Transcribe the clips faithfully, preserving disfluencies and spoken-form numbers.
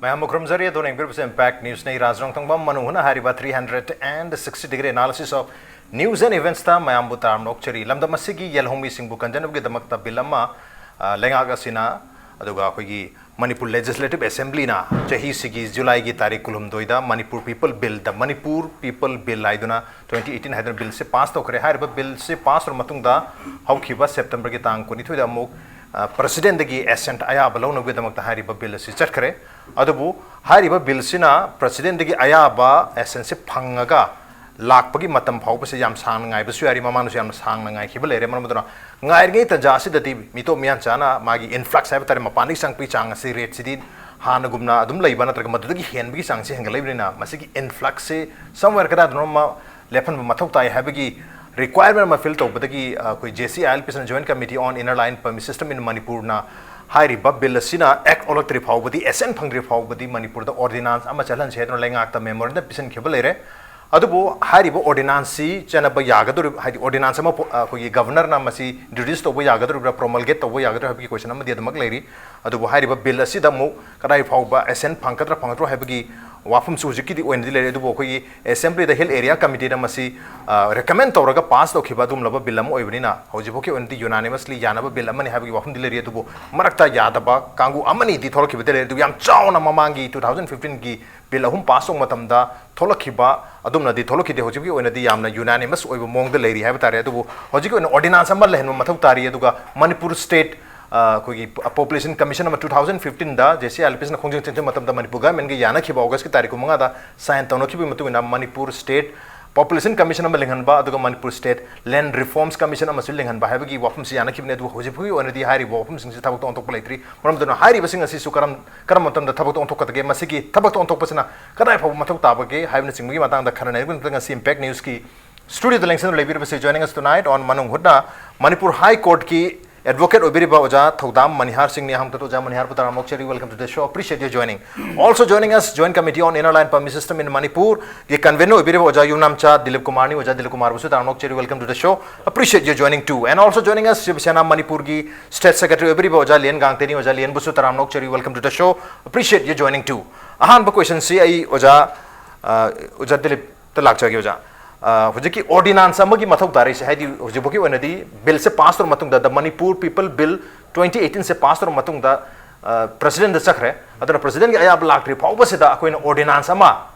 ꯃꯌꯥꯝꯕꯨ ꯈꯨꯔꯨꯝꯖꯔꯤ꯫ ꯑꯗꯣꯝꯅ ꯌꯦꯡꯕꯤꯔꯤꯕꯁꯤ Impact News ꯅꯤ꯫ ꯔꯥꯖ ꯔꯣꯡꯊꯣꯡꯕꯝ ꯃꯅꯨꯡ ꯍꯨꯠꯅ ꯍꯥꯏꯔꯤꯕ three hundred and sixty degree analysis of news and events ꯇ ꯃꯌꯥꯝꯕꯨ ꯇꯔꯥꯝꯅ ꯑꯣꯛꯆꯔꯤ꯫ ꯂꯝꯗꯝ ꯑꯁꯤꯒꯤ ꯌꯦꯜꯍꯧꯃꯤꯁꯤꯡꯕꯨ ꯀꯟꯖꯅꯕꯒꯤꯗꯃꯛꯇ ꯕꯤꯜ ꯑꯃ, ꯑ, ꯂꯩꯉꯥꯛ ꯑꯁꯤꯅ, ꯑꯗꯨꯒ ꯑꯩꯈꯣꯏꯒꯤ ꯃꯅꯤꯄꯨꯔ Legislative Assembly ꯅ ꯆꯍꯤꯁꯤꯒꯤ ꯖꯨꯂꯥꯏꯒꯤ ꯇꯥꯔꯤꯛ ꯀꯨꯟꯍꯨꯝꯗꯣꯏꯗ Manipur People Bill, the Manipur People Bill ꯍꯥꯏꯗꯨꯅ twenty eighteen ꯍꯥꯏꯗꯨꯅ ꯕꯤꯜꯁꯦ ꯄꯥꯁ ꯇꯧꯈ꯭ꯔꯦ꯫ ꯍꯥꯏꯔꯤꯕ ꯕꯤꯜꯁꯦ ꯄꯥꯁ ꯇꯧꯔꯕ ꯃꯇꯨꯡꯗ ꯍꯧꯈꯤꯕ ꯁꯦꯞꯇꯦꯝꯕꯔꯒꯤ ꯇꯥꯡ ꯀꯨꯟꯅꯤꯊꯣꯏꯗ ꯑꯃꯨꯛ, ꯑ, ꯄ꯭ꯔꯁꯤꯗꯦꯟꯗꯒꯤ ꯑꯦꯁꯦꯟꯠ ꯑꯌꯥꯕ ꯂꯧꯅꯕꯒꯤꯗꯃꯛꯇ ꯍꯥꯏꯔꯤꯕ ꯕꯤꯜ ꯑꯁꯤ ꯆꯠꯈ꯭ꯔꯦ꯫ ꯑꯗꯨꯕꯨ ꯍꯥꯏꯔꯤꯕ ꯕꯤꯜꯁꯤꯅ ꯄ꯭ꯔꯁꯤꯗꯦꯟꯗꯒꯤ ꯑꯌꯥꯕ ꯑꯦꯁꯦꯟꯠꯁꯦ ꯐꯪꯉꯒ ꯂꯥꯛꯄꯒꯤ ꯃꯇꯝ ꯐꯥꯎꯕꯁꯦ ꯌꯥꯝ ꯁꯥꯡꯅ ꯉꯥꯏꯕꯁꯨ ꯌꯥꯔꯤ꯫ ꯃꯃꯥꯡꯗꯁꯨ ꯌꯥꯝꯅ ꯁꯥꯡꯅ ꯉꯥꯏꯈꯤꯕ ꯂꯩꯔꯦ꯫ ꯃꯔꯝ ꯑꯗꯨꯅ ꯉꯥꯏꯔꯤꯉꯩ ꯇꯥꯟꯖꯥ ꯑꯁꯤꯗꯗꯤ ꯃꯤꯇꯣꯞ ꯃꯤꯌꯥꯟꯆꯥꯅ ꯃꯥꯒꯤ influx ꯍꯥꯏꯕ ꯇꯥꯔꯦ, ꯃꯄꯥꯟꯗꯒꯤ ꯆꯪꯉꯛꯄꯒꯤ ꯆꯥꯡ ꯑꯁꯤ, rate ꯁꯤꯗꯤ ꯍꯥꯟꯅꯒꯨꯝꯅ ꯑꯗꯨꯝ ꯂꯩꯕ ꯅꯠꯇ꯭ꯔꯒ ꯃꯗꯨꯗꯒꯤ ꯍꯦꯟꯕꯒꯤ ꯆꯥꯡꯁꯤ ꯍꯦꯟꯒꯠꯂꯛꯏꯕꯅꯤꯅ ꯃꯁꯤꯒꯤ influx ꯁꯤ somewhere ꯀꯗꯥꯏꯗꯅꯣ ꯑꯃ ꯂꯦꯞꯍꯟꯕ ꯃꯊꯧ ꯇꯥꯏ ꯍꯥꯏꯕꯒꯤ requirement ꯑꯃ file ꯇꯧꯕꯗꯒꯤ, ꯑ, ꯑꯩꯈꯣꯏ J C I L P C ꯅ Joint Committee on Inner Line Permit System in Manipur ꯅ ꯍꯥꯏꯔꯤꯕ ꯕꯤꯜ ꯑꯁꯤꯅ act ꯑꯣꯜꯂꯛꯇ꯭ꯔꯤ ꯐꯥꯎꯕꯗꯤ, ꯑꯦꯁꯦꯟꯠ ꯐꯪꯗ꯭ꯔꯤ ꯐꯥꯎꯕꯗꯤ ꯃꯅꯤꯄꯨꯔꯗ ordinance ꯑꯃ ꯆꯠꯍꯟꯁꯦ ꯍꯥꯏꯗꯨꯅ ꯂꯩꯉꯥꯛꯇ memorandum ꯄꯤꯁꯤꯟꯈꯤꯕ ꯂꯩꯔꯦ꯫ ꯑꯗꯨꯕꯨ ꯍꯥꯏꯔꯤꯕ ordinance ꯁꯤ ꯆꯠꯅꯕ ꯌꯥꯒꯗꯧꯔꯤꯕ, ꯍꯥꯏꯗꯤ ordinance ꯑꯃ ꯄꯣ-, ꯑ, ꯑꯩꯈꯣꯏꯒꯤ Governor ꯅ ꯃꯁꯤ introduce ꯇꯧꯕ ꯌꯥꯒꯗꯧꯔꯤꯕ꯭ꯔꯥ, promulgate ꯇꯧꯕ ꯌꯥꯒꯗꯧꯔꯤꯕ꯭ꯔꯥ ꯍꯥꯏꯕꯒꯤ question ꯑꯃꯗꯤ ꯑꯗꯨꯃꯛ ꯂꯩꯔꯤ꯫ ꯑꯗꯨꯕꯨ ꯍꯥꯏꯔꯤꯕ ꯕꯤꯜ ꯑꯁꯤꯗ ꯑꯃꯨꯛ ꯀꯗꯥꯏ ꯐꯥꯎꯕ ꯑꯦꯁꯦꯟꯠ ꯐꯪꯒꯗ꯭ꯔꯥ ꯐꯪꯒꯗ꯭ꯔꯣ ꯍꯥꯏꯕꯒꯤ ꯋꯥꯐꯝꯁꯨ ꯍꯧꯖꯤꯛꯀꯤꯗꯤ ꯑꯣꯏꯅꯗꯤ ꯂꯩꯔꯦ꯫ ꯑꯗꯨꯕꯨ ꯑꯩꯈꯣꯏꯒꯤ Assembly ꯗ Hill Area Committee ꯅ ꯃꯁꯤ, ꯑ, recommend ꯇꯧꯔꯒ ꯄꯥꯁ ꯇꯧꯈꯤꯕ ꯑꯗꯨꯒꯨꯝꯂꯕ ꯕꯤꯜ ꯑꯃ ꯑꯣꯏꯕꯅꯤꯅ ꯍꯧꯖꯤꯛꯐꯥꯎꯒꯤ ꯑꯣꯏꯅꯗꯤ unanimously ꯌꯥꯅꯕ ꯕꯤꯜ ꯑꯃꯅꯤ ꯍꯥꯏꯕꯒꯤ ꯋꯥꯐꯝꯗꯤ ꯂꯩꯔꯤ꯫ ꯑꯗꯨꯕꯨ ꯃꯔꯛꯇ ꯌꯥꯗꯕ ꯀꯥꯡꯕꯨ ꯑꯃꯅꯤꯗꯤ ꯊꯣꯛꯂꯛꯈꯤꯕꯗꯤ ꯂꯩꯔꯦ꯫ ꯑꯗꯨꯕꯨ ꯌꯥꯝ ꯆꯥꯎꯅ ꯃꯃꯥꯡꯒꯤ two thousand fifteen ꯒꯤ ꯕꯤꯜ ꯑꯍꯨꯝ ꯄꯥꯁ ꯇꯧꯕ ꯃꯇꯝꯗ ꯊꯣꯛꯂꯛꯈꯤꯕ ꯑꯗꯨꯝꯅꯗꯤ ꯊꯣꯛꯂꯛꯈꯤꯗꯦ꯫ ꯍꯧꯖꯤꯛꯀꯤ ꯑꯣꯏꯅꯗꯤ ꯌꯥꯝꯅ unanimous ꯑꯣꯏꯕ ꯃꯑꯣꯡꯗ ꯂꯩꯔꯤ ꯍꯥꯏꯕ ꯇꯥꯔꯦ꯫ ꯑꯗꯨꯕꯨ ꯍꯧꯖꯤꯛꯀꯤ ꯑꯣꯏꯅ ordinance ꯑꯃ ꯂꯩꯍꯟꯕ ꯃꯊꯧ ꯇꯥꯔꯤ꯫ ꯑꯗꯨꯒ ꯃꯅꯤꯄꯨꯔ state, ꯑ, ꯑꯩꯈꯣꯏꯒꯤ Population Commission ꯑꯃ two thousand fifteen the J C I L P C ꯅ ꯈꯣꯡꯖꯪ ꯆꯪꯁꯤꯟꯕ ꯃꯇꯝꯗ ꯃꯅꯤꯄꯨꯔ government ꯒ ꯌꯥꯅꯈꯤꯕ August ꯀꯤ ꯇꯥꯔꯤꯛ ꯀꯨꯟꯃꯉꯥꯗ sign ꯇꯧꯅꯈꯤꯕꯒꯤ ꯃꯇꯨꯡ ꯏꯟꯅ ꯃꯅꯤꯄꯨꯔ state Population Commission ꯑꯃ ꯂꯤꯡꯍꯟꯕ, ꯑꯗꯨꯒ Manipur state Land Reforms Commission ꯑꯃꯁꯨ ꯂꯤꯡꯍꯟꯕ ꯍꯥꯏꯕꯒꯤ ꯋꯥꯐꯝꯁꯤ ꯌꯥꯅꯈꯤꯕꯅꯤ꯫ ꯑꯗꯨꯕꯨ ꯍꯧꯖꯤꯛ ꯐꯥꯎꯒꯤ ꯑꯣꯏꯅꯗꯤ ꯍꯥꯏꯔꯤꯕ ꯋꯥꯐꯝꯁꯤꯡꯁꯤ ꯊꯕꯛꯇ ꯑꯣꯟꯊꯣꯛꯄ ꯂꯩꯇ꯭ꯔꯤ꯫ ꯃꯔꯝ ꯑꯗꯨꯅ ꯍꯥꯏꯔꯤꯕꯁꯤꯡ ꯑꯁꯤꯁꯨ ꯀꯔꯝ, ꯀꯔꯝꯕ ꯃꯇꯝꯗ ꯊꯕꯛꯇ ꯑꯣꯟꯊꯣꯛꯀꯗꯒꯦ, ꯃꯁꯤꯒꯤ ꯊꯕꯛꯇ ꯑꯣꯟꯊꯣꯛꯄꯁꯤꯅ ꯀꯗꯥꯏ ꯐꯥꯎꯕ ꯃꯊꯧ ꯇꯥꯕꯒꯦ ꯍꯥꯏꯕꯅꯆꯤꯡꯕꯒꯤ ꯃꯇꯥꯡꯗ ꯈꯟꯅ ꯅꯩꯅꯕꯒꯤꯗꯃꯛꯇ ꯉꯁꯤ Impact News ꯀꯤ studio the ꯂꯦꯡꯁꯤꯟꯗꯨꯅ ꯂꯩꯕꯤꯔꯤꯕꯁꯤ, joining us tonight on ꯃꯅꯨꯡ ꯍꯨꯠꯅ ꯃꯅꯤꯄꯨꯔ High Court ꯀꯤ Advocate ꯑꯣꯏꯕꯤꯔꯤꯕ ꯑꯣꯖꯥ ꯊꯧꯗꯥꯝ ꯃꯅꯤꯍꯥꯔ ꯁꯤꯡꯅꯤ꯫ ꯑꯍꯥꯟꯕꯗ ꯑꯣꯖꯥ ꯃꯅꯤꯍꯥꯔꯕꯨ ꯇꯔꯥꯝꯅ ꯑꯣꯛꯆꯔꯤ, welcome to the show, appreciate your joining. Also joining us, Joint Committee on Inner Line Permit System in Manipur ꯒꯤ convener ꯑꯣꯏꯕꯤꯔꯤꯕ ꯑꯣꯖꯥ ꯌꯨꯝꯅꯥꯝꯆꯥ ꯗꯤꯂꯤꯞ ꯀꯨꯃꯥꯔꯅꯤ꯫ ꯑꯣꯖꯥ ꯗꯤꯂꯤꯞ ꯀꯨꯃꯥꯔꯕꯨꯁꯨ ꯇꯔꯥꯝꯅ ꯑꯣꯛꯆꯔꯤ, welcome to the show, appreciate your joining too. And also joining us, Shiv Sena ꯃꯅꯤꯄꯨꯔꯒꯤ state secretary ꯑꯣꯏꯕꯤꯔꯤꯕ ꯑꯣꯖꯥ ꯂꯤꯌꯟ ꯒꯥꯡꯇꯦꯅꯤ꯫ ꯑꯣꯖꯥ ꯂꯤꯌꯟꯕꯨꯁꯨ ꯇꯔꯥꯝꯅ ꯑꯣꯛꯆꯔꯤ, welcome to the show, appreciate your joining too. ꯑꯍꯥꯟꯕ question ꯁꯤ ꯑꯩ ꯑꯣꯖꯥ, ꯑ, ꯑꯣꯖꯥ ꯗꯤꯂꯤꯞꯇ ꯂꯥꯛꯆꯒꯦ ꯑꯣꯖꯥ꯫ ꯑ, ꯍꯧꯖꯤꯛꯀꯤ ordinance ꯑꯃꯒꯤ ꯃꯊꯧ ꯇꯥꯔꯛꯏꯁꯦ, ꯍꯥꯏꯗꯤ ꯍꯧꯖꯤꯛꯐꯥꯎꯒꯤ ꯑꯣꯏꯅꯗꯤ bill ꯁꯦ pass ꯇꯧꯔ ꯃꯇꯨꯡꯗ, the Manipur People Bill twenty eighteen say pass ꯇꯧꯔ ꯃꯇꯨꯡꯗ, ꯑ, president ꯗ ꯆꯠꯈ꯭ꯔꯦ꯫ ꯑꯗꯨꯅ president ꯀꯤ ꯑꯌꯥꯕ ꯂꯥꯛꯇ꯭ꯔꯤ ꯐꯥꯎꯕꯁꯤꯗ ꯑꯩꯈꯣꯏꯅ ordinance ꯑꯃ,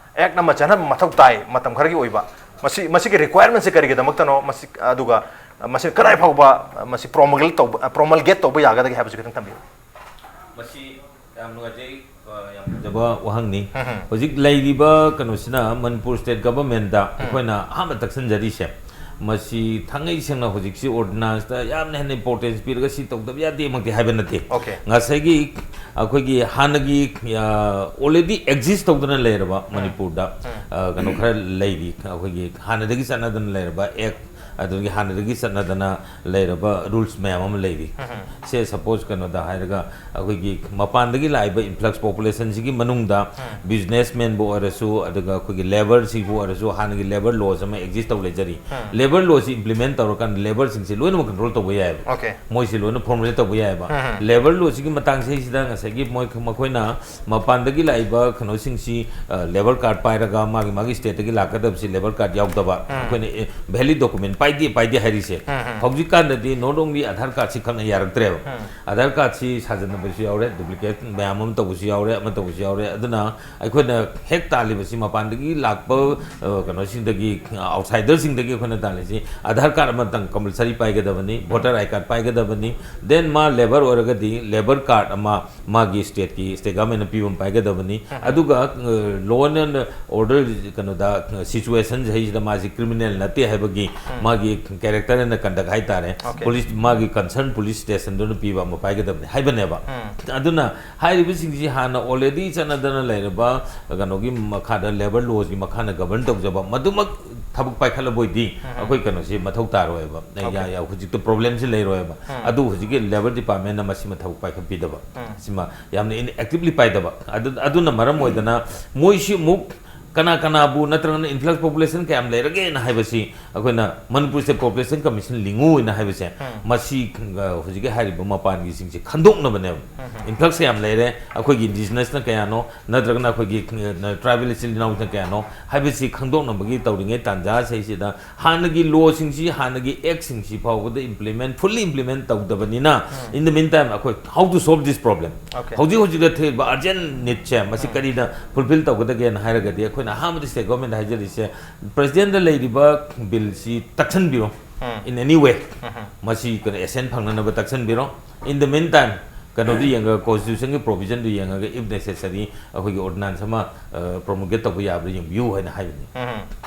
act ꯑꯃ ꯆꯠꯍꯟꯕ ꯃꯊꯧ ꯇꯥꯏ, ꯃꯇꯝ ꯈꯔꯒꯤ ꯑꯣꯏꯕ꯫ ꯃꯁꯤ, ꯃꯁꯤꯒꯤ requirement ꯁꯦ ꯀꯔꯤꯒꯤꯗꯃꯛꯇꯅꯣ, ꯃꯁꯤ, ꯑꯗꯨꯒ ꯃꯁꯤ ꯀꯗꯥꯏ ꯐꯥꯎꯕ ꯃꯁꯤ promulgate ꯇꯧꯕ, promulgate ꯇꯧꯕ ꯌꯥꯒꯗꯒꯦ ꯍꯥꯏꯕꯁꯤ ꯈꯤꯇꯪ ꯊꯝꯕꯤꯌꯨ꯫ ꯃꯁꯤ ꯌꯥꯝ ꯅꯨꯡꯉꯥꯏꯖꯩ, ꯑ, ꯌꯥꯝ ꯐꯖꯕ ꯋꯥꯍꯪꯅꯤ꯫ ꯎꯝ꯫ ꯍꯧꯖꯤꯛ ꯂꯩꯔꯤꯕ ꯀꯩꯅꯣꯁꯤꯅ, ꯃꯅꯤꯄꯨꯔ state government ꯇ ꯎꯝ꯫ ꯑꯩꯈꯣꯏꯅ ꯑꯍꯥꯟꯕ ꯇꯛꯁꯤꯟꯖꯔꯤꯁꯦ, ꯃꯁꯤ ꯊꯥꯡꯉꯩ ꯁꯦꯡꯅ ꯍꯧꯖꯤꯛꯁꯤ ordinance ꯇ ꯌꯥꯝꯅ ꯍꯦꯟꯅ importance ꯄꯤꯔꯒ ꯁꯤ ꯇꯧꯗꯕ ꯌꯥꯗꯦꯃꯛꯇꯤ ꯍꯥꯏꯕ ꯅꯠꯇꯦ꯫ Okay꯫ ꯉꯁꯥꯏꯒꯤ ꯑꯩꯈꯣꯏꯒꯤ ꯍꯥꯟꯅꯒꯤ, ꯑ, already exist ꯇꯧꯗꯅ ꯂꯩꯔꯕ ꯎꯝ꯫ ꯃꯅꯤꯄꯨꯔꯗ, ꯎꯝ꯫ ꯑ, ꯀꯩꯅꯣ ꯈꯔ ꯂꯩꯔꯤ, ꯑꯩꯈꯣꯏꯒꯤ ꯍꯥꯟꯅꯗꯒꯤ ꯆꯠꯅꯗꯅ ꯂꯩꯔꯕ act, ꯑꯗꯨꯗꯒꯤ ꯍꯥꯟꯅꯗꯒꯤ ꯆꯠꯅꯗꯅ ꯂꯩꯔꯕ rules ꯃꯌꯥꯝ ꯑꯃ ꯂꯩꯔꯤ꯫ ꯎꯝ꯫ ꯁꯦ suppose ꯀꯩꯅꯣꯗ ꯍꯥꯏꯔꯒ, ꯑꯩꯈꯣꯏꯒꯤ ꯃꯄꯥꯟꯗꯒꯤ ꯂꯥꯛꯏꯕ influx population ꯁꯤꯒꯤ ꯃꯅꯨꯡꯗ ꯎꯝ꯫ businessman ꯕꯨ ꯑꯣꯏꯔꯁꯨ, ꯑꯗꯨꯒ ꯑꯩꯈꯣꯏꯒꯤ labour ꯁꯤꯕꯨ ꯑꯣꯏꯔꯁꯨ, ꯍꯥꯟꯅꯒꯤ labour laws ꯑꯃ exist ꯇꯧ ꯂꯩꯖꯔꯤ꯫ ꯎꯝ꯫ Labour law ꯁꯤ implement ꯇꯧꯔꯀꯥꯟꯗ labour ꯁꯤꯡꯁꯤ ꯂꯣꯏꯅꯃꯛ control ꯇꯧꯕ ꯌꯥꯏꯑꯕ꯫ Okay꯫ ꯃꯣꯏꯁꯤ ꯂꯣꯏꯅ formulate ꯇꯧꯕ ꯌꯥꯏꯑꯕ꯫ ꯎꯝ꯫ Labour law ꯁꯤꯒꯤ ꯃꯇꯥꯡꯁꯤꯗꯩꯁꯤꯗ ꯉꯁꯥꯏꯒꯤ ꯃꯣꯏ, ꯃꯈꯣꯏꯅ ꯃꯄꯥꯟꯗꯒꯤ ꯂꯥꯛꯏꯕ ꯀꯩꯅꯣꯁꯤꯡꯁꯤ, ꯑ, labour card ꯄꯥꯏꯔꯒ ꯃꯥꯒꯤ, ꯃꯥꯒꯤ state ꯇꯒꯤ ꯂꯥꯛꯀꯗꯕꯁꯤ labour card ꯌꯥꯎꯗꯕ, ꯎꯝ꯫ ꯑꯩꯈꯣꯏꯅ, ꯑꯦ, valid document ꯄꯥꯏꯗꯦ, ꯄꯥꯏꯗꯦ ꯍꯥꯏꯔꯤꯁꯦ꯫ ꯎꯝ, ꯎꯝ꯫ ꯍꯧꯖꯤꯛꯀꯥꯟꯗꯗꯤ not only Aadhaar card ꯁꯤ ꯈꯛꯅ ꯌꯥꯔꯛꯇ꯭ꯔꯦꯕ꯫ ꯎꯝ꯫ Aadhaar card ꯁꯤ ꯁꯥꯖꯟꯅꯕꯁꯨ ꯌꯥꯎꯔꯦ, duplicate ꯃꯌꯥꯝ ꯑꯃ ꯇꯧꯕꯁꯨ ꯌꯥꯎꯔꯦ, ꯑꯃ ꯇꯧꯕꯁꯨ ꯌꯥꯎꯔꯦ꯫ ꯑꯗꯨꯅ ꯑꯩꯈꯣꯏꯅ ꯍꯦꯛ ꯇꯥꯜꯂꯤꯕꯁꯤ ꯃꯄꯥꯟꯗꯒꯤ ꯂꯥꯛꯄ, ꯑ, ꯀꯩꯅꯣꯁꯤꯡꯗꯒꯤ, outsider ꯁꯤꯡꯗꯒꯤ ꯑꯩꯈꯣꯏꯅ ꯇꯥꯜꯂꯤꯁꯤ Aadhaar card ꯑꯃꯇꯪ compulsory ꯄꯥꯏꯒꯗꯕꯅꯤ, voter I card ꯄꯥꯏꯒꯗꯕꯅꯤ, then ꯃꯥ labour ꯑꯣꯏꯔꯒꯗꯤ labour card ꯑꯃ ꯃꯥꯒꯤ state ꯀꯤ, state government ꯅ ꯄꯤꯕ ꯑꯃ ꯄꯥꯏꯒꯗꯕꯅꯤ꯫ ꯎꯝ꯫ ꯑꯗꯨꯒ, ꯑ, law and order ꯀꯩꯅꯣꯗ, ꯑ, situation ꯁꯤꯗ ꯃꯥꯁꯤ criminal ꯅꯠꯇꯦ ꯍꯥꯏꯕꯒꯤ ꯎꯝ꯫ ꯃꯥꯒꯤ ꯒꯤ character ꯑꯦꯟ ꯀꯟꯗꯛ ꯍꯥꯏꯇꯥꯔꯦ, Okay. ꯄꯨꯂꯤꯁ, ꯃꯥꯒꯤ concern ꯄꯨꯂꯤꯁ ꯁ꯭ꯇꯦꯁꯟꯗꯨꯅ ꯄꯤꯕ ꯑꯃ ꯄꯥꯏꯒꯗꯕꯅꯤ ꯍꯥꯏꯕꯅꯦꯕ꯫ ꯎꯝ. ꯑꯗꯨꯅ ꯍꯥꯏꯔꯤꯕꯁꯤꯡꯁꯤ ꯍꯥꯟꯅ already ꯆꯠꯅꯗꯅ ꯂꯩꯔꯕ ꯀꯩꯅꯣꯒꯤ ꯃꯈꯥꯗ, labour lawꯁꯀꯤ ꯃꯈꯥꯗ govern ꯇꯧꯖꯕ, ꯃꯗꯨꯃꯛ ꯊꯕꯛ ꯄꯥꯏꯈꯠꯂꯕꯣꯏꯗꯤ ꯎꯝ. ꯑꯩꯈꯣꯏ ꯀꯩꯅꯣꯁꯤ ꯃꯊꯧ ꯇꯥꯔꯣꯏꯕ꯫ Okay. ꯌꯥ-, ꯌꯥ-, ꯍꯧꯖꯤꯛꯇ problemꯁꯤ ꯂꯩꯔꯣꯏꯕ꯫ ꯎꯝ. ꯑꯗꯨ ꯍꯧꯖꯤꯛꯀꯤ labour departmentꯅ ꯃꯁꯤꯃ ꯊꯕꯛ ꯄꯥꯏꯈꯠꯄꯤꯗꯕ꯫ ꯎꯝ. ꯁꯤꯃ ꯌꯥꯝꯅ in-, actively ꯄꯥꯏꯗꯕ꯫ ꯑꯗꯨ, ꯑꯗꯨꯅ ꯃꯔꯝ ꯑꯣꯏꯗꯅ ꯃꯣꯏꯁꯤ ꯑꯃꯨꯛ ꯀꯅꯥ ꯀꯅꯥꯕꯨ ꯅꯠꯇ꯭ꯔꯒꯅ influx population ꯀꯌꯥꯝ ꯂꯩꯔꯒꯦꯅ ꯍꯥꯏꯕꯁꯤ ꯑꯩꯈꯣꯏꯅ ꯃꯅꯤꯄꯨꯔ State Population Commission ꯂꯤꯡꯉꯨ ꯑꯣꯏꯅ ꯍꯥꯏꯕꯁꯦ, ꯎꯝ. ꯃꯁꯤ, ꯑ, ꯍꯧꯖꯤꯛꯀꯤ ꯍꯥꯏꯔꯤꯕ ꯃꯄꯥꯟꯒꯤꯁꯤꯡꯁꯦ ꯈꯟꯗꯣꯛꯅꯕꯅꯦꯕ꯫ ꯎꯝ. Influx ꯀꯌꯥꯝ ꯂꯩꯔꯦ, ꯑꯩꯈꯣꯏꯒꯤ indigenousꯅ ꯀꯌꯥꯅꯣ, ꯅꯠꯇ꯭ꯔꯒꯅ ꯑꯩꯈꯣꯏꯒꯤ, ꯑ, tribal ꯏꯆꯤꯜ ꯏꯅꯥꯎꯁꯤꯅ ꯀꯌꯥꯅꯣ ꯍꯥꯏꯕꯁꯤ ꯈꯪꯗꯣꯛꯅꯕꯒꯤ ꯇꯧꯔꯤꯉꯩ ꯇꯥꯟꯖꯥꯁꯤꯗꯩꯁꯤꯗ ꯍꯥꯟꯅꯒꯤ lawꯁꯤꯡꯁꯤ, ꯍꯥꯟꯅꯒꯤ actꯁꯤꯡꯁꯤ ꯐꯥꯎꯕꯗ implement, fully implement ꯇꯧꯗꯕꯅꯤꯅ, ꯎꯝ. in the meantime, ꯑꯩꯈꯣꯏ how to solve this problem? Okay. ꯍꯧꯖꯤꯛ ꯍꯧꯖꯤꯛꯇ ꯊꯣꯛꯏꯕ urgent needꯁꯦ ꯃꯁꯤ ꯎꯝ. ꯀꯔꯤꯗ fulfill ꯇꯧꯒꯗꯒꯦꯅ ꯍꯥꯏꯔꯒꯗꯤ, ꯑꯩꯈꯣꯏꯅ ꯑꯍꯥꯟꯕꯗ State Governmentꯗ ꯍꯥꯏꯖꯔꯤꯁꯦ, Presidentꯗ ꯂꯩꯔꯤꯕ billꯁꯤ ꯇꯛꯁꯟꯕꯤꯔꯣ, ꯎꯝ. in any way꯫ ꯎꯝ. ꯃꯁꯤ ꯀꯩꯅꯣ assent ꯐꯪꯅꯅꯕ ꯇꯛꯁꯟꯕꯤꯔꯣ꯫ In the meantime, ꯀꯩꯅꯣꯗꯨ ꯌꯦꯡꯉꯒ, constitutionꯒꯤ provisionꯗꯨ ꯌꯦꯡꯉꯒ, if necessary, ꯑꯩꯈꯣꯏꯒꯤ ordinance ꯑꯃ, ꯑ, promulgate ꯇꯧꯕ ꯌꯥꯕ꯭ꯔꯥ ꯌꯦꯡꯕꯤꯌꯨ ꯍꯥꯏꯅ ꯍꯥꯏꯕꯅꯤ꯫ ꯎꯝ.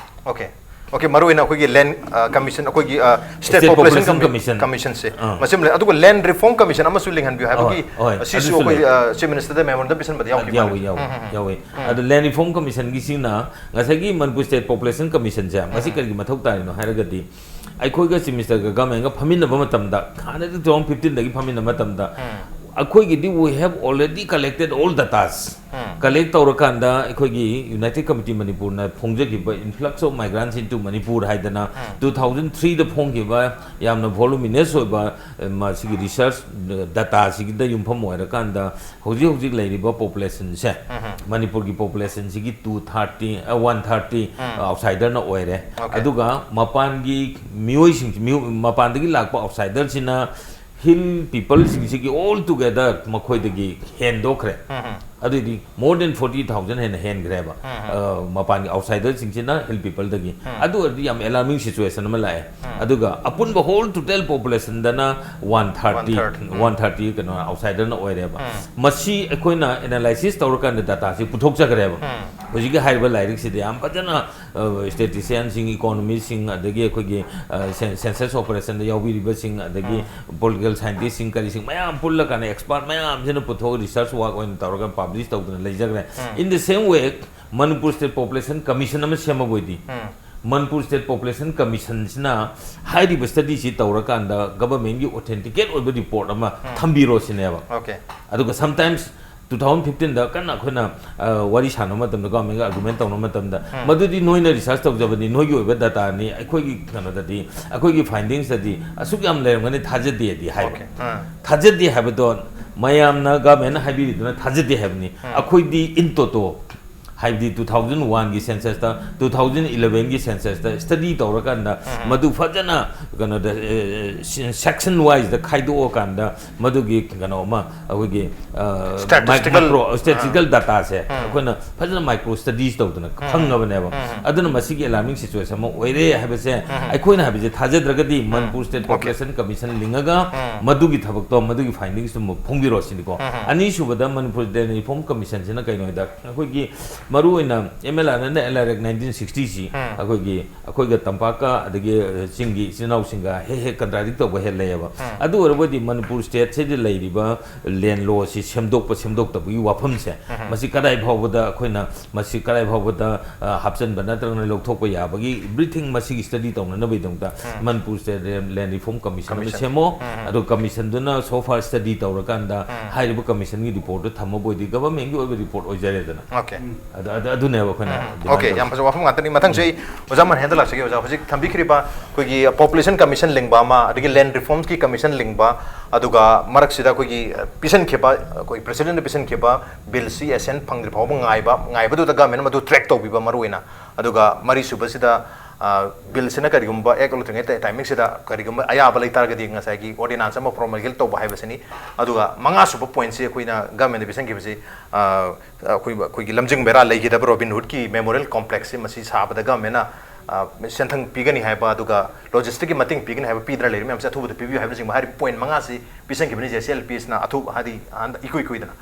Okay. Okay, ꯃꯔꯨ ꯑꯣꯏꯅ ꯑꯩꯈꯣꯏꯒꯤ land, ꯑ, commission, ꯑꯩꯈꯣꯏꯒꯤ, ꯑ, State State Population Population Commi-, Commission. Commissionꯁꯦ꯫ ꯑꯥ. ꯃꯁꯤ ꯑꯃ ꯂꯩ꯫ ꯑꯗꯨꯒ land reform commission ꯑꯃꯁꯨ ꯂꯤꯡꯍꯟꯕꯤꯌꯨ ꯍꯥꯏꯕꯒꯤ, ꯍꯣꯏ, ꯍꯣꯏ, ꯑ, ꯁꯤꯁꯨ ꯑꯗꯨꯁꯨ ꯑꯩꯈꯣꯏ, ꯂꯩ꯫ ꯑ, Chief Ministerꯗ memorandum ꯄꯤꯁꯟꯕꯗꯤ ꯌꯥꯎꯈꯤꯕ ꯌꯥꯎꯏ, ꯃꯥꯜꯂꯦ꯫ ꯌꯥꯎꯏ, ꯎꯝ, ꯎꯝ, ꯎꯝ. ꯌꯥꯎꯏ꯫ ꯑꯗꯣ land reform commissionꯒꯤꯁꯤꯅ ꯉꯁꯥꯏꯒꯤ ꯃꯅꯤꯄꯨꯔ State Population Commissionꯁꯦ, ꯃꯁꯤ ꯎꯝ. ꯀꯔꯤꯒꯤ ꯃꯊꯧ ꯇꯥꯔꯤꯅꯣ ꯍꯥꯏꯔꯒꯗꯤ, ꯑꯩꯈꯣꯏꯒ Chief Ministerꯒ governmentꯒ ꯐꯝꯃꯤꯟꯅꯕ ꯃꯇꯝꯗ, ꯍꯥꯟꯅꯗꯤ two thousand fifteenꯗꯒꯤ ꯐꯝꯃꯤꯟꯅꯕ ꯃꯇꯝꯗ, ꯎꯝ. ꯑꯩꯈꯣꯏꯒꯤꯗꯤ we have already collected all datas꯫ Um. Collect ꯇꯧꯔꯀꯥꯟꯗ ꯑꯩꯈꯣꯏꯒꯤ United Committee ꯃꯅꯤꯄꯨꯔꯅ ꯐꯣꯡꯖꯈꯤꯕ Influx of Migrants into Manipur ꯍꯥꯏꯗꯅ, ꯎꯝ. two thousand threeꯗ ꯐꯣꯡꯈꯤꯕ ꯌꯥꯝꯅ voluminous ꯑꯣꯏꯕ, ꯑ, ꯃꯁꯤꯒꯤ research dataꯁꯤꯒꯤꯗ ꯌꯨꯝꯐꯝ ꯑꯣꯏꯔꯀꯥꯟꯗ, ꯍꯧꯖꯤꯛ ꯍꯧꯖꯤꯛ ꯂꯩꯔꯤꯕ populationꯁꯦ, ꯎꯝ. ꯃꯅꯤꯄꯨꯔꯒꯤ populationꯁꯤꯒꯤ two thirty, ꯑ, one thirty, ꯎꯝ. ꯑ, outsiderꯅ ꯑꯣꯏꯔꯦ꯫ Okay. ꯑꯗꯨꯒ ꯃꯄꯥꯟꯒꯤ ꯃꯤꯑꯣꯏꯁꯤꯡ, ꯃꯤꯑꯣ-, ꯃꯄꯥꯟꯗꯒꯤ ꯂꯥꯛꯄ outsiderꯁꯤꯅ hill peopleꯁꯤꯡꯁꯤꯒꯤ all together ꯃꯈꯣꯏꯗꯒꯤ ꯍꯦꯟꯗꯣꯛꯈ꯭ꯔꯦ꯫ ꯎꯝ. ꯑꯗꯨꯏꯗꯤ more than forty thousand ꯍꯦꯟꯅ ꯍꯦꯟꯈ꯭ꯔꯦꯕ꯫ ꯎꯝ. ꯑ, ꯃꯄꯥꯟꯒꯤ outsiderꯁꯤꯡꯁꯤꯅ hill peopleꯗꯒꯤ꯫ ꯎꯝ. ꯑꯗꯨ ꯑꯣꯏꯔꯗꯤ ꯌꯥꯝ alarming situationꯑꯃ ꯂꯥꯛꯑꯦ꯫ ꯎꯝ. ꯑꯗꯨꯒ ꯑꯄꯨꯟꯕ whole total populationꯗꯅ one thirty, One third. ꯎꯝ. one thirty ꯀꯩꯅꯣ outsiderꯅ ꯑꯣꯏꯔꯦꯕ꯫ ꯎꯝ. ꯃꯁꯤ ꯑꯩꯈꯣꯏꯅ analysis ꯇꯧꯔꯀꯥꯟꯗ dataꯁꯤ ꯄꯨꯊꯣꯛꯆꯈ꯭ꯔꯦꯕ꯫ ꯎꯝ. ꯍꯧꯖꯤꯛꯀꯤ ꯍꯥꯏꯔꯤꯕ ꯂꯥꯏꯔꯤꯛꯁꯤꯗ ꯌꯥꯝ ꯐꯖꯅ ꯁ꯭ꯇꯦꯇꯤꯁꯤꯌꯥꯟꯁꯤꯡ, ꯏꯀꯣꯅꯣꯃꯤꯁꯁꯤꯡ, ꯑꯗꯒꯤ ꯑꯩꯈꯣꯏꯒꯤ ꯁꯦꯟꯁꯁ ꯑꯣꯄꯔꯦꯁꯟꯗ ꯌꯥꯎꯕꯤꯔꯤꯕꯁꯤꯡ, ꯑꯗꯒꯤ ꯄꯣꯂꯤꯇꯤꯀꯦꯜ ꯁꯥꯏꯟꯇꯤꯁꯁꯤꯡ, ꯀꯔꯤꯁꯤꯡ ꯃꯌꯥꯝ ꯄꯨꯜꯂꯀꯥꯟꯗ, ꯑꯦꯛꯁꯄꯥꯔꯠ ꯃꯌꯥꯝꯁꯤꯅ ꯄꯨꯊꯣꯛꯑꯒ ꯔꯤꯁꯔꯁ ꯋꯥꯔꯛ ꯑꯣꯏꯅ ꯇꯧꯔꯒ ꯄꯕ꯭ꯂꯤꯁ ꯇꯧꯗꯅ ꯂꯩꯖꯈ꯭ꯔꯦ꯫ In the same way, Manipur state population commission ꯑꯃ ꯁꯦꯝꯃꯕ ꯑꯣꯏꯗꯤ, ꯃꯅꯤꯄꯨꯔ ꯁ꯭ꯇꯦꯠ ꯄꯣꯄꯨꯂꯦꯁꯟ ꯀꯃꯤꯁꯟꯁꯤꯅ ꯍꯥꯏꯔꯤꯕ ꯁ꯭ꯇꯗꯤꯁꯤ ꯇꯧꯔꯀꯥꯟꯗ ꯒꯚꯔꯟꯃꯦꯟꯒꯤ ꯑꯣꯊꯦꯟꯇꯤꯀꯦꯠ ꯑꯣꯏꯕ ꯔꯤꯄꯣꯔꯠ ꯑꯃ ꯊꯝꯕꯤꯔꯣ ꯁꯤꯅꯦꯕ꯫ ꯑꯣꯀꯦ꯫ ꯑꯗꯨꯒ ꯁꯝꯇꯥꯏꯝꯁ ꯇꯨ ꯊꯥꯎꯖꯟ ꯐꯤꯐꯇꯤꯟꯗ ꯀꯟꯅ ꯑꯩꯈꯣꯏꯅ, ꯑ, ꯋꯥꯔꯤ ꯁꯥꯟꯅꯕ ꯃꯇꯝꯗ, ꯒꯚꯔꯟꯃꯦꯟꯒ ꯑꯥꯔꯒꯨꯃꯦꯟ ꯇꯧꯅꯕ ꯃꯇꯝꯗ, ꯃꯗꯨꯗꯤ ꯅꯣꯏꯅ ꯔꯤꯁꯔꯁ ꯇꯧꯖꯕꯅꯤ, ꯅꯣꯏꯒꯤ ꯑꯣꯏꯕ ꯗꯇꯥꯅꯤ, ꯑꯩꯈꯣꯏꯒꯤ ꯀꯩꯅꯣꯗꯗꯤ, ꯑꯩꯈꯣꯏꯒꯤ ꯐꯥꯏꯟꯗꯤꯡꯁꯇꯗꯤ ꯑꯁꯨꯛ ꯌꯥꯝ ꯂꯩꯔꯝꯒꯅꯤ, ꯊꯥꯖꯗꯦꯗꯤ ꯍꯥꯏꯕ꯫ ꯑꯣꯀꯦ꯫ ꯑꯥ꯫ ꯊꯥꯖꯗꯦ ꯍꯥꯏꯕꯗꯣ ꯃꯌꯥꯝꯅ, ꯒꯚꯔꯟꯃꯦꯟꯅ ꯍꯥꯏꯕꯤꯔꯤꯗꯨꯅ ꯊꯥꯖꯗꯦ ꯍꯥꯏꯕꯅꯤ꯫ ꯑꯩꯈꯣꯏꯗꯤ ꯏꯟ ꯇꯣꯇꯣ, ꯍꯥꯏꯕꯗꯤ ꯇꯨ ꯊꯥꯎꯖꯟ ꯋꯥꯟꯒꯤ ꯁꯦꯟꯁꯁꯇ, ꯇꯨ ꯊꯥꯎꯖꯟ ꯏꯂꯚꯦꯟꯒꯤ ꯁꯦꯟꯁꯁꯇ ꯁ꯭ꯇꯗꯤ ꯇꯧꯔꯀꯥꯟꯗ ꯃꯗꯨ ꯐꯖꯅ ꯀꯩꯅꯣꯗ, ꯑꯦ, ꯁꯦꯛꯁꯟ ꯋꯥꯏꯁꯇ ꯈꯥꯏꯗꯣꯛꯑꯀꯥꯟꯗ ꯃꯗꯨꯒꯤ ꯀꯩꯅꯣ ꯑꯃ ꯑꯩꯈꯣꯏꯒꯤ, ꯑ, Statistical. ꯃꯥꯏꯀ꯭ꯔꯣ, ꯁ꯭ꯇꯦꯇꯤꯁꯇꯤꯀꯦꯜ ꯗꯇꯥꯁꯦ ꯑꯩꯈꯣꯏꯅ ꯐꯖꯅ ꯃꯥꯏꯀ꯭ꯔꯣ ꯁ꯭ꯇꯗꯤꯁ ꯇꯧꯗꯅ ꯈꯪꯉꯕꯅꯦꯕ꯫ ꯑꯗꯨꯅ ꯃꯁꯤꯒꯤ ꯑꯦꯂꯥꯔꯃꯤꯡ ꯁꯤꯆꯨꯋꯦꯁꯟ ꯑꯃ ꯑꯣꯏꯔꯦ ꯍꯥꯏꯕꯁꯦ ꯑꯩꯈꯣꯏꯅ ꯍꯥꯏꯕꯁꯦ ꯊꯥꯖꯗ꯭ꯔꯒꯗꯤ ꯃꯅꯤꯄꯨꯔ ꯁ꯭ꯇꯦꯠ ꯄꯣꯄꯨꯂꯦꯁꯟ ꯀꯃꯤꯁꯟ ꯂꯤꯡꯉꯒ ꯃꯗꯨꯒꯤ ꯊꯕꯛꯇꯣ, ꯃꯗꯨꯒꯤ ꯐꯥꯏꯟꯗꯤꯡꯁꯇꯨ ꯑꯃꯨꯛ ꯐꯣꯡꯕꯤꯔꯣ ꯁꯤꯅꯤꯀꯣ꯫ ꯑꯅꯤꯁꯨꯕꯗ, ꯃꯅꯤꯄꯨꯔ ꯂꯦꯟ ꯔꯤꯐꯣꯔꯝ ꯀꯃꯤꯁꯟꯁꯤꯅ ꯀꯩꯅꯣ ꯍꯥꯏꯗ, ꯑꯩꯈꯣꯏꯒꯤ ꯃꯔꯨꯑꯣꯏꯅ M L R and L R act nineteen ꯁꯤꯛꯁꯇꯤꯁꯤ ꯑꯩꯈꯣꯏꯒꯤ, ꯑꯩꯈꯣꯏꯒ ꯇꯝꯄꯥꯛꯀ ꯑꯗꯒꯤ ꯆꯤꯡꯒꯤ ꯏꯆꯤꯟ ꯏꯅꯥꯎꯁꯤꯡꯒ ꯍꯦꯛ ꯍꯦꯛ ꯀꯟꯇ꯭ꯔꯥꯗꯤꯛ ꯇꯧꯕ ꯍꯦꯛ ꯂꯩꯌꯦꯕ꯫ ꯑꯗꯨ ꯑꯣꯏꯔꯕꯗꯤ ꯃꯅꯤꯄꯨꯔ ꯁ꯭ꯇꯦꯠꯁꯤꯗ ꯂꯩꯔꯤꯕ ꯂꯦꯟ ꯂꯣꯁꯤ ꯁꯦꯝꯗꯣꯛꯄ ꯁꯦꯝꯗꯣꯛꯇꯕꯒꯤ ꯋꯥꯐꯝꯁꯦ, ꯃꯁꯤ ꯀꯗꯥꯏ ꯐꯥꯎꯕꯗ ꯑꯩꯈꯣꯏꯅ ꯃꯁꯤ ꯀꯗꯥꯏ ꯐꯥꯎꯕꯗ, ꯑ, ꯍꯥꯞꯆꯤꯟꯕ ꯅꯠꯇ꯭ꯔꯒꯅ ꯂꯧꯊꯣꯛꯄ ꯌꯥꯕꯒꯤ, ꯏꯕ꯭ꯔꯤꯊꯤꯡ ꯃꯁꯤꯒꯤ ꯁ꯭ꯇꯗꯤ ꯇꯧꯅꯅꯕꯒꯤꯗꯃꯛꯇ ꯃꯅꯤꯄꯨꯔ ꯁ꯭ꯇꯦꯠ ꯂꯦꯟ ꯔꯤꯐꯣꯔꯝ ꯀꯃꯤꯁꯟ ꯑꯃ ꯁꯦꯝꯃꯣ꯫ ꯑꯗꯨ ꯀꯃꯤꯁꯟꯗꯨꯅ so far ꯁ꯭ꯇꯗꯤ ꯇꯧꯔꯀꯥꯟꯗ ꯍꯥꯏꯔꯤꯕ ꯀꯃꯤꯁꯟꯒꯤ ꯔꯤꯄꯣꯔꯠꯇꯨ ꯊꯝꯃꯕ ꯑꯣꯏꯗꯤ ꯒꯚꯔꯟꯃꯦꯟꯒꯤ ꯑꯣꯏꯕ ꯔꯤꯄꯣꯔꯠ ꯑꯣꯏꯖꯔꯦꯗꯅ꯫ ꯑꯣꯀꯦ꯫ ꯑꯗꯨ, ꯑꯗꯨ, ꯑꯗꯨꯅꯦꯕ ꯑꯩꯈꯣꯏꯅ ꯗꯤꯃꯥꯟ ꯑꯣꯀꯦ, ꯇꯧꯔꯤꯁꯦ꯫ ꯌꯥꯝ ꯐꯖꯕ ꯋꯥꯐꯝ ꯉꯥꯛꯇꯅꯤ꯫ ꯃꯊꯪꯁꯦ ꯑꯩ ꯑꯣꯖꯥ ꯃꯅꯤꯍꯦꯟꯗ ꯂꯥꯛꯆꯒꯦ꯫ ꯑꯣꯖꯥ, ꯍꯧꯖꯤꯛ ꯊꯝꯕꯤꯈ꯭ꯔꯤꯕ ꯑꯩꯈꯣꯏꯒꯤ ꯄꯣꯄꯨꯂꯦꯁꯟ ꯀꯃꯤꯁꯟ ꯂꯤꯡꯕ ꯑꯃ, ꯑꯗꯒꯤ ꯂꯦꯟ ꯔꯤꯐꯣꯔꯝꯁꯀꯤ ꯀꯃꯤꯁꯟ ꯂꯤꯡꯕ, ꯑꯗꯨꯒ ꯃꯔꯛꯁꯤꯗ ꯑꯩꯈꯣꯏꯒꯤ, ꯑ, ꯄꯤꯁꯟꯈꯤꯕ, ꯑꯩꯈꯣꯏ ꯄ꯭ꯔꯦꯁꯤꯗꯦꯟꯠꯅ ꯄꯤꯁꯟꯈꯤꯕ ꯕꯤꯜꯁꯤ ꯑꯦꯁꯦꯟꯠ ꯐꯪꯗ꯭ꯔꯤ ꯐꯥꯎꯕ ꯉꯥꯏꯕ, ꯉꯥꯏꯕꯗꯨꯗ ꯒꯚꯔꯟꯃꯦꯟꯠꯅ ꯃꯗꯨ ꯇ꯭ꯔꯦꯛ ꯇꯧꯕꯤꯕ ꯃꯔꯨꯑꯣꯏꯅ꯫ ꯑꯗꯨꯒ ꯃꯔꯤꯁꯨꯕꯁꯤꯗ, ꯑ, ꯕꯤꯜꯁꯤꯅ ꯀꯔꯤꯒꯨꯝꯕ ꯑꯦꯛ ꯂꯧꯗ꯭ꯔꯤꯉꯩ ꯇꯥꯏꯃꯤꯡꯁꯤꯗ ꯀꯔꯤꯒꯨꯝꯕ ꯑꯌꯥꯕ ꯂꯩ ꯇꯥꯔꯒꯗꯤ ꯉꯁꯥꯏꯒꯤ ꯑꯣꯔꯗꯤꯅꯥꯟꯁ ꯑꯃ ꯄ꯭ꯔꯣꯃꯜꯒꯦꯠ ꯇꯧꯕ ꯍꯥꯏꯕꯁꯤꯅꯤ꯫ ꯑꯗꯨꯒ ꯃꯉꯥꯁꯨꯕ ꯄꯣꯏꯟꯠꯁꯤ ꯑꯩꯈꯣꯏꯅ ꯒꯚꯔꯟꯃꯦꯟꯠꯅ ꯄꯤꯁꯟꯈꯤꯕꯁꯤ, ꯑ, ꯑꯩꯈꯣꯏ, ꯑꯩꯈꯣꯏꯒꯤ ꯂꯝꯖꯤꯡ ꯕꯦꯔꯥ ꯂꯩꯈꯤꯗꯕ ꯔꯣꯕꯤꯟ ꯍꯨꯗꯀꯤ ꯃꯦꯃꯣꯔꯤꯌꯦꯜ ꯀꯣꯝꯄ꯭ꯂꯦꯛꯁꯁꯤ ꯃꯁꯤ ꯁꯥꯕꯗ ꯒꯚꯔꯟꯃꯦꯟꯠꯅ, ꯑ, ꯁꯦꯟꯊꯪ ꯄꯤꯒꯅꯤ ꯍꯥꯏꯕ, ꯑꯗꯨꯒ ꯂꯣꯖꯤꯁꯇꯤꯛꯀꯤ ꯃꯇꯦꯡ ꯄꯤꯒꯅꯤ ꯍꯥꯏꯕ, ꯄꯤꯗꯅ ꯂꯩꯔꯤ ꯃꯌꯥꯝꯁꯦ ꯑꯊꯨꯕꯗ ꯄꯤꯕꯤꯌꯨ ꯍꯥꯏꯕꯅꯆꯤꯡꯕ ꯍꯥꯏꯔꯤꯕ ꯄꯣꯏꯟꯠ ꯃꯉꯥꯁꯤ ꯄꯤꯁꯟꯈꯤꯕꯅꯤ ꯖꯦ ꯁꯤ ꯑꯦꯜ ꯄꯤ ꯑꯦꯁꯅ ꯑꯊꯨꯕ, ꯍꯥꯏꯗꯤ ꯍꯟꯗꯛ ꯏꯀꯨꯏ ꯀꯨꯏꯗꯅ꯫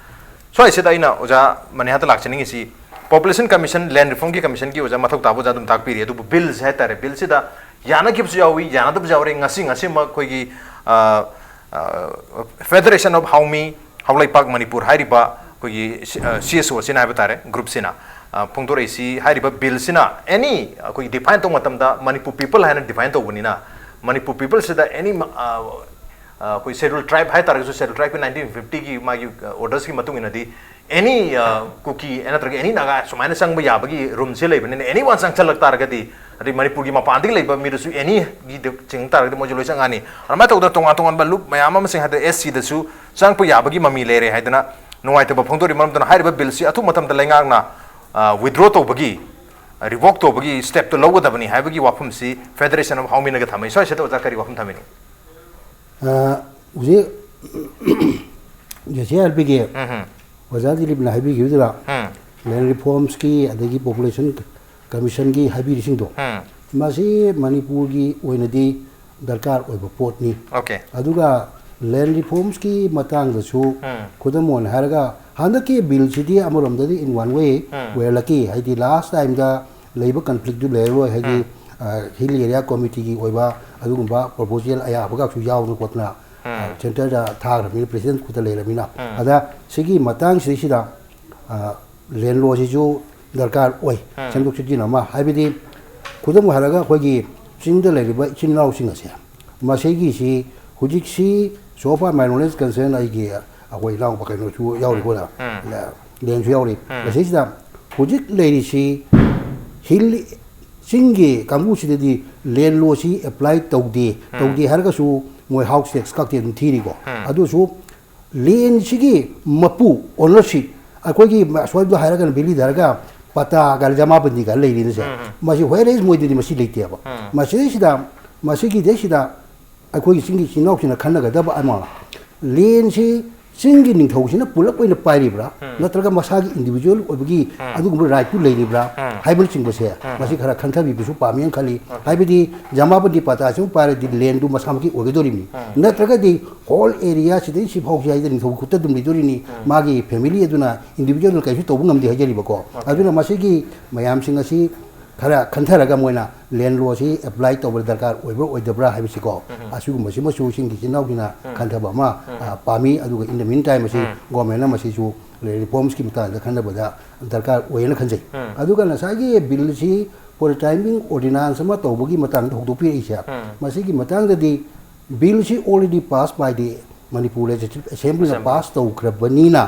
ꯁ꯭ꯋꯥꯏꯁꯤꯗ ꯑꯩꯅ ꯑꯣꯖꯥ ꯃꯅꯤꯍꯥꯟꯗ ꯂꯥꯛꯆꯅꯤꯡꯉꯤꯁꯤ, Population Commission, Land Reformꯒꯤ Commissionꯒꯤ ꯑꯣꯖꯥ ꯃꯊꯧ ꯇꯥꯕ ꯑꯣꯖꯥ ꯑꯗꯨꯝ ꯇꯥꯛꯄꯤꯔꯤ꯫ ꯑꯗꯨꯕꯨ Billꯁꯦ ꯍꯥꯏꯇꯥꯔꯦ, Billꯁꯤꯗ ꯌꯥꯅꯈꯤꯕꯁꯨ ꯌꯥꯎꯏ, ꯌꯥꯅꯗꯕꯁꯨ ꯌꯥꯎꯔꯦ꯫ ꯉꯁꯤ, ꯉꯁꯤꯃꯛ ꯑꯩꯈꯣꯏꯒꯤ, ꯑ, ꯑ, Federation of Haomi, ꯍꯥꯎꯂꯩꯄꯥꯛ ꯃꯅꯤꯄꯨꯔ ꯍꯥꯏꯔꯤꯕ ꯑꯩꯈꯣꯏꯒꯤ ꯁꯤ-, ꯑ, CSOꯁꯤꯅ ꯍꯥꯏꯕ ꯇꯥꯔꯦ, groupꯁꯤꯅ, ꯑ, ꯐꯣꯡꯗꯣꯔꯛꯏꯁꯤ, ꯍꯥꯏꯔꯤꯕ Billꯁꯤꯅ any ꯑꯩꯈꯣꯏꯒꯤ define ꯇꯧꯕ ꯃꯇꯝꯗ ꯃꯅꯤꯄꯨꯔ people ꯍꯥꯏꯅ define ꯇꯧꯕꯅꯤꯅ, ꯃꯅꯤꯄꯨꯔ peopleꯁꯤꯗ any ꯃ-, ꯑ, ꯑ, ꯑꯩꯈꯣꯏ Scheduled Tribe ꯍꯥꯏ ꯇꯥꯔꯒꯁꯨ, Scheduled Tribeꯀꯤ nineteen fiftyꯒꯤ ꯃꯥꯒꯤ, ꯑ, ordersꯀꯤ ꯃꯇꯨꯡ ꯏꯟꯅꯗꯤ, any, ꯑ, ꯀꯨꯀꯤ ꯅꯠꯇ꯭ꯔꯒ any ꯅꯥꯒꯥ ꯁꯨꯃꯥꯏꯅ ꯆꯪꯕ ꯌꯥꯕꯒꯤ roomꯁꯦ ꯂꯩꯕꯅꯤꯅ, anyone ꯆꯪꯁꯜꯂꯛ ꯇꯥꯔꯒꯗꯤ, ꯑꯗꯩ ꯃꯅꯤꯄꯨꯔꯒꯤ ꯃꯄꯥꯟꯗꯒꯤ ꯂꯩꯕ ꯃꯤꯗꯨꯁꯨ anyꯒꯤ ꯆꯤꯡ ꯇꯥꯔꯒꯗꯤ ꯃꯣꯏꯁꯨ ꯂꯣꯏ ꯆꯪꯉꯛꯑꯅꯤ꯫ ꯑꯗꯨꯃꯥꯏꯅ ꯇꯧꯗꯅ ꯇꯣꯉꯥꯟ ꯇꯣꯉꯥꯟꯕ ꯂꯨꯞ ꯃꯌꯥꯝ ꯑꯃꯁꯤꯡ, ꯍꯥꯏꯗꯤ SCꯗꯁꯨ ꯆꯪꯉꯛꯄ ꯌꯥꯕꯒꯤ ꯃꯃꯤ ꯂꯩꯔꯦ ꯍꯥꯏꯗꯅ ꯅꯨꯡꯉꯥꯏꯇꯕ ꯐꯣꯡꯗꯣꯔꯤ꯫ ꯃꯔꯝ ꯑꯗꯨꯅ ꯍꯥꯏꯔꯤꯕ Billꯁꯤ ꯑꯊꯨꯕ ꯃꯇꯝꯗ ꯂꯩꯉꯥꯛꯅ, ꯑ, withdraw ꯇꯧꯕꯒꯤ, revoke ꯇꯧꯕꯒꯤ stepꯇꯣ ꯂꯧꯒꯗꯕꯅꯤ ꯍꯥꯏꯕꯒꯤ ꯋꯥꯐꯝꯁꯤ Federation of Haomiꯅꯒ ꯊꯝꯃꯤ꯫ ꯁ꯭ꯋꯥꯏꯁꯤꯗ ꯑꯣꯖꯥ ꯀꯔꯤ ꯋꯥꯐꯝ ꯊꯝꯕꯤꯅꯤ? ꯑ, ꯍꯧꯖꯤꯛ JCRPꯒꯤ ꯎꯝ ꯍꯝ꯫ ꯑꯣꯖꯥ ꯗꯤꯂꯤꯞꯅ ꯍꯥꯏꯕꯤꯈꯤꯕꯗꯨꯗ ꯎꯝ꯫ Land Reformsꯀꯤ ꯑꯗꯒꯤ Population Commissionꯒꯤ ꯍꯥꯏꯕꯤꯔꯤꯁꯤꯡꯗꯣ, ꯎꯝ꯫ ꯃꯁꯤ ꯃꯅꯤꯄꯨꯔꯒꯤ ꯑꯣꯏꯅꯗꯤ ꯗꯔꯀꯥꯔ ꯑꯣꯏꯕ ꯄꯣꯠꯅꯤ꯫ Okay꯫ ꯑꯗꯨꯒ Land Reformsꯀꯤ ꯃꯇꯥꯡꯗꯁꯨ ꯎꯝ꯫ ꯈꯨꯗꯝ ꯑꯣꯏꯅ ꯍꯥꯏꯔꯒ, ꯍꯟꯗꯛꯀꯤ Billꯁꯤꯗꯤ ꯑꯃꯔꯣꯝꯗꯗꯤ in one way um. We are lucky, ꯍꯥꯏꯗꯤ last timeꯗ ꯂꯩꯕ conflictꯗꯨ ꯂꯩꯔꯔꯣꯏ, ꯍꯥꯏꯗꯤ, ꯎꯝ꯫ ꯑ, Hill Area Committeeꯒꯤ ꯑꯣꯏꯕ ꯑꯗꯨꯒꯨꯝꯕ proposal ꯑꯌꯥꯕꯒꯁꯨ ꯌꯥꯎꯗꯅ ꯈꯣꯠꯇꯅ, ꯎꯝ꯫ ꯑ, centreꯗ ꯊꯥꯈ꯭ꯔꯕꯅꯤꯅ, President ꯈꯨꯠꯇ ꯂꯩꯔꯕꯅꯤꯅ꯫ ꯎꯝ꯫ ꯑꯗ ꯁꯤꯒꯤ ꯃꯇꯥꯡꯁꯤꯗꯩꯁꯤꯗ, ꯑ, land lawꯁꯤꯁꯨ ꯗꯔꯀꯥꯔ ꯑꯣꯏ, ꯎꯝ꯫ ꯁꯦꯝꯗꯣꯛ ꯁꯦꯝꯖꯤꯟ ꯑꯃ꯫ ꯍꯥꯏꯕꯗꯤ, ꯈꯨꯗꯝ ꯍꯥꯏꯔꯒ, ꯑꯩꯈꯣꯏꯒꯤ ꯆꯤꯡꯗ ꯂꯩꯔꯤꯕ ꯏꯆꯤꯟ ꯏꯅꯥꯎꯁꯤꯡ ꯑꯁꯦ, ꯃꯁꯤꯒꯤꯁꯤ ꯍꯧꯖꯤꯛꯁꯤ, so far my knowledge concern, ꯑꯩꯒꯤ, ꯑꯩꯈꯣꯏ ꯏꯅꯥꯎꯄꯥ ꯀꯩꯅꯣꯁꯨ ꯌꯥꯎꯔꯤ, ꯎꯝ꯫ ꯀꯣ, ꯎꯝ꯫ ꯂꯦꯟꯁꯨ ꯌꯥꯎꯔꯤ꯫ ꯎꯝ꯫ ꯃꯁꯤꯁꯤꯗ ꯍꯧꯖꯤꯛ ꯂꯩꯔꯤꯁꯤ Hill, ꯆꯤꯡꯒꯤ ꯀꯥꯡꯕꯨꯁꯤꯗꯗꯤ land lawꯁꯤ apply ꯇꯧꯗꯦ꯫ ꯎꯝ꯫ ꯇꯧꯗꯦ ꯍꯥꯏꯔꯒꯁꯨ ꯃꯣꯏ house tax ꯀꯛꯇꯦ, ꯑꯗꯨꯝ ꯊꯤꯔꯤꯀꯣ꯫ ꯎꯝ꯫ ꯑꯗꯨꯁꯨ landꯁꯤꯒꯤ ꯃꯄꯨ, ownership, ꯑꯩꯈꯣꯏꯒꯤ ꯑꯁꯣꯏꯕꯗ ꯍꯥꯏꯔꯒꯅ, ꯚꯦꯂꯤꯗ ꯍꯥꯏꯔꯒ ꯄꯇꯥꯒ ꯖꯃꯥꯕꯟꯗꯤꯒ ꯂꯩꯔꯤꯅꯁꯦ꯫ ꯎꯝ, ꯎꯝ꯫ ꯃꯁꯤ whereas ꯃꯣꯏꯗꯗꯤ ꯃꯁꯤ ꯂꯩꯇꯦꯕ꯫ ꯎꯝ꯫ ꯃꯁꯤꯗꯩꯁꯤꯗ, ꯃꯁꯤꯒꯤꯗꯩꯁꯤꯗ ꯑꯩꯈꯣꯏꯒꯤ ꯆꯤꯡꯒꯤ ꯏꯆꯤꯟ ꯏꯅꯥꯎꯁꯤꯡꯅ ꯈꯟꯅꯒꯗꯕ ꯑꯃ, landꯁꯤ ꯆꯤꯡꯒꯤ ꯅꯤꯡꯊꯧꯁꯤꯅ ꯄꯨꯂꯞ ꯑꯣꯏꯅ ꯄꯥꯏꯔꯤꯕ꯭ꯔꯥ, ꯎꯝ꯫ ꯅꯠꯇ꯭ꯔꯒ ꯃꯁꯥꯒꯤ individual ꯑꯣꯏꯕꯒꯤ ꯎꯝ꯫ ꯑꯗꯨꯒꯨꯝꯕ rightꯇꯨ ꯂꯩꯔꯤꯕ꯭ꯔꯥ? ꯎꯝ꯫ ꯍꯥꯏꯕꯅꯆꯤꯡꯕꯁꯦ, ꯃꯁꯤ ꯈꯔ ꯈꯟꯊꯕꯤꯕꯁꯨ ꯄꯥꯝꯃꯤ ꯍꯥꯏꯅ ꯈꯜꯂꯤ꯫ ꯍꯥꯏꯕꯗꯤ ꯖꯃꯥꯕꯟꯗꯤ ꯄꯇꯥꯁꯤꯃ ꯄꯥꯏꯔꯗꯤ ꯂꯦꯟꯗꯨ ꯃꯁꯥꯃꯛꯀꯤ ꯑꯣꯏꯒꯗꯧꯔꯤꯕꯅꯤ꯫ ꯅꯠꯇ꯭ꯔꯒꯗꯤ ꯍꯣꯜ ꯑꯦꯔꯤꯌꯥ ꯁꯤꯗꯩ ꯁꯤ ꯐꯥꯎꯁꯤ ꯍꯥꯏꯗ ꯅꯤꯡꯊꯧ ꯈꯨꯠꯇ ꯑꯗꯨꯝ ꯂꯩꯗꯣꯔꯤꯅꯤ꯫ ꯃꯥꯒꯤ ꯐꯦꯃꯤꯂꯤ ꯑꯗꯨꯅ, ꯏꯟꯗꯤꯕꯤꯖꯨꯋꯦꯜꯗꯨꯅ ꯀꯩꯁꯨ ꯇꯧꯕ ꯉꯝꯗꯦ ꯍꯥꯏꯖꯔꯤꯕꯀꯣ꯫ ꯑꯗꯨꯅ ꯃꯁꯤꯒꯤ ꯃꯌꯥꯝꯁꯤꯡ ꯑꯁꯤ ꯈꯔ ꯈꯟꯊꯔꯒ ꯃꯣꯏꯅ ꯂꯦꯟ ꯂꯣꯁꯤ ꯑꯦꯄ꯭ꯂꯥꯏ ꯇꯧꯕ ꯗꯔꯀꯥꯔ ꯑꯣꯏꯕ꯭ꯔꯥ ꯑꯣꯏꯗꯕ꯭ꯔꯥ ꯍꯥꯏꯕꯁꯤꯀꯣ, ꯑꯁꯤꯒꯨꯝꯕꯁꯤꯃꯁꯨ ꯏꯁꯤꯡꯒꯤ ꯏꯆꯤꯟ ꯏꯅꯥꯎꯁꯤꯡꯅ ꯈꯟꯊꯕ ꯑꯃ, ꯑ, ꯄꯥꯝꯃꯤ꯫ ꯑꯗꯨꯒ in the meantime ꯑꯁꯤ ꯒꯣꯔꯃꯦꯟꯅ ꯃꯁꯤꯁꯨ ꯔꯤꯐꯣꯔꯝꯁꯀꯤ ꯃꯇꯥꯡꯗ ꯈꯟꯅꯕꯗ ꯗꯔꯀꯥꯔ ꯑꯣꯏꯌꯦꯅ ꯈꯟꯖꯩ꯫ ꯑꯗꯨꯒ ꯉꯁꯥꯏꯒꯤ ꯕꯤꯜꯁꯤ for the time being ordinance ꯑꯃ ꯇꯧꯕꯒꯤ ꯃꯇꯥꯡꯗ ꯍꯧꯗꯣꯛꯄꯤꯔꯛꯏꯁꯦ, ꯃꯁꯤꯒꯤ ꯃꯇꯥꯡꯗꯗꯤ ꯕꯤꯜꯁꯤ already passed by the Manipur Legislative Assembly ꯅ ꯄꯥꯁ ꯇꯧꯈ꯭ꯔꯕꯅꯤꯅ,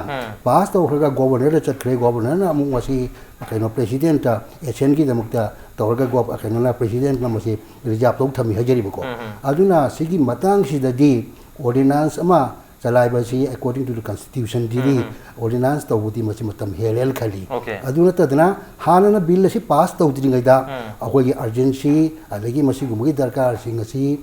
ꯄꯥꯁ ꯇꯧꯈ꯭ꯔꯒ ꯒꯣꯕꯔꯅꯔꯗ ꯆꯠꯈ꯭ꯔꯦ꯫ ꯒꯣꯕꯔꯅꯔꯅ ꯑꯃꯨꯛ ꯃꯁꯤ ꯀꯩꯅꯣ ꯄ꯭ꯔꯦꯁꯤꯗꯦꯟꯠꯇ ꯑꯦꯁꯦꯟꯒꯤꯗꯃꯛꯇ ꯇꯧꯔꯒ ꯒꯣ-, ꯀꯩꯅꯣꯅ ꯄ꯭ꯔꯦꯁꯤꯗꯦꯟꯠꯅ ꯃꯁꯤ ꯔꯤꯖꯥꯔꯚ ꯇꯧ ꯊꯝꯃꯤ ꯍꯥꯏꯖꯔꯤꯕꯀꯣ꯫ ꯑꯗꯨꯅ ꯁꯤꯒꯤ ꯃꯇꯥꯡꯁꯤꯗꯗꯤ ordinance ꯑꯃ ꯆꯂꯥꯏꯕ ꯑꯁꯤ according to the constitution D ordinance ꯇꯧꯕꯗꯤ ꯃꯁꯤ ꯃꯇꯝ ꯍꯦꯜꯂꯦꯅ ꯈꯜꯂꯤ꯫ ꯑꯗꯨ ꯅꯠꯇꯗꯅ ꯍꯥꯟꯅꯅ ꯕꯤꯜ ꯑꯁꯤ ꯄꯥꯁ ꯇꯧꯗ꯭ꯔꯤꯉꯩꯗ ꯑꯩꯈꯣꯏꯒꯤ urgency ꯑꯗꯒꯤ ꯃꯁꯤꯒꯨꯝꯕꯒꯤ ꯗꯔꯀꯥꯔꯁꯤꯡ ꯑꯁꯤ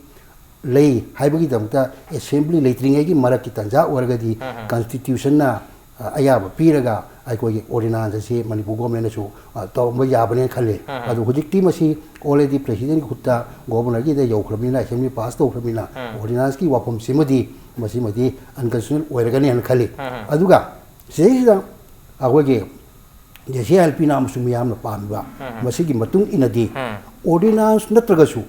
ꯂꯩ ꯍꯥꯏꯕꯒꯤꯗꯃꯛꯇ ꯑꯦꯁꯦꯝꯕ꯭ꯂꯤ ꯂꯩꯇ꯭ꯔꯤꯉꯩꯒꯤ ꯃꯔꯛꯀꯤ ꯇꯥꯟꯖꯥ ꯑꯣꯏꯔꯒꯗꯤ constitution ꯅ, ꯑ, ꯑꯌꯥꯕ ꯄꯤꯔꯒ ꯑꯩꯈꯣꯏꯒꯤ ordinance ꯑꯁꯤ ꯃꯅꯤꯄꯨꯔ ꯒꯣꯔꯃꯦꯟꯅꯁꯨ, ꯑ, ꯇꯧꯔꯝꯕ ꯌꯥꯕꯅꯦꯅ ꯈꯜꯂꯤ꯫ ꯑꯗꯨ ꯍꯧꯖꯤꯛꯇꯤ ꯃꯁꯤ already ꯄ꯭ꯔꯦꯁꯤꯗꯦꯟꯒꯤ ꯈꯨꯠꯇ, ꯒꯣꯕꯔꯅꯔꯒꯤꯗ ꯌꯧꯈ꯭ꯔꯕꯅꯤꯅ, ꯑꯦꯁꯦꯝꯕ꯭ꯂꯤ ꯄꯥꯁ ꯇꯧꯈ꯭ꯔꯕꯅꯤꯅ, ordinance ꯀꯤ ꯋꯥꯐꯝꯁꯤꯃꯗꯤ ꯃꯁꯤꯃꯗꯤ unconstitutional ꯑꯣꯏꯔꯒꯅꯤ ꯍꯥꯏꯅ ꯈꯜꯂꯤ꯫ ꯑꯗꯨꯒ ꯁꯤꯗꯩꯁꯤꯗ ꯑꯩꯈꯣꯏꯒꯤ J C I L P ꯅ ꯑꯃꯁꯨꯡ ꯃꯤꯌꯥꯝꯅ ꯄꯥꯝꯃꯤꯕ, ꯃꯁꯤꯒꯤ ꯃꯇꯨꯡ ꯏꯟꯅꯗꯤ ordinance ꯅꯠꯇ꯭ꯔꯒꯁꯨ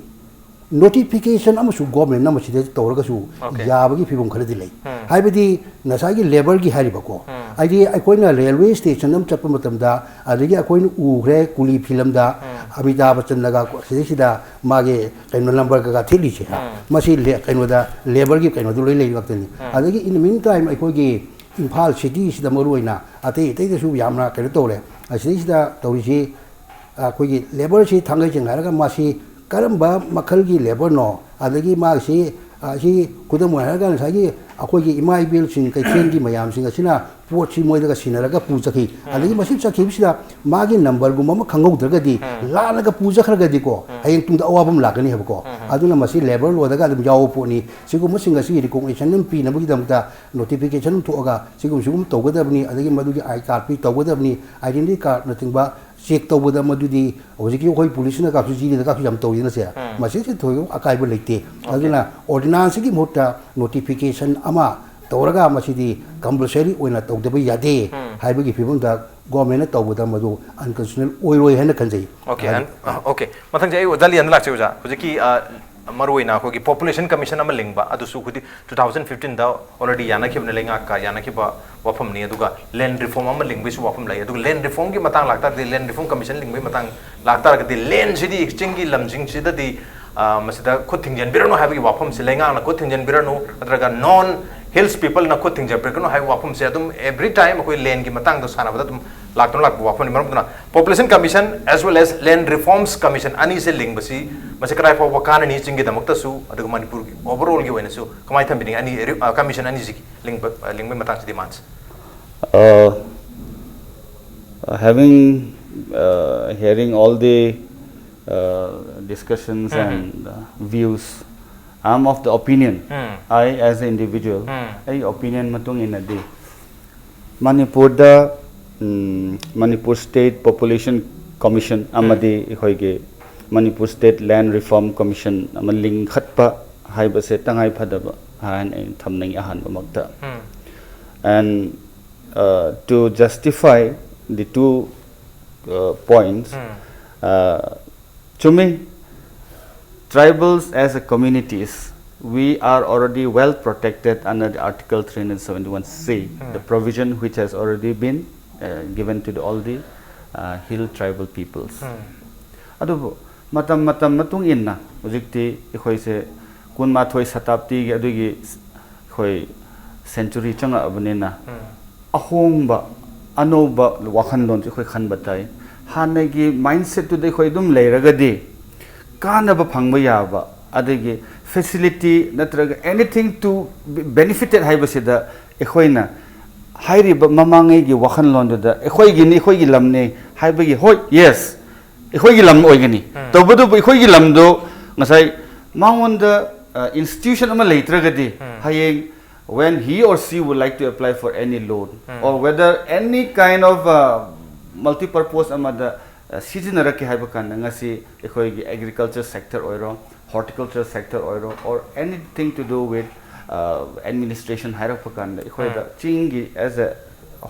notification ꯑꯃꯁꯨ ꯒꯣꯔꯃꯦꯟꯅ ꯃꯁꯤꯗ ꯇꯧꯔꯒꯁꯨ ꯌꯥꯕꯒꯤ ꯐꯤꯕꯝ ꯈꯔꯗꯤ ꯂꯩ꯫ ꯍꯥꯏꯕꯗꯤ ꯉꯁꯥꯏꯒꯤ ꯂꯦꯕꯔꯒꯤ ꯍꯥꯏꯔꯤꯕꯀꯣ, ꯍꯥꯏꯗꯤ ꯑꯩꯈꯣꯏꯅ ꯔꯦꯜꯋꯦ ꯁ꯭ꯇꯦꯁꯟ ꯑꯃ ꯆꯠꯄ ꯃꯇꯝꯗ, ꯑꯗꯒꯤ ꯑꯩꯈꯣꯏꯅ ꯎꯈ꯭ꯔꯦ ꯀꯨꯂꯤ ꯐꯤꯂꯝꯗ ꯑꯃꯤꯇꯥꯕ ꯕꯆꯟꯅꯒ ꯁꯤꯗꯩꯁꯤꯗ ꯃꯥꯒꯤ ꯀꯩꯅꯣ ꯅꯝꯕꯔ ꯀꯩꯀꯥ ꯊꯦꯠꯂꯤꯁꯦ, ꯃꯁꯤ ꯂꯦ-, ꯀꯩꯅꯣꯗ ꯂꯦꯕꯔꯒꯤ ꯀꯩꯅꯣꯗ ꯂꯣꯏ ꯂꯩ ꯉꯥꯛꯇꯅꯤ꯫ ꯑꯗꯒꯤ in the meantime ꯑꯩꯈꯣꯏꯒꯤ ꯏꯝꯐꯥꯜ ꯁꯤꯇꯤꯁꯤꯗ ꯃꯔꯨ ꯑꯣꯏꯅ, ꯑꯇꯩ ꯑꯇꯩꯗꯁꯨ ꯌꯥꯝꯅ ꯀꯩꯅꯣ ꯇꯧꯔꯦ꯫ ꯑꯁꯤꯗꯩꯁꯤꯗ ꯇꯧꯔꯤꯁꯤ, ꯑꯩꯈꯣꯏꯒꯤ ꯂꯦꯕꯔꯁꯤ ꯊꯥꯡꯒꯩ ꯁꯦꯡꯅ ꯍꯥꯏꯔꯒ ꯃꯥꯁꯤ ꯀꯔꯝꯕ ꯃꯈꯜꯒꯤ ꯂꯦꯕꯔꯅꯣ, ꯑꯗꯒꯤ ꯃꯥꯁꯤ, ꯑ, ꯁꯤ ꯈꯨꯗꯝ ꯑꯣꯏꯅ ꯍꯥꯏꯔꯒ ꯉꯁꯥꯏꯒꯤ ꯑꯩꯈꯣꯏꯒꯤ ꯏꯃꯥ ꯏꯕꯦꯜꯁꯤꯡ ꯀꯩꯊꯦꯜꯒꯤ ꯃꯌꯥꯝꯁꯤꯡ ꯑꯁꯤꯅ ꯄꯣꯠꯁꯤ ꯃꯣꯏꯗꯒ ꯁꯤꯟꯅꯔꯒ ꯄꯨ ꯆꯠꯈꯤ꯫ ꯑꯗꯒꯤ ꯃꯁꯤ ꯆꯠꯈꯤꯕꯁꯤꯗ ꯃꯥꯒꯤ ꯅꯝꯕꯔꯒꯨꯝꯕ ꯑꯃ ꯈꯪꯍꯧꯗ꯭ꯔꯒꯗꯤ, ꯂꯥꯜꯂꯒ ꯄꯨ ꯆꯠꯈ꯭ꯔꯒꯗꯤꯀꯣ, ꯍꯌꯦꯡ ꯇꯨꯡꯗ ꯑꯋꯥꯕ ꯑꯃ ꯂꯥꯛꯀꯅꯤ ꯍꯥꯏꯕꯀꯣ꯫ ꯑꯗꯨꯅ ꯃꯁꯤ ꯂꯦꯕꯔ ꯂꯣꯗꯒ ꯑꯗꯨꯝ ꯌꯥꯎꯕ ꯄꯣꯠꯅꯤ꯫ ꯁꯤꯒꯨꯝꯕꯁꯤꯡ ꯑꯁꯤ ꯔꯤꯀꯣꯛꯅꯤꯁꯟ ꯑꯃ ꯄꯤꯅꯕꯒꯤꯗꯃꯛꯇ ꯅꯣꯇꯤꯐꯤꯀꯦꯁꯟ ꯑꯃ ꯊꯣꯛꯑꯒ ꯁꯤꯒꯨꯝ ꯁꯤꯒꯨꯝ ꯇꯧꯒꯗꯕꯅꯤ, ꯑꯗꯒꯤ ꯃꯗꯨꯒꯤ ꯑꯥꯏ ꯀꯥꯔꯗ ꯄꯤ ꯇꯧꯒꯗꯕꯅꯤ, ꯑꯥꯏꯗꯦꯟꯇꯤꯇꯤ ꯀꯥꯔꯗꯅꯆꯤꯡꯕ ꯆꯦꯛ ꯇꯧꯕꯗ ꯃꯗꯨꯗꯤ ꯍꯧꯖꯤꯛꯀꯤ ꯑꯩꯈꯣꯏ ꯄꯨꯂꯤꯁꯅ ꯀꯥꯞꯁꯨ ꯖꯤꯗꯤꯗ ꯀꯥꯞꯁꯨ ꯌꯥꯝ ꯇꯧꯔꯤꯗꯅꯁꯦ, ꯃꯁꯤꯁꯦ ꯊꯣꯏꯗꯣꯛ ꯑꯀꯥꯏꯕ ꯂꯩꯇꯦ꯫ ꯑꯗꯨꯅ ꯑꯣꯔꯗꯤꯅꯥꯟꯁꯁꯤꯒꯤ ꯃꯍꯨꯠꯇ ꯅꯣꯇꯤꯐꯤꯀꯦꯁꯟ ꯑꯃ ꯇꯧꯔꯒ ꯃꯁꯤꯗꯤ ꯀꯝꯄꯜꯁꯔꯤ ꯑꯣꯏꯅ ꯇꯧꯗꯕ ꯌꯥꯗꯦ ꯍꯥꯏꯕꯒꯤ ꯐꯤꯕꯝꯗ ꯒꯣꯔꯃꯦꯟꯅ ꯇꯧꯕꯗ ꯃꯗꯨ ꯑꯟꯀꯟꯁꯇꯤꯇ꯭ꯌꯨꯁꯅꯦꯜ ꯑꯣꯏꯔꯣꯏ ꯍꯥꯏꯅ ꯈꯟꯖꯩ꯫ Okay, okay. ꯃꯊꯪꯁꯦ ꯑꯩ ꯑꯣꯖꯥ ꯂꯤꯌꯥꯟꯗ ꯂꯥꯛꯆꯩ꯫ ꯑꯣꯖꯥ, ꯍꯧꯖꯤꯛꯀꯤ ꯑ, ꯃꯔꯨꯑꯣꯏꯅ ꯑꯩꯈꯣꯏꯒꯤ ꯄꯣꯄꯨꯂꯦꯁꯟ ꯀꯃꯤꯁꯟ ꯑꯃ ꯂꯤꯡꯕ, ꯑꯗꯨꯁꯨ ꯑꯩꯈꯣꯏꯗꯤ ꯇꯨ ꯊꯥꯎꯖꯟ ꯐꯤꯐꯇꯤꯟꯗ ꯑꯣꯜꯔꯦꯗꯤ ꯌꯥꯅꯈꯤꯕꯅꯦ, ꯂꯩꯉꯥꯛꯀ ꯌꯥꯅꯈꯤꯕ ꯋꯥꯐꯝꯅꯤ꯫ ꯑꯗꯨꯒ ꯂꯦꯟ ꯔꯤꯐꯣꯔꯝ ꯑꯃ ꯂꯤꯡꯕꯒꯤꯁꯨ ꯋꯥꯐꯝ ꯂꯩ꯫ ꯑꯗꯨꯒ ꯂꯦꯟ ꯔꯤꯐꯣꯔꯝꯒꯤ ꯃꯇꯥꯡ ꯂꯥꯛꯇꯥꯔꯗꯤ, ꯂꯦꯟ ꯔꯤꯐꯣꯔꯝ ꯀꯃꯤꯁꯟ ꯂꯤꯡꯕꯒꯤ ꯃꯇꯥꯡ ꯂꯥꯛꯇꯥꯔꯒꯗꯤ, ꯂꯦꯟꯁꯤꯗꯤ ꯆꯤꯡꯒꯤ ꯂꯝꯁꯤꯡꯁꯤꯗꯗꯤ, ꯑ, ꯃꯁꯤꯗ ꯈꯨꯠ ꯊꯤꯡꯖꯤꯟꯕꯤꯔꯅꯨ ꯍꯥꯏꯕꯒꯤ ꯋꯥꯐꯝꯁꯤ, ꯂꯩꯉꯥꯛꯅ ꯈꯨꯠ ꯊꯤꯡꯖꯤꯟꯕꯤꯔꯅꯨ, ꯅꯠꯇ꯭ꯔꯒ ꯅꯣꯟ ꯍꯤꯜꯁ ꯄꯤꯄꯜꯅ ꯈꯨꯠ ꯊꯤꯡꯖꯤꯟꯕꯤꯔꯛꯀꯅꯨ ꯍꯥꯏꯕ ꯋꯥꯐꯝꯁꯦ ꯑꯗꯨꯝ every time ꯑꯩꯈꯣꯏ ꯂꯦꯟꯒꯤ ꯃꯇꯥꯡꯗ ꯁꯥꯟꯅꯕꯗ ꯑꯗꯨꯝ ꯂꯥꯛꯇꯨꯅ ꯂꯥꯛꯄ ꯋꯥꯐꯝꯅꯤ꯫ ꯃꯔꯝ ꯑꯗꯨꯅ Population Commission as well as Land Reforms Commission ꯑꯅꯤꯁꯦ ꯂꯤꯡꯕꯁꯤ, ꯃꯁꯤ ꯀꯗꯥꯏ ꯐꯥꯎꯕ ꯀꯥꯟꯅꯅꯤ ꯆꯤꯡꯒꯤꯗꯃꯛꯇꯁꯨ, ꯑꯗꯨꯒ ꯃꯅꯤꯄꯨꯔꯒꯤ overall ꯒꯤ ꯑꯣꯏꯅꯁꯨ ꯀꯃꯥꯏꯅ ꯊꯝꯕꯤꯅꯤꯡꯉꯤ? ꯑꯅꯤ, ꯑ, ꯀꯃꯤꯁꯟ ꯑꯅꯤꯁꯤꯒꯤ ꯂꯤꯡꯕ, ꯑ, ꯂꯤꯡꯕꯒꯤ ꯃꯇꯥꯡꯁꯤꯗꯤ ꯃꯥꯟꯁꯤ꯫ Uh, having, uh, hearing all the uh, discussions and uh, views, I'm of the opinion, I as an individual, ꯑꯩ opinion ꯃꯇꯨꯡ ꯏꯟꯅꯗꯤ ꯃꯅꯤꯄꯨꯔꯗ ꯎꯝ, Manipur State Population Commission ꯑꯃꯗꯤ ꯑꯩꯈꯣꯏꯒꯤ Manipur State Land Reform Commission ꯑꯃ ꯂꯤꯡꯈꯠꯄ ꯍꯥꯏꯕꯁꯦ ꯇꯉꯥꯏ ꯐꯗꯕ ꯍꯥꯏꯅ ꯑꯩꯅ ꯊꯝꯅꯤꯡꯉꯤ ꯑꯍꯥꯟꯕꯃꯛꯇ꯫ And uh, to justify the two uh, points, uh, to me, tribals as a communities, we are already well protected under the Article three hundred seventy-one C, the provision which has already been uh, given to the, all the uh, hill tribal peoples. ꯑꯗꯨꯕꯨ ꯃꯇꯝ ꯃꯇꯝ ꯃꯇꯨꯡ ꯏꯟꯅ ꯍꯧꯖꯤꯛꯇꯤ ꯑꯩꯈꯣꯏꯁꯦ ꯀꯨꯟꯃꯥꯊꯣꯏ ꯁꯇꯥꯕꯗꯤꯒꯤ ꯑꯗꯨꯒꯤ ꯑꯩꯈꯣꯏ ꯁꯦꯟꯆꯨꯔꯤ ꯆꯪꯉꯛꯑꯕꯅꯤꯅ ꯑꯍꯣꯡꯕ ꯑꯅꯧꯕ ꯋꯥꯈꯜꯂꯣꯟꯁꯦ ꯑꯩꯈꯣꯏ ꯈꯟꯕ ꯇꯥꯏ꯫ ꯍꯥꯟꯅꯒꯤ ꯃꯥꯏꯟꯁꯦꯠꯇꯨꯗ ꯑꯩꯈꯣꯏ ꯑꯗꯨꯝ ꯂꯩꯔꯒꯗꯤ ꯀꯥꯟꯅꯕ ꯐꯪꯕ ꯌꯥꯕ ꯑꯗꯒꯤ facility ꯅꯠꯇ꯭ꯔꯒ anything to be benefited ꯍꯥꯏꯕꯁꯤꯗ ꯑꯩꯈꯣꯏꯅ ꯍꯥꯏꯔꯤꯕ ꯃꯃꯥꯡꯉꯩꯒꯤ ꯋꯥꯈꯜꯂꯣꯟꯗꯨꯗ ꯑꯩꯈꯣꯏꯒꯤꯅꯤ, ꯑꯩꯈꯣꯏꯒꯤ ꯂꯝꯅꯤ ꯍꯥꯏꯕꯒꯤ, ꯍꯣꯏ, ꯌꯦꯁ, ꯑꯩꯈꯣꯏꯒꯤ ꯂꯝ ꯑꯣꯏꯒꯅꯤ꯫ ꯇꯧꯕꯇꯕꯨ ꯑꯩꯈꯣꯏꯒꯤ ꯂꯝꯗꯣ ꯉꯁꯥꯏ ꯃꯉꯣꯟꯗ institution ꯑꯃ ꯂꯩꯇ꯭ꯔꯒꯗꯤ ꯍꯌꯦꯡ when he or she would like to apply for any loan or whether any kind of uh, multipurpose ꯑꯃꯗ ꯑ, ꯁꯤꯖꯤꯟꯅꯔꯛꯀꯦ ꯍꯥꯏꯕ ꯀꯥꯟꯗ ꯉꯁꯤ ꯑꯩꯈꯣꯏꯒꯤ agriculture sector ꯑꯣꯏꯔꯣ, horticulture sector ꯑꯣꯏꯔꯣ, or anything to do with administration ꯍꯥꯏꯔꯛꯄ ꯀꯥꯟꯗ ꯑꯩꯈꯣꯏꯗ ꯆꯤꯡꯒꯤ as a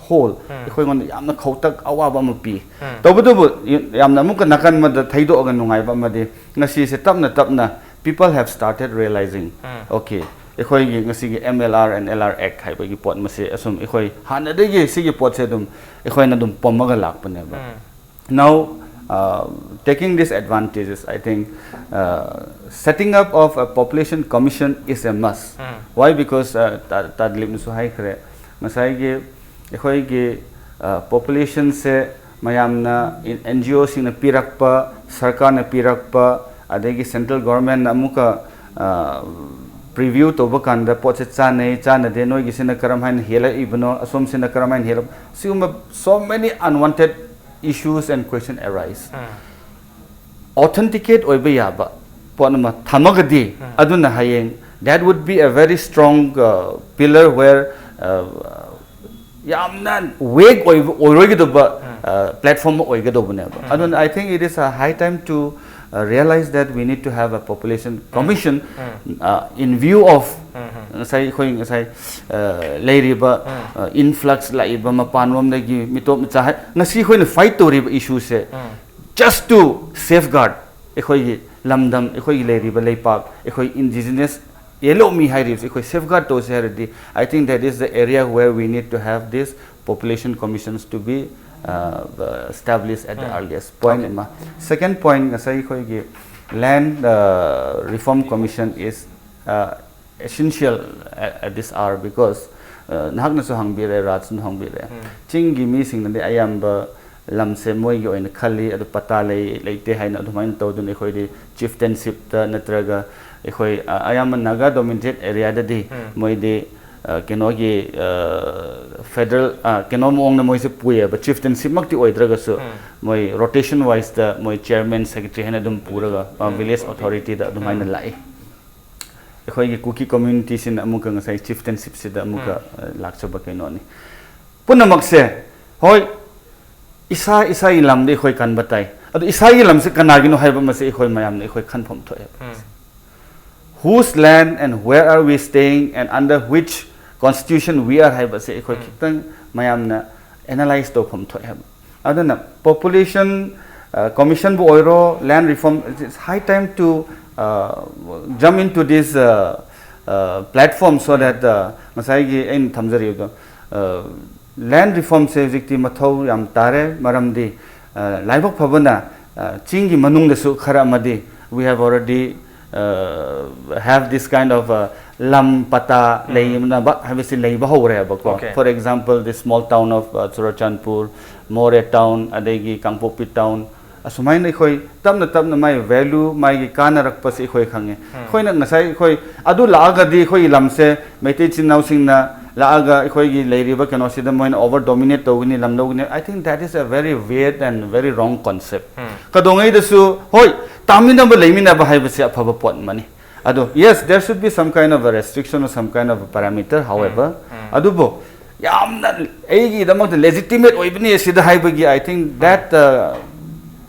whole ꯑꯩꯈꯣꯏꯉꯣꯟꯗ ꯌꯥꯝꯅ ꯈꯧꯇꯛ ꯑꯋꯥꯕ ꯑꯃ ꯄꯤ꯫ ꯇꯧꯕꯇꯕꯨ ꯌꯥꯝꯅ ꯑꯃꯨꯛꯀ ꯅꯥꯀꯟ ꯑꯃꯗ ꯊꯩꯗꯣꯛꯑꯒ ꯅꯨꯡꯉꯥꯏꯕ ꯑꯃꯗꯤ ꯉꯁꯤꯁꯦ ꯇꯞꯅ ꯇꯞꯅ people have started realizing, okay, ꯑꯩꯈꯣꯏꯒꯤ ꯉꯁꯤꯒꯤ M L R and L R Act ꯍꯥꯏꯕꯒꯤ ꯄꯣꯠ ꯃꯁꯦ ꯑꯁꯨꯝ ꯑꯩꯈꯣꯏ ꯍꯥꯟꯅꯗꯒꯤ ꯁꯤꯒꯤ ꯄꯣꯠꯁꯦ ꯑꯗꯨꯝ ꯑꯩꯈꯣꯏꯅ ꯑꯗꯨꯝ ꯄꯣꯝꯃꯒ ꯂꯥꯛꯄꯅꯦꯕ꯫ Now, uh, taking these advantages, I think uh, setting up of a population commission is a must. Why? Because uh, ꯇꯥ- ꯇꯥꯗꯂꯤꯞꯅꯁꯨ ꯍꯥꯏꯈ꯭ꯔꯦ, ꯉꯁꯥꯏꯒꯤ ꯑꯩꯈꯣꯏꯒꯤ populationꯁꯦ ꯃꯌꯥꯝꯅ N G Oꯁꯤꯡꯅ ꯄꯤꯔꯛꯄ, ꯁꯔꯀꯥꯔꯅ ꯄꯤꯔꯛꯄ, ꯑꯗꯒꯤ central governmentꯅ ꯑꯃꯨꯛꯀ preview ꯇꯧꯕ ꯀꯥꯟꯗ ꯄꯣꯠꯁꯦ ꯆꯥꯟꯅꯩ ꯆꯥꯟꯅꯗꯦ, ꯅꯣꯏꯒꯤꯁꯤꯅ ꯀꯔꯝ ꯍꯥꯏꯅ ꯍꯦꯜꯂꯛꯏꯕꯅꯣ, ꯑꯁꯣꯝꯁꯤꯅ ꯀꯔꯝ ꯍꯥꯏꯅ ꯍꯦꯜꯂꯛ, ꯁꯤꯒꯨꯝꯕ so many unwanted issues and question arise. Authenticate ꯑꯣꯏꯕ ꯌꯥꯕ ꯄꯣꯠ ꯑꯃ ꯊꯝꯃꯒꯗꯤ ꯑꯗꯨꯅ ꯍꯌꯦꯡ that would be a very strong uh, pillar where uh, ꯌꯥꯝꯅ weak ꯑꯣꯏꯕ ꯑꯣꯏꯔꯣꯏꯒꯗꯕ platform ꯑꯃ ꯑꯣꯏꯒꯗꯧꯕꯅꯦꯕ꯫ ꯑꯗꯨꯅ I think it is a high time to uh, realize that we need to have a population commission uh, in view of ꯉꯁꯥꯏ ꯑꯩꯈꯣꯏ ꯉꯁꯥꯏ uh, ꯂꯩꯔꯤꯕ uh, influx ꯂꯥꯛꯏꯕ ꯃꯄꯥꯟꯂꯣꯝꯗꯒꯤ ꯃꯤꯇꯣꯞ ꯃꯆꯥ ꯍꯥꯏ-, ꯉꯁꯤ ꯑꯩꯈꯣꯏꯅ fight ꯇꯧꯔꯤꯕ issueꯁꯦ just to safeguard ꯑꯩꯈꯣꯏꯒꯤ ꯂꯝꯗꯝ, ꯑꯩꯈꯣꯏꯒꯤ ꯂꯩꯔꯤꯕ ꯂꯩꯄꯥꯛ, ꯑꯩꯈꯣꯏ indigenous ꯌꯦꯂꯣꯃꯤ ꯍꯥꯏꯔꯤꯕꯁꯤ ꯑꯩꯈꯣꯏ safeguard ꯇꯧꯁꯦ ꯍꯥꯏꯔꯗꯤ I think that is the area where we need to have this population commissions to be uh, established at the earliest point ꯑꯃ꯫ Second point, ꯉꯁꯥꯏ ꯑꯩꯈꯣꯏꯒꯤ land uh, reform commission is uh, essential at, at this hour because uh, ꯅꯍꯥꯛꯅꯁꯨ ꯍꯪꯕꯤꯔꯦ, ꯔꯥꯖꯅꯁꯨ ꯍꯪꯕꯤꯔꯦ, ꯆꯤꯡꯒꯤ ꯃꯤꯁꯤꯡꯅꯗꯤ ꯑꯌꯥꯝꯕ ꯂꯝꯁꯦ ꯃꯣꯏꯒꯤ ꯑꯣꯏꯅ ꯈꯜꯂꯤ, ꯑꯗꯨ ꯄꯇꯥ ꯂꯩ ꯂꯩꯇꯦ ꯍꯥꯏꯅ ꯑꯗꯨꯃꯥꯏꯅ ꯇꯧꯗꯨꯅ ꯑꯩꯈꯣꯏꯗꯤ chieftainshipꯇ ꯅꯠꯇ꯭ꯔꯒ ꯑꯩꯈꯣꯏ ꯑ, ꯑꯌꯥꯝꯕ Naga dominated areaꯗꯗꯤ ꯃꯣꯏꯗꯤ ꯑ, ꯀꯩꯅꯣꯒꯤ ꯑ, federal ꯑ, ꯀꯩꯅꯣ ꯃꯑꯣꯡꯗ ꯃꯣꯏꯁꯦ ꯄꯨꯏꯌꯦꯕ, chieftainshipꯃꯛꯇꯤ ꯑꯣꯏꯗ꯭ꯔꯒꯁꯨ ꯃꯣꯏ rotation wiseꯇ ꯃꯣꯏ chairman secretary ꯍꯥꯏꯅ ꯑꯗꯨꯝ ꯄꯨꯔꯒ ꯑ, village authorityꯗ ꯑꯗꯨꯃꯥꯏꯅ ꯂꯥꯛꯏ꯫ ꯑꯩꯈꯣꯏꯒꯤ ꯀꯨꯀꯤ communityꯁꯤꯅ ꯑꯃꯨꯛꯀ ꯉꯁꯥꯏ chieftainshipꯁꯤꯗ ꯑꯃꯨꯛꯀ ꯑ, ꯂꯥꯛꯆꯕ ꯀꯩꯅꯣꯅꯤ꯫ ꯄꯨꯝꯅꯃꯛꯁꯦ ꯍꯣꯏ ꯏꯁꯥ ꯏꯁꯥꯒꯤ ꯂꯝꯗ ꯑꯩꯈꯣꯏ ꯀꯟꯕ ꯇꯥꯏ꯫ ꯑꯗꯨ ꯏꯁꯥꯒꯤ ꯂꯝꯁꯤ ꯀꯅꯥꯒꯤꯅꯣ ꯍꯥꯏꯕ ꯑꯃꯁꯤ ꯑꯩꯈꯣꯏ ꯃꯌꯥꯝꯅ ꯑꯩꯈꯣꯏ ꯈꯟꯐꯝ ꯊꯣꯛꯑꯦꯕ꯫ Whose land and where are we staying and under which constitution we are ꯍꯥꯏꯕꯁꯦ ꯑꯩꯈꯣꯏ ꯈꯤꯇꯪ ꯃꯌꯥꯝꯅ analyze ꯇꯧꯐꯝ ꯊꯣꯛꯑꯦꯕ꯫ ꯑꯗꯨꯅ population commissionꯕꯨ ꯑꯣꯏꯔꯣ, land reform, it's high time to jump into this platform so that ꯉꯁꯥꯏꯒꯤ ꯑꯩꯅ ꯊꯝꯖꯔꯤꯕꯗꯣ, land reformꯁꯦ ꯍꯧꯖꯤꯛꯇꯤ ꯃꯊꯧ ꯌꯥꯝ ꯇꯥꯔꯦ꯫ ꯃꯔꯝꯗꯤ ꯂꯥꯏꯕꯛ ꯐꯕꯅ ꯆꯤꯡꯒꯤ ꯃꯅꯨꯡꯗꯁꯨ ꯈꯔ ꯑꯃꯗꯤ we have already have this kind of ꯂꯝ ꯄꯇꯥ ꯂꯩꯅꯕ ꯍꯥꯏꯕꯁꯤ ꯂꯩꯕ ꯍꯧꯔꯦꯕꯀꯣ꯫ For example, the small town of Churachandpur, Moreh town, ꯑꯗꯒꯤ ꯀꯥꯡꯄꯣꯛꯄꯤ town, ꯑꯁꯨꯃꯥꯏꯅ ꯑꯩꯈꯣꯏ ꯇꯞꯅ ꯇꯞꯅ ꯃꯥꯒꯤ value, ꯃꯥꯒꯤ ꯀꯥꯟꯅꯔꯛꯄꯁꯤ ꯑꯩꯈꯣꯏ ꯈꯪꯉꯦ꯫ ꯑꯩꯈꯣꯏꯅ ꯉꯁꯥꯏ ꯑꯩꯈꯣꯏ ꯑꯗꯨ ꯂꯥꯛꯑꯒꯗꯤ ꯑꯩꯈꯣꯏꯒꯤ ꯂꯝꯁꯦ ꯃꯩꯇꯩ ꯏꯆꯤꯟ ꯏꯅꯥꯎꯁꯤꯡꯅ ꯂꯥꯛꯑꯒ ꯑꯩꯈꯣꯏꯒꯤ ꯂꯩꯔꯤꯕ ꯀꯩꯅꯣꯁꯤꯗ ꯃꯣꯏꯅ over dominate ꯇꯧꯒꯅꯤ, ꯂꯝ ꯂꯧꯒꯅꯤ꯫ I think that is a very weird and very wrong concept. ꯀꯩꯗꯧꯉꯩꯗꯁꯨ ꯍꯣꯏ, ꯇꯥꯃꯤꯟꯅꯕ ꯂꯩꯃꯤꯟꯅꯕ ꯍꯥꯏꯕꯁꯦ ꯑꯐꯕ ꯄꯣꯠ ꯑꯃꯅꯤ꯫ ꯑꯗꯣ yes, there should be some kind of a restriction or some kind of a parameter, however, ꯑꯗꯨꯕꯨ ꯌꯥꯝꯅ ꯑꯩꯒꯤꯗꯃꯛꯇ legitimate ꯑꯣꯏꯕꯅꯤ ꯁꯤꯗ ꯍꯥꯏꯕꯒꯤ, I think that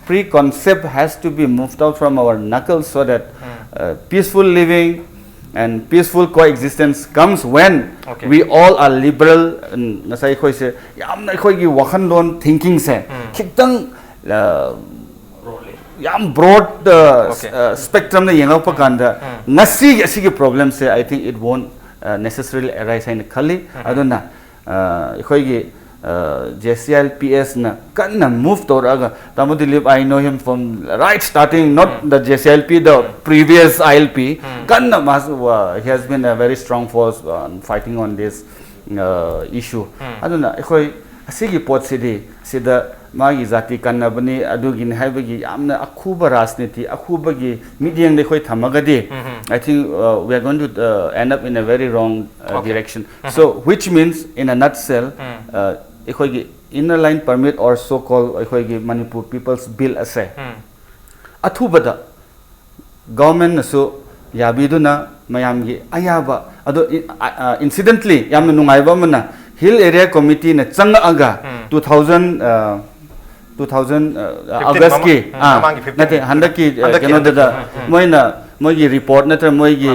preconcept has to be moved out from our knuckles so that peaceful living and peaceful coexistence comes when we all are liberal. ꯉꯁꯥꯏ ꯑꯩꯈꯣꯏꯁꯦ ꯌꯥꯝꯅ ꯑꯩꯈꯣꯏꯒꯤ ꯋꯥꯈꯜꯂꯣꯟ thinkingꯁꯦ ꯈꯤꯇꯪ ꯌꯥꯝ broad spectrumꯗ ꯌꯦꯡꯉꯛꯄ ꯀꯥꯟꯗ ꯉꯁꯤꯒꯤ ꯑꯁꯤꯒꯤ problemꯁꯦ, I think it won't necessarily arise ꯍꯥꯏꯅ ꯈꯜꯂꯤ꯫ ꯑꯗꯨꯅ ꯑꯩꯈꯣꯏꯒꯤ JCILPSꯅ ꯀꯟꯅ move ꯇꯧꯔꯛꯑꯒ, ꯇꯥꯃꯣ Dilip, I know him from right starting, not the JCILP, the previous ILP. ꯀꯟꯅ ꯃꯥꯁꯨ, he has been a very strong force on fighting on this issue. ꯑꯗꯨꯅ ꯑꯩꯈꯣꯏ ꯑꯁꯤꯒꯤ ꯄꯣꯠꯁꯤꯗꯤ, ꯁꯤꯗ ꯃꯥꯒꯤ ꯖꯥꯇꯤ ꯀꯟꯅꯕꯅꯤ, ꯑꯗꯨꯒꯤꯅꯤ ꯍꯥꯏꯕꯒꯤ ꯌꯥꯝꯅ ꯑꯈꯨꯕ ꯔꯥꯖꯅꯤꯇꯤ, ꯑꯈꯨꯕꯒꯤ ꯃꯤꯠꯌꯦꯡꯗ ꯑꯩꯈꯣꯏ ꯊꯝꯃꯒꯗꯤ, I think we are going to end up in a very wrong direction. So which means, in a nutshell, ꯑꯩꯈꯣꯏꯒꯤ Inner Line Permit or so called ꯑꯩꯈꯣꯏꯒꯤ Manipur People's Bill ꯑꯁꯦ ꯑꯊꯨꯕꯗ governmentꯅꯁꯨ ꯌꯥꯕꯤꯗꯨꯅ ꯃꯌꯥꯝꯒꯤ ꯑꯌꯥꯕ ꯑꯗꯣ, incidentally ꯌꯥꯝꯅ ꯅꯨꯡꯉꯥꯏꯕ ꯑꯃꯅ, Hill Area Committeeꯅ ꯆꯪꯉꯛꯑꯒ two thousand two thousand August ꯀꯤ, ꯃꯃꯥꯡꯒꯤ fifteen ꯅꯠꯇꯦ, ꯍꯟꯗꯛꯀꯤ ꯀꯩꯅꯣꯗꯨꯗ ꯃꯣꯏꯅ ꯃꯣꯏꯒꯤ report ꯅꯠꯇ꯭ꯔꯒ ꯃꯣꯏꯒꯤ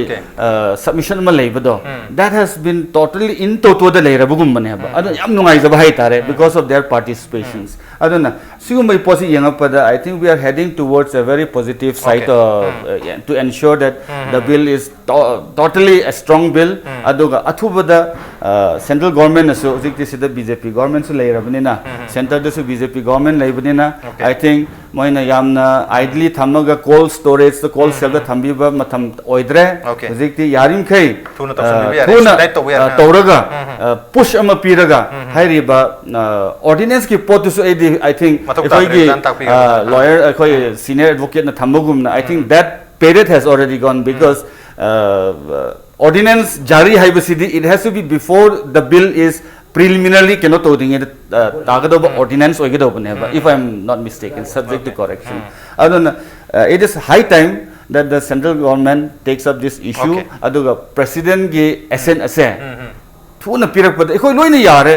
submission ꯑꯃ ꯂꯩꯕꯗꯣ, that has been totally in totoꯗ ꯂꯩꯔꯕꯒꯨꯝꯕꯅꯦꯕ꯫ ꯑꯗꯨ ꯌꯥꯝ ꯅꯨꯡꯉꯥꯏꯖꯕ ꯍꯥꯏꯇꯥꯔꯦ, because of their participations. ꯑꯗꯨꯅ ꯁꯤꯒꯨꯝꯕꯒꯤ ꯄꯣꯠꯁꯤ ꯌꯦꯡꯉꯛꯄꯗ, I think we are heading towards a very positive side, to ensure that the bill is totally a strong bill. ꯑꯗꯨꯒ ꯑꯊꯨꯕꯗ central governmentꯅꯁꯨ, ꯍꯧꯖꯤꯛꯇꯤ ꯁꯤꯗ BJP governmentꯁꯨ ꯂꯩꯔꯕꯅꯤꯅ, centreꯗꯁꯨ BJP government ꯂꯩꯕꯅꯤꯅ, I think ꯃꯣꯏꯅ ꯌꯥꯝꯅ idly ꯊꯝꯃꯒ cold storageꯇ, cold cellꯗ ꯊꯝꯕꯤꯕ ꯃꯇꯝ ꯑꯣꯏꯗ꯭ꯔꯦ꯫ ꯍꯧꯖꯤꯛꯇꯤ ꯌꯥꯔꯤꯃꯈꯩ ꯊꯨꯅ ꯇꯧꯔꯒ push ꯑꯃ ꯄꯤꯔꯒ, ꯍꯥꯏꯔꯤꯕ ordinanceꯀꯤ ꯄꯣꯠꯇꯨꯁꯨ ꯑꯩꯗꯤ, I think ꯑꯩꯈꯣꯏꯒꯤ lawyer, ꯑꯩꯈꯣꯏ senior advocateꯅ ꯊꯝꯕꯒꯨꯝꯅ, I think that period has already gone, because ordinance zari ꯍꯥꯏꯕꯁꯤꯗꯤ, it has to be before the bill is preliminarily ꯀꯩꯅꯣ ꯇꯧꯗ꯭ꯔꯤꯉꯩꯗ ꯇꯥꯒꯗꯧꯕ ordinance ꯑꯣꯏꯒꯗꯧꯕꯅꯦꯕ, if I am not mistaken, subject to correction. ꯑꯗꯨꯅ it is high time that the central government takes up this issue. ꯑꯗꯨꯒ presidentꯀꯤ assent ꯑꯁꯦ ꯊꯨꯅ ꯄꯤꯔꯛꯄꯗ ꯑꯩꯈꯣꯏ ꯂꯣꯏꯅ ꯌꯥꯔꯦ꯫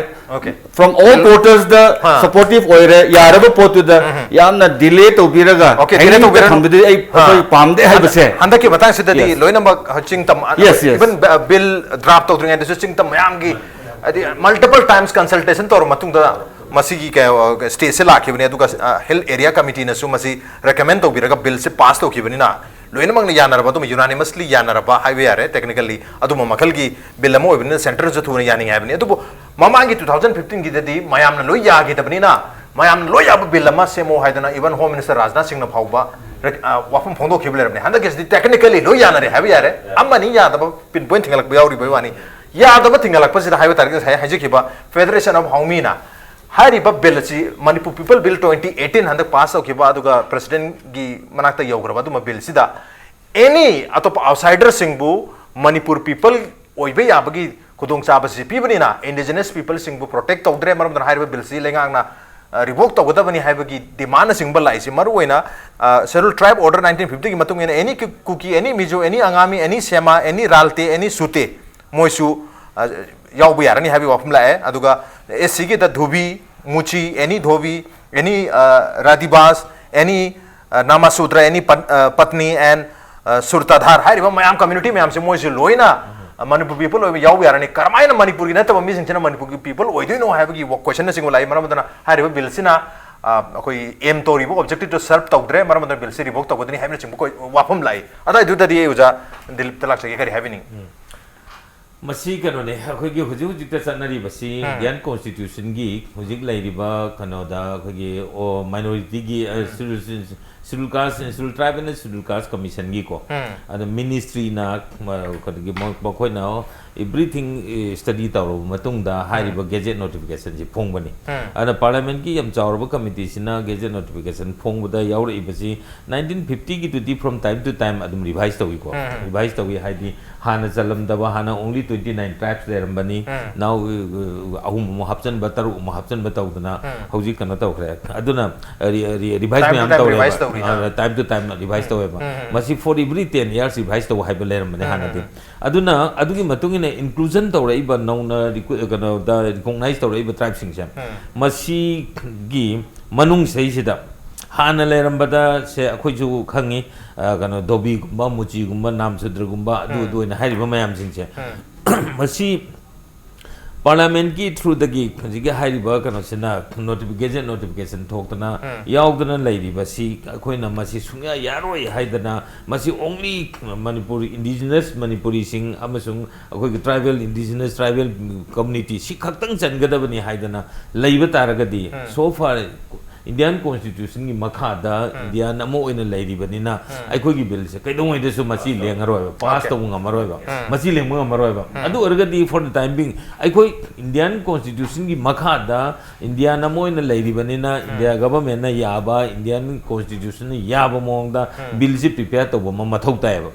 From all quartersꯗ supportive ꯑꯣꯏꯔꯦ꯫ ꯌꯥꯔꯕ ꯄꯣꯠꯇꯨꯗ ꯌꯥꯝꯅ delay ꯇꯧꯕꯤꯔꯒ hangingꯗ ꯊꯝꯕꯗꯨꯗꯤ ꯑꯩ, ꯑꯩꯈꯣꯏ ꯄꯥꯝꯗꯦ ꯍꯥꯏꯕꯁꯦ꯫ ꯍꯟꯗꯛꯀꯤ ꯃꯇꯥꯡꯁꯤꯗꯗꯤ ꯂꯣꯏꯅꯃꯛ ꯆꯤꯡꯇꯝ, even bill draft ꯇꯧꯗ꯭ꯔꯤꯉꯩꯗꯁꯨ ꯆꯤꯡꯇꯝ ꯃꯌꯥꯝꯒꯤ, ꯍꯥꯏꯗꯤ multiple times consultation ꯇꯧꯔ ꯃꯇꯨꯡꯗ ꯃꯁꯤꯒꯤ stageꯁꯦ ꯂꯥꯛꯈꯤꯕꯅꯤ꯫ ꯑꯗꯨꯒ Hill Area Committeeꯅꯁꯨ ꯃꯁꯤ recommend ꯇꯧꯕꯤꯔꯒ billꯁꯦ pass ꯇꯧꯈꯤꯕꯅꯤꯅ, ꯂꯣꯏꯅꯃꯛꯅ ꯌꯥꯅꯔꯕ, ꯑꯗꯨꯝ unanimously ꯌꯥꯅꯔꯕ ꯍꯥꯏꯕ ꯌꯥꯔꯦ꯫ Technically ꯑꯗꯨꯝꯕ ꯃꯈꯜꯒꯤ bill ꯑꯃ ꯑꯣꯏꯕꯅꯤꯅ centreꯁꯨ ꯊꯨꯅ ꯌꯥꯅꯤꯡꯉꯦ ꯍꯥꯏꯕꯅꯤ꯫ ꯑꯗꯨꯕꯨ ꯃꯃꯥꯡꯒꯤ two thousand fifteenꯒꯤꯗꯗꯤ ꯃꯌꯥꯝꯅ ꯂꯣꯏ ꯌꯥꯈꯤꯗꯕꯅꯤꯅ, ꯃꯌꯥꯝꯅ ꯂꯣꯏ ꯌꯥꯕ bill ꯑꯃ ꯁꯦꯝꯃꯣ ꯍꯥꯏꯗꯅ even Home Minister ꯔꯥꯖꯅꯥꯊ ꯁꯤꯡꯅ ꯐꯥꯎꯕ ꯋꯥꯐꯝ ꯐꯣꯡꯗꯣꯛꯈꯤꯕ ꯂꯩꯔꯕꯅꯤ꯫ ꯍꯟꯗꯛꯀꯤꯁꯤꯗꯤ technically ꯂꯣꯏ ꯌꯥꯅꯔꯦ ꯍꯥꯏꯕ ꯌꯥꯔꯦ꯫ ꯑꯃꯅꯤ ꯌꯥꯗꯕ, pinpoint ꯊꯤꯡꯒꯠꯂꯛꯄ ꯌꯥꯎꯔꯤꯕꯩ ꯋꯥꯅꯤ꯫ ꯌꯥꯗꯕ ꯊꯤꯡꯒꯠꯂꯛꯄꯁꯤꯗ ꯍꯥꯏꯕ ꯇꯥꯔꯒꯗꯤ, ꯉꯁꯥꯏ ꯍꯥꯏꯖꯈꯤꯕ Federation of Haomeeꯅ ꯍꯥꯏꯔꯤꯕ bill ꯑꯁꯤ, Manipur People Bill twenty eighteen ꯍꯟꯗꯛ pass ꯇꯧꯈꯤꯕ, ꯑꯗꯨꯒ presidentꯀꯤ ꯃꯅꯥꯛꯇ ꯌꯧꯈ꯭ꯔꯕ ꯑꯗꯨꯝꯕ billꯁꯤꯗ any ꯑꯇꯣꯞꯄ outsiderꯁꯤꯡꯕꯨ Manipur people ꯑꯣꯏꯕ ꯌꯥꯕꯒꯤ ꯈꯨꯗꯣꯡꯆꯥꯕꯁꯤ ꯄꯤꯕꯅꯤꯅ, indigenous peopleꯁꯤꯡꯕꯨ protect ꯇꯧꯗ꯭ꯔꯦ꯫ ꯃꯔꯝ ꯑꯗꯨꯅ ꯍꯥꯏꯔꯤꯕ billꯁꯤ ꯂꯩꯉꯥꯛꯅ revoke ꯇꯧꯒꯗꯕꯅꯤ ꯍꯥꯏꯕꯒꯤ demandꯅꯆꯤꯡꯕ ꯂꯥꯛꯏꯁꯤ, ꯃꯔꯨꯑꯣꯏꯅ Scheduled Tribe Order nineteen fiftyꯒꯤ ꯃꯇꯨꯡ ꯏꯟꯅ any Kuki, any Mizo, any Angami, any Sema, any Ralte, any Sute, ꯃꯣꯏꯁꯨ ꯌꯥꯎꯕ ꯌꯥꯔꯅꯤ ꯍꯥꯏꯕꯒꯤ ꯋꯥꯐꯝ ꯂꯥꯛꯑꯦ꯫ ꯑꯗꯨꯒ SCꯒꯤꯗ ꯙꯨꯕꯤ, ꯃꯨꯆꯤ, any ꯙꯣꯕꯤ, Any uh, Radhibas, any uh, Namasutra, any Pat, uh, Patni and uh, Surtadhar ꯍꯥꯏꯔꯤꯕ ꯃꯌꯥꯝ, community ꯃꯌꯥꯝꯁꯦ ꯃꯣꯏꯁꯦ ꯂꯣꯏꯅ uh, Manipur people ꯑꯣꯏꯕ ꯌꯥꯎꯕ ꯌꯥꯔꯅꯤ꯫ ꯀꯔꯝꯍꯥꯏꯅ ꯃꯅꯤꯄꯨꯔꯒꯤ ꯅꯠꯇꯕ ꯃꯤꯁꯤꯡꯁꯤꯅ ꯃꯅꯤꯄꯨꯔꯒꯤ people ꯑꯣꯏꯗꯣꯏꯅꯣ ꯍꯥꯏꯕꯒꯤ ꯋꯥ-, question ꯅꯆꯤꯡꯕ ꯂꯥꯛꯏ꯫ ꯃꯔꯝ ꯑꯗꯨꯅ ꯍꯥꯏꯔꯤꯕ bill ꯁꯤꯅ uh, ꯑꯩꯈꯣꯏ aim ꯇꯧꯔꯤꯕ objective ꯇꯨ serve ꯇꯧꯗ꯭ꯔꯦ, ꯃꯔꯝ ꯑꯗꯨꯅ bill ꯁꯤ revoke ꯇꯧꯒꯗꯅꯤ ꯍꯥꯏꯕꯅꯆꯤꯡꯕ ꯑꯩꯈꯣꯏ ꯋꯥꯐꯝ ꯂꯥꯛꯏ꯫ ꯑꯗꯨꯋꯥꯏꯗꯨꯗꯗꯤ ꯑꯩ ꯑꯣꯖꯥ ꯗꯤꯂꯤꯞꯇ ꯂꯥꯛꯆꯒꯦ, ꯀꯔꯤ ꯍꯥꯏꯕꯤꯅꯤꯡꯉꯤ? ꯃꯁꯤ ꯀꯩꯅꯣꯅꯦ, ꯑꯩꯈꯣꯏꯒꯤ ꯍꯧꯖꯤꯛ ꯍꯧꯖꯤꯛꯇ ꯆꯠꯅꯔꯤꯕꯁꯤ Indian Constitution ꯒꯤ ꯍꯧꯖꯤꯛ ꯂꯩꯔꯤꯕ ꯀꯩꯅꯣꯗ ꯑꯩꯈꯣꯏꯒꯤ minority ꯒꯤ Scheduled Caste, Scheduled Tribe and Scheduled Caste Commission ꯒꯤꯀꯣ, ꯑꯗ ministry ꯅ ꯀꯩꯅꯣꯒꯤ ꯃꯈꯣꯏꯅ everything study ꯇꯧꯔꯕ ꯃꯇꯨꯡꯗ ꯍꯥꯏꯔꯤꯕ gazette notification ꯁꯤ ꯐꯣꯡꯕꯅꯤ꯫ ꯑꯗ parliament ꯀꯤ ꯌꯥꯝ ꯆꯥꯎꯔꯕ committee ꯁꯤꯅ gazette notification ꯐꯣꯡꯕꯗ ꯌꯥꯎꯔꯛꯏꯕꯁꯤ nineteen fifty ꯒꯤꯗꯨꯗꯤ from time to time ꯑꯗꯨꯝ revise ꯇꯧꯏꯀꯣ꯫ Revise ꯇꯧꯏ ꯍꯥꯏꯗꯤ ꯍꯥꯟꯅ ꯆꯜꯂꯝꯗꯕ, ꯍꯥꯟꯅ only twenty nine tribes ꯂꯩꯔꯝꯕꯅꯤ, now ꯑꯍꯨꯝ ꯑꯃꯨꯛ ꯍꯥꯞꯆꯟꯕ, ꯇꯔꯨꯛ ꯑꯃꯨꯛ ꯍꯥꯞꯆꯟꯕ ꯇꯧꯗꯅ ꯍꯧꯖꯤꯛ ꯀꯩꯅꯣ ꯇꯧꯈ꯭ꯔꯦ꯫ ꯑꯗꯨꯅ revise ꯃꯌꯥꯝ ꯇꯧꯔꯦꯕ꯫ Time to time revise ꯇꯧꯋꯦꯕ꯫ ꯃꯁꯤ for every ten years revise ꯇꯧ ꯍꯥꯏꯕ ꯂꯩꯔꯝꯕꯅꯦ ꯍꯥꯟꯅꯗꯤ꯫ ꯑꯗꯨꯅ ꯑꯗꯨꯒꯤ ꯃꯇꯨꯡ ꯏꯟꯅ inclusion ꯇꯧꯔꯛꯏꯕ, ꯅꯧꯅ ꯀꯩꯅꯣꯗ recognize ꯇꯧꯔꯛꯏꯕ tribe ꯁꯤꯡꯁꯦ, ꯃꯁꯤꯒꯤ ꯃꯅꯨꯡꯁꯤꯗꯩꯁꯤꯗ ꯍꯥꯟꯅ ꯂꯩꯔꯝꯕꯗ ꯁꯦ ꯑꯩꯈꯣꯏꯁꯨ ꯈꯪꯉꯤ, ꯀꯩꯅꯣ ꯙꯣꯕꯤꯒꯨꯝꯕ, ꯃꯨꯆꯤꯒꯨꯝꯕ, ꯅꯥꯝꯁꯨꯗ꯭ꯔꯒꯨꯝꯕ, ꯑꯗꯨ ꯑꯗꯨ ꯑꯣꯏꯅ ꯍꯥꯏꯔꯤꯕ ꯃꯌꯥꯝꯁꯤꯡꯁꯦ꯫ ꯃꯁꯤ parliament ꯀꯤ through ꯗꯒꯤ ꯍꯧꯖꯤꯛꯀꯤ ꯍꯥꯏꯔꯤꯕ ꯀꯩꯅꯣꯁꯤꯅ notification, notification ꯊꯣꯛꯇꯅ ꯌꯥꯎꯗꯅ ꯂꯩꯔꯤꯕꯁꯤ ꯑꯩꯈꯣꯏꯅ ꯃꯁꯤ ꯁꯨꯡꯌꯥ ꯌꯥꯔꯣꯏ ꯍꯥꯏꯗꯅ, ꯃꯁꯤ only ꯃꯅꯤꯄꯨꯔ indigenous ꯃꯅꯤꯄꯨꯔꯤꯁꯤꯡ ꯑꯃꯁꯨꯡ ꯑꯩꯈꯣꯏꯒꯤ tribal, indigenous tribal community ꯁꯤ ꯈꯛꯇꯪ ꯆꯟꯒꯗꯕꯅꯤ ꯍꯥꯏꯗꯅ ꯂꯩꯕ ꯇꯥꯔꯒꯗꯤ, so far Indian Constitution ꯒꯤ ꯃꯈꯥꯗ Indian ꯑꯃ ꯑꯣꯏꯅ ꯂꯩꯔꯤꯕꯅꯤꯅ ꯑꯩꯈꯣꯏꯒꯤ bill ꯁꯦ ꯀꯩꯗꯧꯉꯩꯗꯁꯨ ꯃꯁꯤ ꯂꯦꯡꯉꯔꯣꯏꯕ, pass ꯇꯧꯕ ꯉꯝꯃꯔꯣꯏꯕ, ꯃꯁꯤ ꯂꯦꯡꯕ ꯉꯝꯃꯔꯣꯏꯕ꯫ ꯑꯗꯨ ꯑꯣꯏꯔꯒꯗꯤ for the time being ꯑꯩꯈꯣꯏ Indian Constitution ꯒꯤ ꯃꯈꯥꯗ Indian ꯑꯃ ꯑꯣꯏꯅ ꯂꯩꯔꯤꯕꯅꯤꯅ India government ꯅ ꯌꯥꯕ, Indian Constitution ꯅ ꯌꯥꯕ ꯃꯑꯣꯡꯗ bill ꯁꯤ prepare ꯇꯧꯕ ꯑꯃ ꯃꯊꯧ ꯇꯥꯏꯌꯦꯕ꯫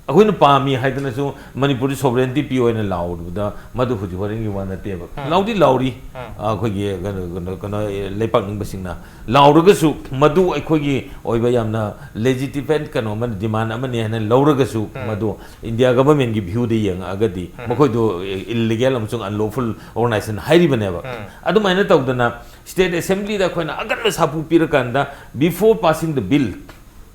ꯑꯩꯈꯣꯏꯅ ꯄꯥꯝꯃꯤ ꯍꯥꯏꯗꯅꯁꯨ ꯃꯅꯤꯄꯨꯔꯗ sovereignty ꯄꯤꯌꯣ ꯍꯥꯏꯅ ꯂꯥꯎꯔꯨꯕꯗ ꯃꯗꯨ ꯍꯧꯖꯤꯛ ꯍꯣꯔꯦꯟꯒꯤ ꯋꯥ ꯅꯠꯇꯦꯕ꯫ ꯎꯝ꯫ ꯂꯥꯎꯗꯤ ꯂꯥꯎꯔꯤ꯫ ꯎꯝ꯫ ꯑꯩꯈꯣꯏꯒꯤ ꯀꯩꯅꯣ, ꯀꯩꯅꯣ, ꯀꯩꯅꯣ, ꯂꯩꯄꯥꯛ ꯅꯤꯡꯕꯁꯤꯡꯅ ꯂꯥꯎꯔꯒꯁꯨ, ꯃꯗꯨ ꯑꯩꯈꯣꯏꯒꯤ ꯑꯣꯏꯕ ꯌꯥꯝꯅ legitimate ꯀꯩꯅꯣ ꯑꯃ, demand ꯑꯃꯅꯤ ꯍꯥꯏꯅ ꯂꯧꯔꯒꯁꯨ, ꯎꯝ꯫ ꯃꯗꯨ India government ꯀꯤ view ꯗ ꯌꯦꯡꯉꯛꯑꯒꯗꯤ, ꯎꯝ꯫ ꯃꯈꯣꯏꯗꯣ illegal ꯑꯃꯁꯨꯡ unlawful organization ꯍꯥꯏꯔꯤꯕꯅꯦꯕ꯫ ꯎꯝ꯫ ꯑꯗꯨꯃꯥꯏꯅ ꯇꯧꯗꯅ state assembly ꯗ ꯑꯩꯈꯣꯏꯅ ꯑꯀꯟꯕ ꯁꯥꯐꯨ ꯄꯤꯔꯀꯥꯟꯗ, before passing the bill,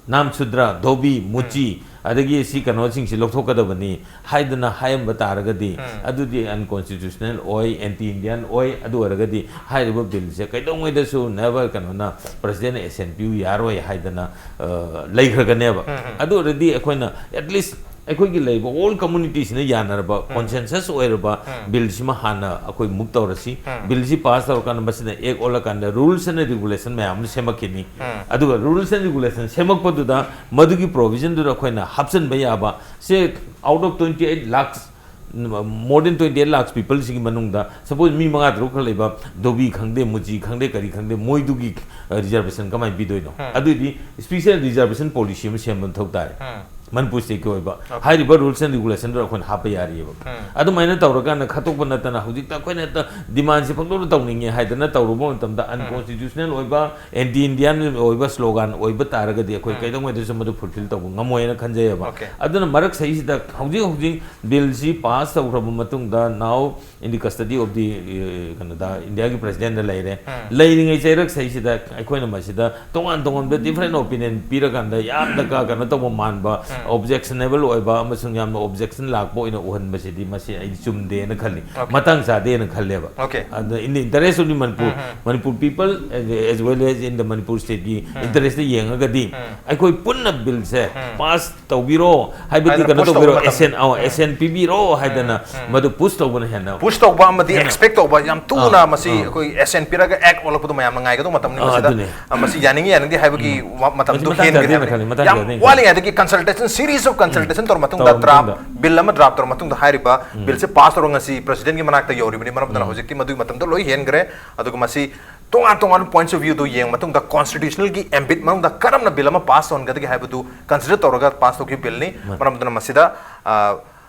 ꯅꯥꯝ ꯁꯨꯗ꯭ꯔ, ꯙꯣꯕꯤ, ꯃꯨꯆꯤ, ꯑꯗꯒꯤ ꯁꯤ ꯀꯩꯅꯣꯁꯤꯡꯁꯤ ꯂꯧꯊꯣꯛꯀꯗꯕꯅꯤ ꯍꯥꯏꯗꯅ ꯍꯥꯏꯔꯝꯕ ꯇꯥꯔꯒꯗꯤ, ꯎꯝ꯫ ꯑꯗꯨꯗꯤ unconstitutional ꯑꯣꯏ, anti Indian ꯑꯣꯏ꯫ ꯑꯗꯨ ꯑꯣꯏꯔꯒꯗꯤ ꯍꯥꯏꯔꯤꯕ bill ꯁꯦ ꯀꯩꯗꯧꯉꯩꯗꯁꯨ never ꯀꯩꯅꯣꯅ, president ꯅ assent ꯄꯤꯌꯨ ꯌꯥꯔꯣꯏ ꯍꯥꯏꯗꯅ, ꯑ, ꯂꯩꯈ꯭ꯔꯒꯅꯦꯕ꯫ ꯎꯝ, ꯎꯝ꯫ ꯑꯗꯨ ꯑꯣꯏꯔꯗꯤ ꯑꯩꯈꯣꯏꯅ at least ꯑꯩꯈꯣꯏꯒꯤ ꯂꯩꯔꯤꯕ all community ꯁꯤꯅ ꯌꯥꯅꯔꯕ, ꯎꯝ꯫ Consensus ꯑꯣꯏꯔꯕ, ꯎꯝ꯫ Bill ꯁꯤꯃ ꯍꯥꯟꯅ ꯑꯩꯈꯣꯏ move ꯇꯧꯔꯁꯤ꯫ ꯎꯝ꯫ Bill ꯁꯤ pass ꯇꯧꯔꯀꯥꯟꯗ ꯃꯁꯤꯅ act ꯑꯣꯜꯂꯀꯥꯟꯗ rules and regulation ꯃꯌꯥꯝ ꯑꯃ ꯁꯦꯝꯃꯛꯈꯤꯅꯤ꯫ ꯎꯝ꯫ ꯑꯗꯨꯒ rules and regulation ꯁꯦꯝꯃꯛꯄꯗꯨꯗ ꯃꯗꯨꯒꯤ provision ꯗꯨꯗ ꯑꯩꯈꯣꯏꯅ ꯍꯥꯞꯆꯤꯟꯕ ꯌꯥꯕ, ꯁꯦ, out of twenty eight lakhs, more than twenty eight lakhs people ꯁꯤꯒꯤ ꯃꯅꯨꯡꯗ, suppose, ꯃꯤ ꯃꯉꯥ ꯇꯔꯨꯛ ꯈꯛ ꯂꯩꯕ, ꯙꯣꯕꯤ ꯈꯪꯗꯦ, ꯃꯨꯆꯤ ꯈꯪꯗꯦ, ꯀꯔꯤ ꯈꯪꯗꯦ, ꯃꯣꯏꯗꯨꯒꯤ, ꯑ, reservation ꯀꯃꯥꯏꯅ ꯄꯤꯗꯣꯏꯅꯣ? ꯎꯝ꯫ ꯑꯗꯨꯏꯗꯤ special reservation policy ꯑꯃ ꯁꯦꯝꯕ ꯃꯊꯧ ꯇꯥꯏ꯫ ꯎꯝ꯫ ꯃꯅꯤꯄꯨꯔ state ꯀꯤ ꯑꯣꯏꯕ꯫ Okay. ꯍꯥꯏꯔꯤꯕ rules and regulation ꯗꯨ ꯑꯩꯈꯣꯏꯅ ꯍꯥꯞꯄ ꯌꯥꯔꯤꯑꯕ꯫ ꯎꯝ꯫ ꯑꯗꯨꯃꯥꯏꯅ ꯇꯧꯔꯀꯥꯟꯗ ꯈꯠꯇꯣꯛꯄ ꯅꯠꯇꯅ ꯍꯧꯖꯤꯛꯇ ꯑꯩꯈꯣꯏꯅ ꯍꯦꯛꯇ demand ꯁꯤ ꯄꯪꯇꯧꯗ ꯇꯧꯅꯤꯡꯉꯦ ꯍꯥꯏꯗꯅ ꯇꯧꯔꯨꯕ ꯃꯇꯝꯗ, ꯎꯝ꯫ Unconstitutional ꯑꯣꯏꯕ, anti Indian ꯑꯣꯏꯕ slogan ꯑꯣꯏꯕ ꯇꯥꯔꯒꯗꯤ ꯑꯩꯈꯣꯏ, ꯎꯝ꯫ ꯀꯩꯗꯧꯉꯩꯗꯁꯨ ꯃꯗꯨ fulfill ꯇꯧꯕ ꯉꯝꯃꯣꯏꯅ ꯈꯟꯖꯩꯑꯕ꯫ Okay. ꯑꯗꯨꯅ ꯃꯔꯛ ꯁꯍꯤꯁꯤꯗ ꯍꯧꯖꯤꯛ ꯍꯧꯖꯤꯛ bill ꯁꯤ pass ꯇꯧꯈ꯭ꯔꯕ ꯃꯇꯨꯡꯗ, now in the custody of the, ꯑ, ꯀꯩꯅꯣꯗ, India ꯒꯤ president ꯗ ꯂꯩꯔꯦ꯫ ꯎꯝ꯫ ꯂꯩꯔꯤꯉꯩ ꯆꯩꯔꯛ ꯁꯍꯤꯁꯤꯗ ꯑꯩꯈꯣꯏꯅ ꯃꯁꯤꯗ ꯇꯣꯉꯥꯟ ꯇꯣꯉꯥꯟꯕ different opinion ꯄꯤꯔꯀꯥꯟꯗ ꯌꯥꯝꯅ ꯀ-, ꯀꯩꯅꯣ ꯇꯧꯕ ꯃꯥꯟꯕ, ꯎꯝ꯫ Objectionable ꯑꯣꯏꯕ ꯑꯃꯁꯨꯡ ꯌꯥꯝꯅ objection ꯂꯥꯛꯄ ꯑꯣꯏꯅ ꯎꯍꯟꯕꯁꯤꯗꯤ ꯃꯁꯤ ꯑꯩ ꯆꯨꯝꯗꯦꯅ ꯈꯜꯂꯤ꯫ Okay. ꯃꯇꯥꯡ ꯆꯥꯗꯦꯅ ꯈꯜꯂꯦꯕ꯫ Okay. ꯑꯗ in the interest of the Manipur, um, um. Manipur people as, as well as in the Manipur state ꯀꯤ ꯎꯝ꯫ Interest ꯇ ꯌꯦꯡꯉꯒꯗꯤ ꯎꯝ꯫ ꯑꯩꯈꯣꯏ ꯄꯨꯟꯅ bill ꯁꯦ ꯎꯝ꯫ Pass ꯇꯧꯕꯤꯔꯣ ꯍꯥꯏꯕꯗꯤ, ꯍꯥꯏꯅ ꯀꯩꯅꯣ push ꯇꯧꯕꯤꯔꯣ, ꯇꯧꯕ ꯃꯇꯝꯗ꯫ Assent, ꯑ, ꯎꯝ꯫ Assent ꯄꯤꯕꯤꯔꯣ ꯍꯥꯏꯗꯅ ꯎꯝ꯫ ꯃꯗꯨ push ꯇꯧꯕꯅ ꯍꯦꯟꯅ push ꯇꯧꯕ ꯑꯃꯗꯤ ꯍꯦꯟꯅ expect ꯇꯧꯕ ꯌꯥꯝ ꯊꯨꯅ ꯑꯥ, ꯃꯁꯤ ꯑꯥ꯫ ꯑꯩꯈꯣꯏ assent ꯄꯤꯔꯒ act ꯑꯣꯜꯂꯛꯄꯗꯣ ꯃꯌꯥꯝꯅ ꯉꯥꯏꯒꯗꯧꯕ ꯃꯇꯝꯅꯤ ꯑꯥ, ꯃꯁꯤꯗ꯫ ꯑꯗꯨꯅꯦ꯫ ꯑ, ꯃꯁꯤ ꯌꯥꯅꯤꯡꯉꯤ ꯌꯥꯅꯤꯡꯗꯦ ꯍꯥꯏꯕꯒꯤ ꯎꯝ꯫ ꯋꯥ-, ꯃꯇꯝꯗꯨ ꯃꯁꯤ ꯃꯇꯥꯡ ꯍꯦꯟꯈ꯭ꯔꯦ ꯆꯥꯗꯦꯅ ꯍꯥꯏꯕꯅꯤ꯫ ꯈꯜꯂꯤ, ꯃꯇꯥꯡ ꯌꯥꯝ ꯆꯥꯗꯦꯅ ꯈꯜꯂꯤ꯫ ꯋꯥꯠꯂꯤꯉꯩꯗꯒꯤ consultation, series of consultation ꯎꯝ꯫ ꯇꯧꯔ ꯃꯇꯨꯡꯗ ꯇꯧꯔ draft, ꯃꯇꯨꯡꯗ꯫ Bill ꯑꯃ draft ꯇꯧꯔ ꯃꯇꯨꯡꯗ ꯍꯥꯏꯔꯤꯕ ꯎꯝ꯫ Bill ꯁꯦ pass ꯇꯧꯔꯒ ꯉꯁꯤ president ꯀꯤ ꯃꯅꯥꯛꯇ ꯌꯧꯔꯤꯕꯅꯤ꯫ ꯃꯔꯝ ꯑꯗꯨꯅ ꯎꯝ꯫ ꯍꯧꯖꯤꯛꯇꯤ ꯃꯗꯨꯒꯤ ꯃꯇꯝꯗꯣ ꯂꯣꯏ ꯍꯦꯟꯈ꯭ꯔꯦ꯫ ꯑꯗꯨꯒ ꯃꯁꯤ ꯇꯣꯉꯥꯟ ꯇꯣꯉꯥꯟꯕ points of viewꯗꯨ ꯌꯦꯡꯉ ꯃꯇꯨꯡꯗ constitutionalꯒꯤ ambit ꯃꯅꯨꯡꯗ ꯀꯔꯝꯅ bill ꯑꯃ pass ꯇꯧꯍꯟꯒꯗꯒꯦ ꯍꯥꯏꯕꯗꯨ consider ꯇꯧꯔꯒ pass ꯇꯧꯈꯤꯕ billꯅꯤ꯫ ꯃꯔꯝ ꯑꯗꯨꯅ ꯃꯁꯤꯗ, ꯑ,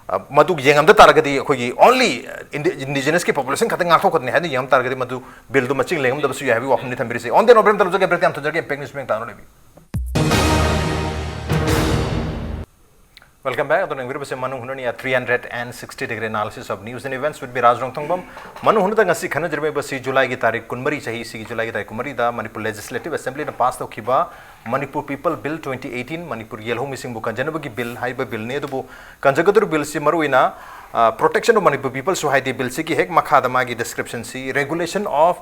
ꯑ, ꯃꯗꯨ ꯌꯦꯡꯉꯝꯗ ꯇꯥꯔꯒꯗꯤ ꯑꯩꯈꯣꯏꯒꯤ only indi-, indigenousꯀꯤ population ꯈꯛꯇ ꯉꯥꯛꯊꯣꯛꯀꯗꯅꯤ ꯍꯥꯏꯅ ꯌꯦꯡꯉꯝ ꯇꯥꯔꯒꯗꯤ ꯃꯗꯨ billꯗꯨ ꯃꯆꯤꯡ ꯂꯦꯡꯉꯝꯗꯕꯁꯨ ꯌꯥꯏ ꯍꯥꯏꯕꯒꯤ ꯋꯥꯐꯝꯅꯤ ꯊꯝꯕꯤꯔꯤꯁꯤ꯫ On the note, break ꯑꯃ ꯇꯧꯖꯒꯦ, break ꯌꯥꯝ ꯊꯨꯖꯔꯒꯦ, Impact News ꯃꯤꯌꯥꯝ ꯇꯥꯅ ꯂꯩꯕꯤꯌꯨ꯫ Welcome back. ꯑꯗꯨꯅ ꯌꯦꯡꯕꯤꯔꯤꯕꯁꯤ ꯃꯅꯨꯡ ꯍꯨꯠꯅꯅꯤ, a three hundred and sixty degree analysis of news and events with me, ꯔꯥꯖ ꯔꯣꯡꯊꯣꯡꯕꯝ꯫ ꯃꯅꯨꯡ ꯍꯨꯠꯅꯗ ꯉꯁꯤ ꯈꯟꯅꯖꯔꯤꯕꯁꯤ ꯖꯨꯂꯥꯏꯒꯤ ꯇꯥꯔꯤꯛ ꯀꯨꯟꯃꯔꯤ, ꯆꯍꯤꯁꯤꯒꯤ ꯖꯨꯂꯥꯏꯒꯤ ꯇꯥꯔꯤꯛ ꯀꯨꯟꯃꯔꯤꯗ ꯃꯅꯤꯄꯨꯔ Legislative Assemblyꯅ pass ꯇꯧꯈꯤꯕ Manipur People Bill twenty eighteen, Manipur ꯌꯦꯜꯍꯧ ꯃꯤꯁꯤꯡꯕꯨ ꯀꯟꯖꯅꯕꯒꯤ bill ꯍꯥꯏꯕ billꯅꯤ꯫ ꯑꯗꯨꯕꯨ ꯀꯟꯖꯒꯗꯧꯔꯤꯕ billꯁꯤ ꯃꯔꯨꯑꯣꯏꯅ, ꯑ, Protection of Manipur Peopleꯁꯨ ꯍꯥꯏꯗꯦ billꯁꯤꯒꯤ ꯍꯦꯛ ꯃꯈꯥꯗ ꯃꯥꯒꯤ descriptionꯁꯤ, Regulation of,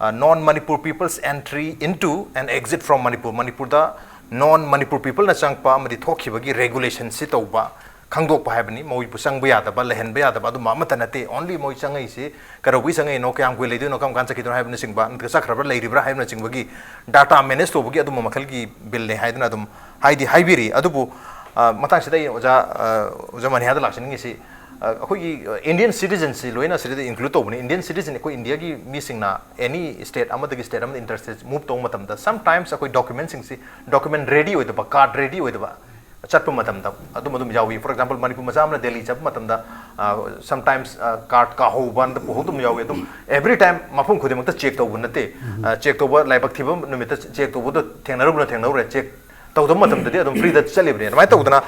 ꯑ, Non-Manipur People's Entry into and Exit from Manipur, ꯃꯅꯤꯄꯨꯔꯗ non Manipur peopleꯅ ꯆꯪꯉꯛꯄ ꯑꯃꯗꯤ ꯊꯣꯛꯈꯤꯕꯒꯤ regulationꯁꯤ ꯇꯧꯕ, ꯈꯪꯗꯣꯛꯄ ꯍꯥꯏꯕꯅꯤ꯫ ꯃꯣꯏꯕꯨ ꯆꯪꯕ ꯌꯥꯗꯕ, ꯂꯩꯍꯟꯕ ꯌꯥꯗꯕ ꯑꯗꯨꯝꯕ ꯑꯃꯠꯇ ꯅꯠꯇꯦ꯫ Only ꯃꯣꯏ ꯆꯪꯉꯛꯏꯁꯤ ꯀꯩꯗꯧꯕꯩ ꯆꯪꯉꯛꯏꯅꯣ, ꯀꯌꯥꯝ ꯀꯨꯏ ꯂꯩꯗꯣꯏꯅꯣ, ꯀꯔꯝ ꯀꯥꯟ ꯆꯠꯈꯤꯗꯣꯏꯅꯣ ꯍꯥꯏꯕꯅꯆꯤꯡꯕ, ꯅꯠꯇ꯭ꯔꯒ ꯆꯠꯈ꯭ꯔꯕ꯭ꯔꯥ, ꯂꯩꯔꯤꯕ꯭ꯔꯥ ꯍꯥꯏꯕꯅꯆꯤꯡꯕꯒꯤ data manage ꯇꯧꯕꯒꯤ ꯑꯗꯨꯝꯕ ꯃꯈꯜꯒꯤ billꯅꯤ ꯍꯥꯏꯗꯨꯅ ꯑꯗꯨꯝ ꯍꯥꯏꯗꯤ ꯍꯥꯏꯕꯤꯔꯤ꯫ ꯑꯗꯨꯕꯨ, ꯑ, ꯃꯇꯥꯡꯁꯤꯗ ꯑꯩ ꯑꯣꯖꯥ, ꯑ, ꯑꯣꯖꯥ ꯃꯅꯤꯍꯥꯗ ꯂꯥꯛꯆꯅꯤꯡꯉꯤꯁꯤ, ꯑ, ꯑꯩꯈꯣꯏꯒꯤ, ꯑ, Indian citizenꯁꯤ ꯂꯣꯏꯅ ꯁꯤꯗ include ꯇꯧꯕꯅꯤ꯫ Indian citizen ꯑꯩꯈꯣꯏ ꯏꯟꯗꯤꯌꯥꯒꯤ ꯃꯤꯁꯤꯡꯅ any state ꯑꯃꯗꯒꯤ state ꯑꯃꯗ inter state move ꯇꯧꯕ ꯃꯇꯝꯗ sometimes ꯑꯩꯈꯣꯏ documentꯁꯤꯡꯁꯤ document ready ꯑꯣꯏꯗꯕ, card ready ꯑꯣꯏꯗꯕ ꯆꯠꯄ ꯃꯇꯝꯗ ꯑꯗꯨꯝ ꯑꯗꯨꯝ ꯌꯥꯎꯏ꯫ For example, ꯃꯅꯤꯄꯨꯔ ꯃꯆꯥ ꯑꯃꯅ ꯗꯦꯜꯂꯤ ꯆꯠꯄ ꯃꯇꯝꯗ, ꯑ, sometimes, ꯑ, card ꯀꯥꯎꯍꯧꯕ ꯄꯨꯍꯧꯗꯕ ꯌꯥꯎꯏ꯫ ꯑꯗꯨꯝ every time ꯃꯐꯝ ꯈꯨꯗꯤꯡꯃꯛꯇ check ꯇꯧꯕ ꯅꯠꯇꯦ꯫ ꯑ, check ꯇꯧꯕ ꯂꯥꯏꯕꯛ ꯊꯤꯕ ꯅꯨꯃꯤꯠꯇ check ꯇꯧꯕꯗꯣ ꯊꯦꯡꯅꯔꯨꯕꯅ ꯊꯦꯡꯅꯔꯨꯔꯦ, check ꯇꯧꯗꯕ ꯃꯇꯝꯗꯗꯤ ꯑꯗꯨꯝ freeꯗ ꯆꯠꯂꯤꯕꯅꯤ꯫ ꯑꯗꯨꯃꯥꯏꯅ ꯇꯧꯗꯅ,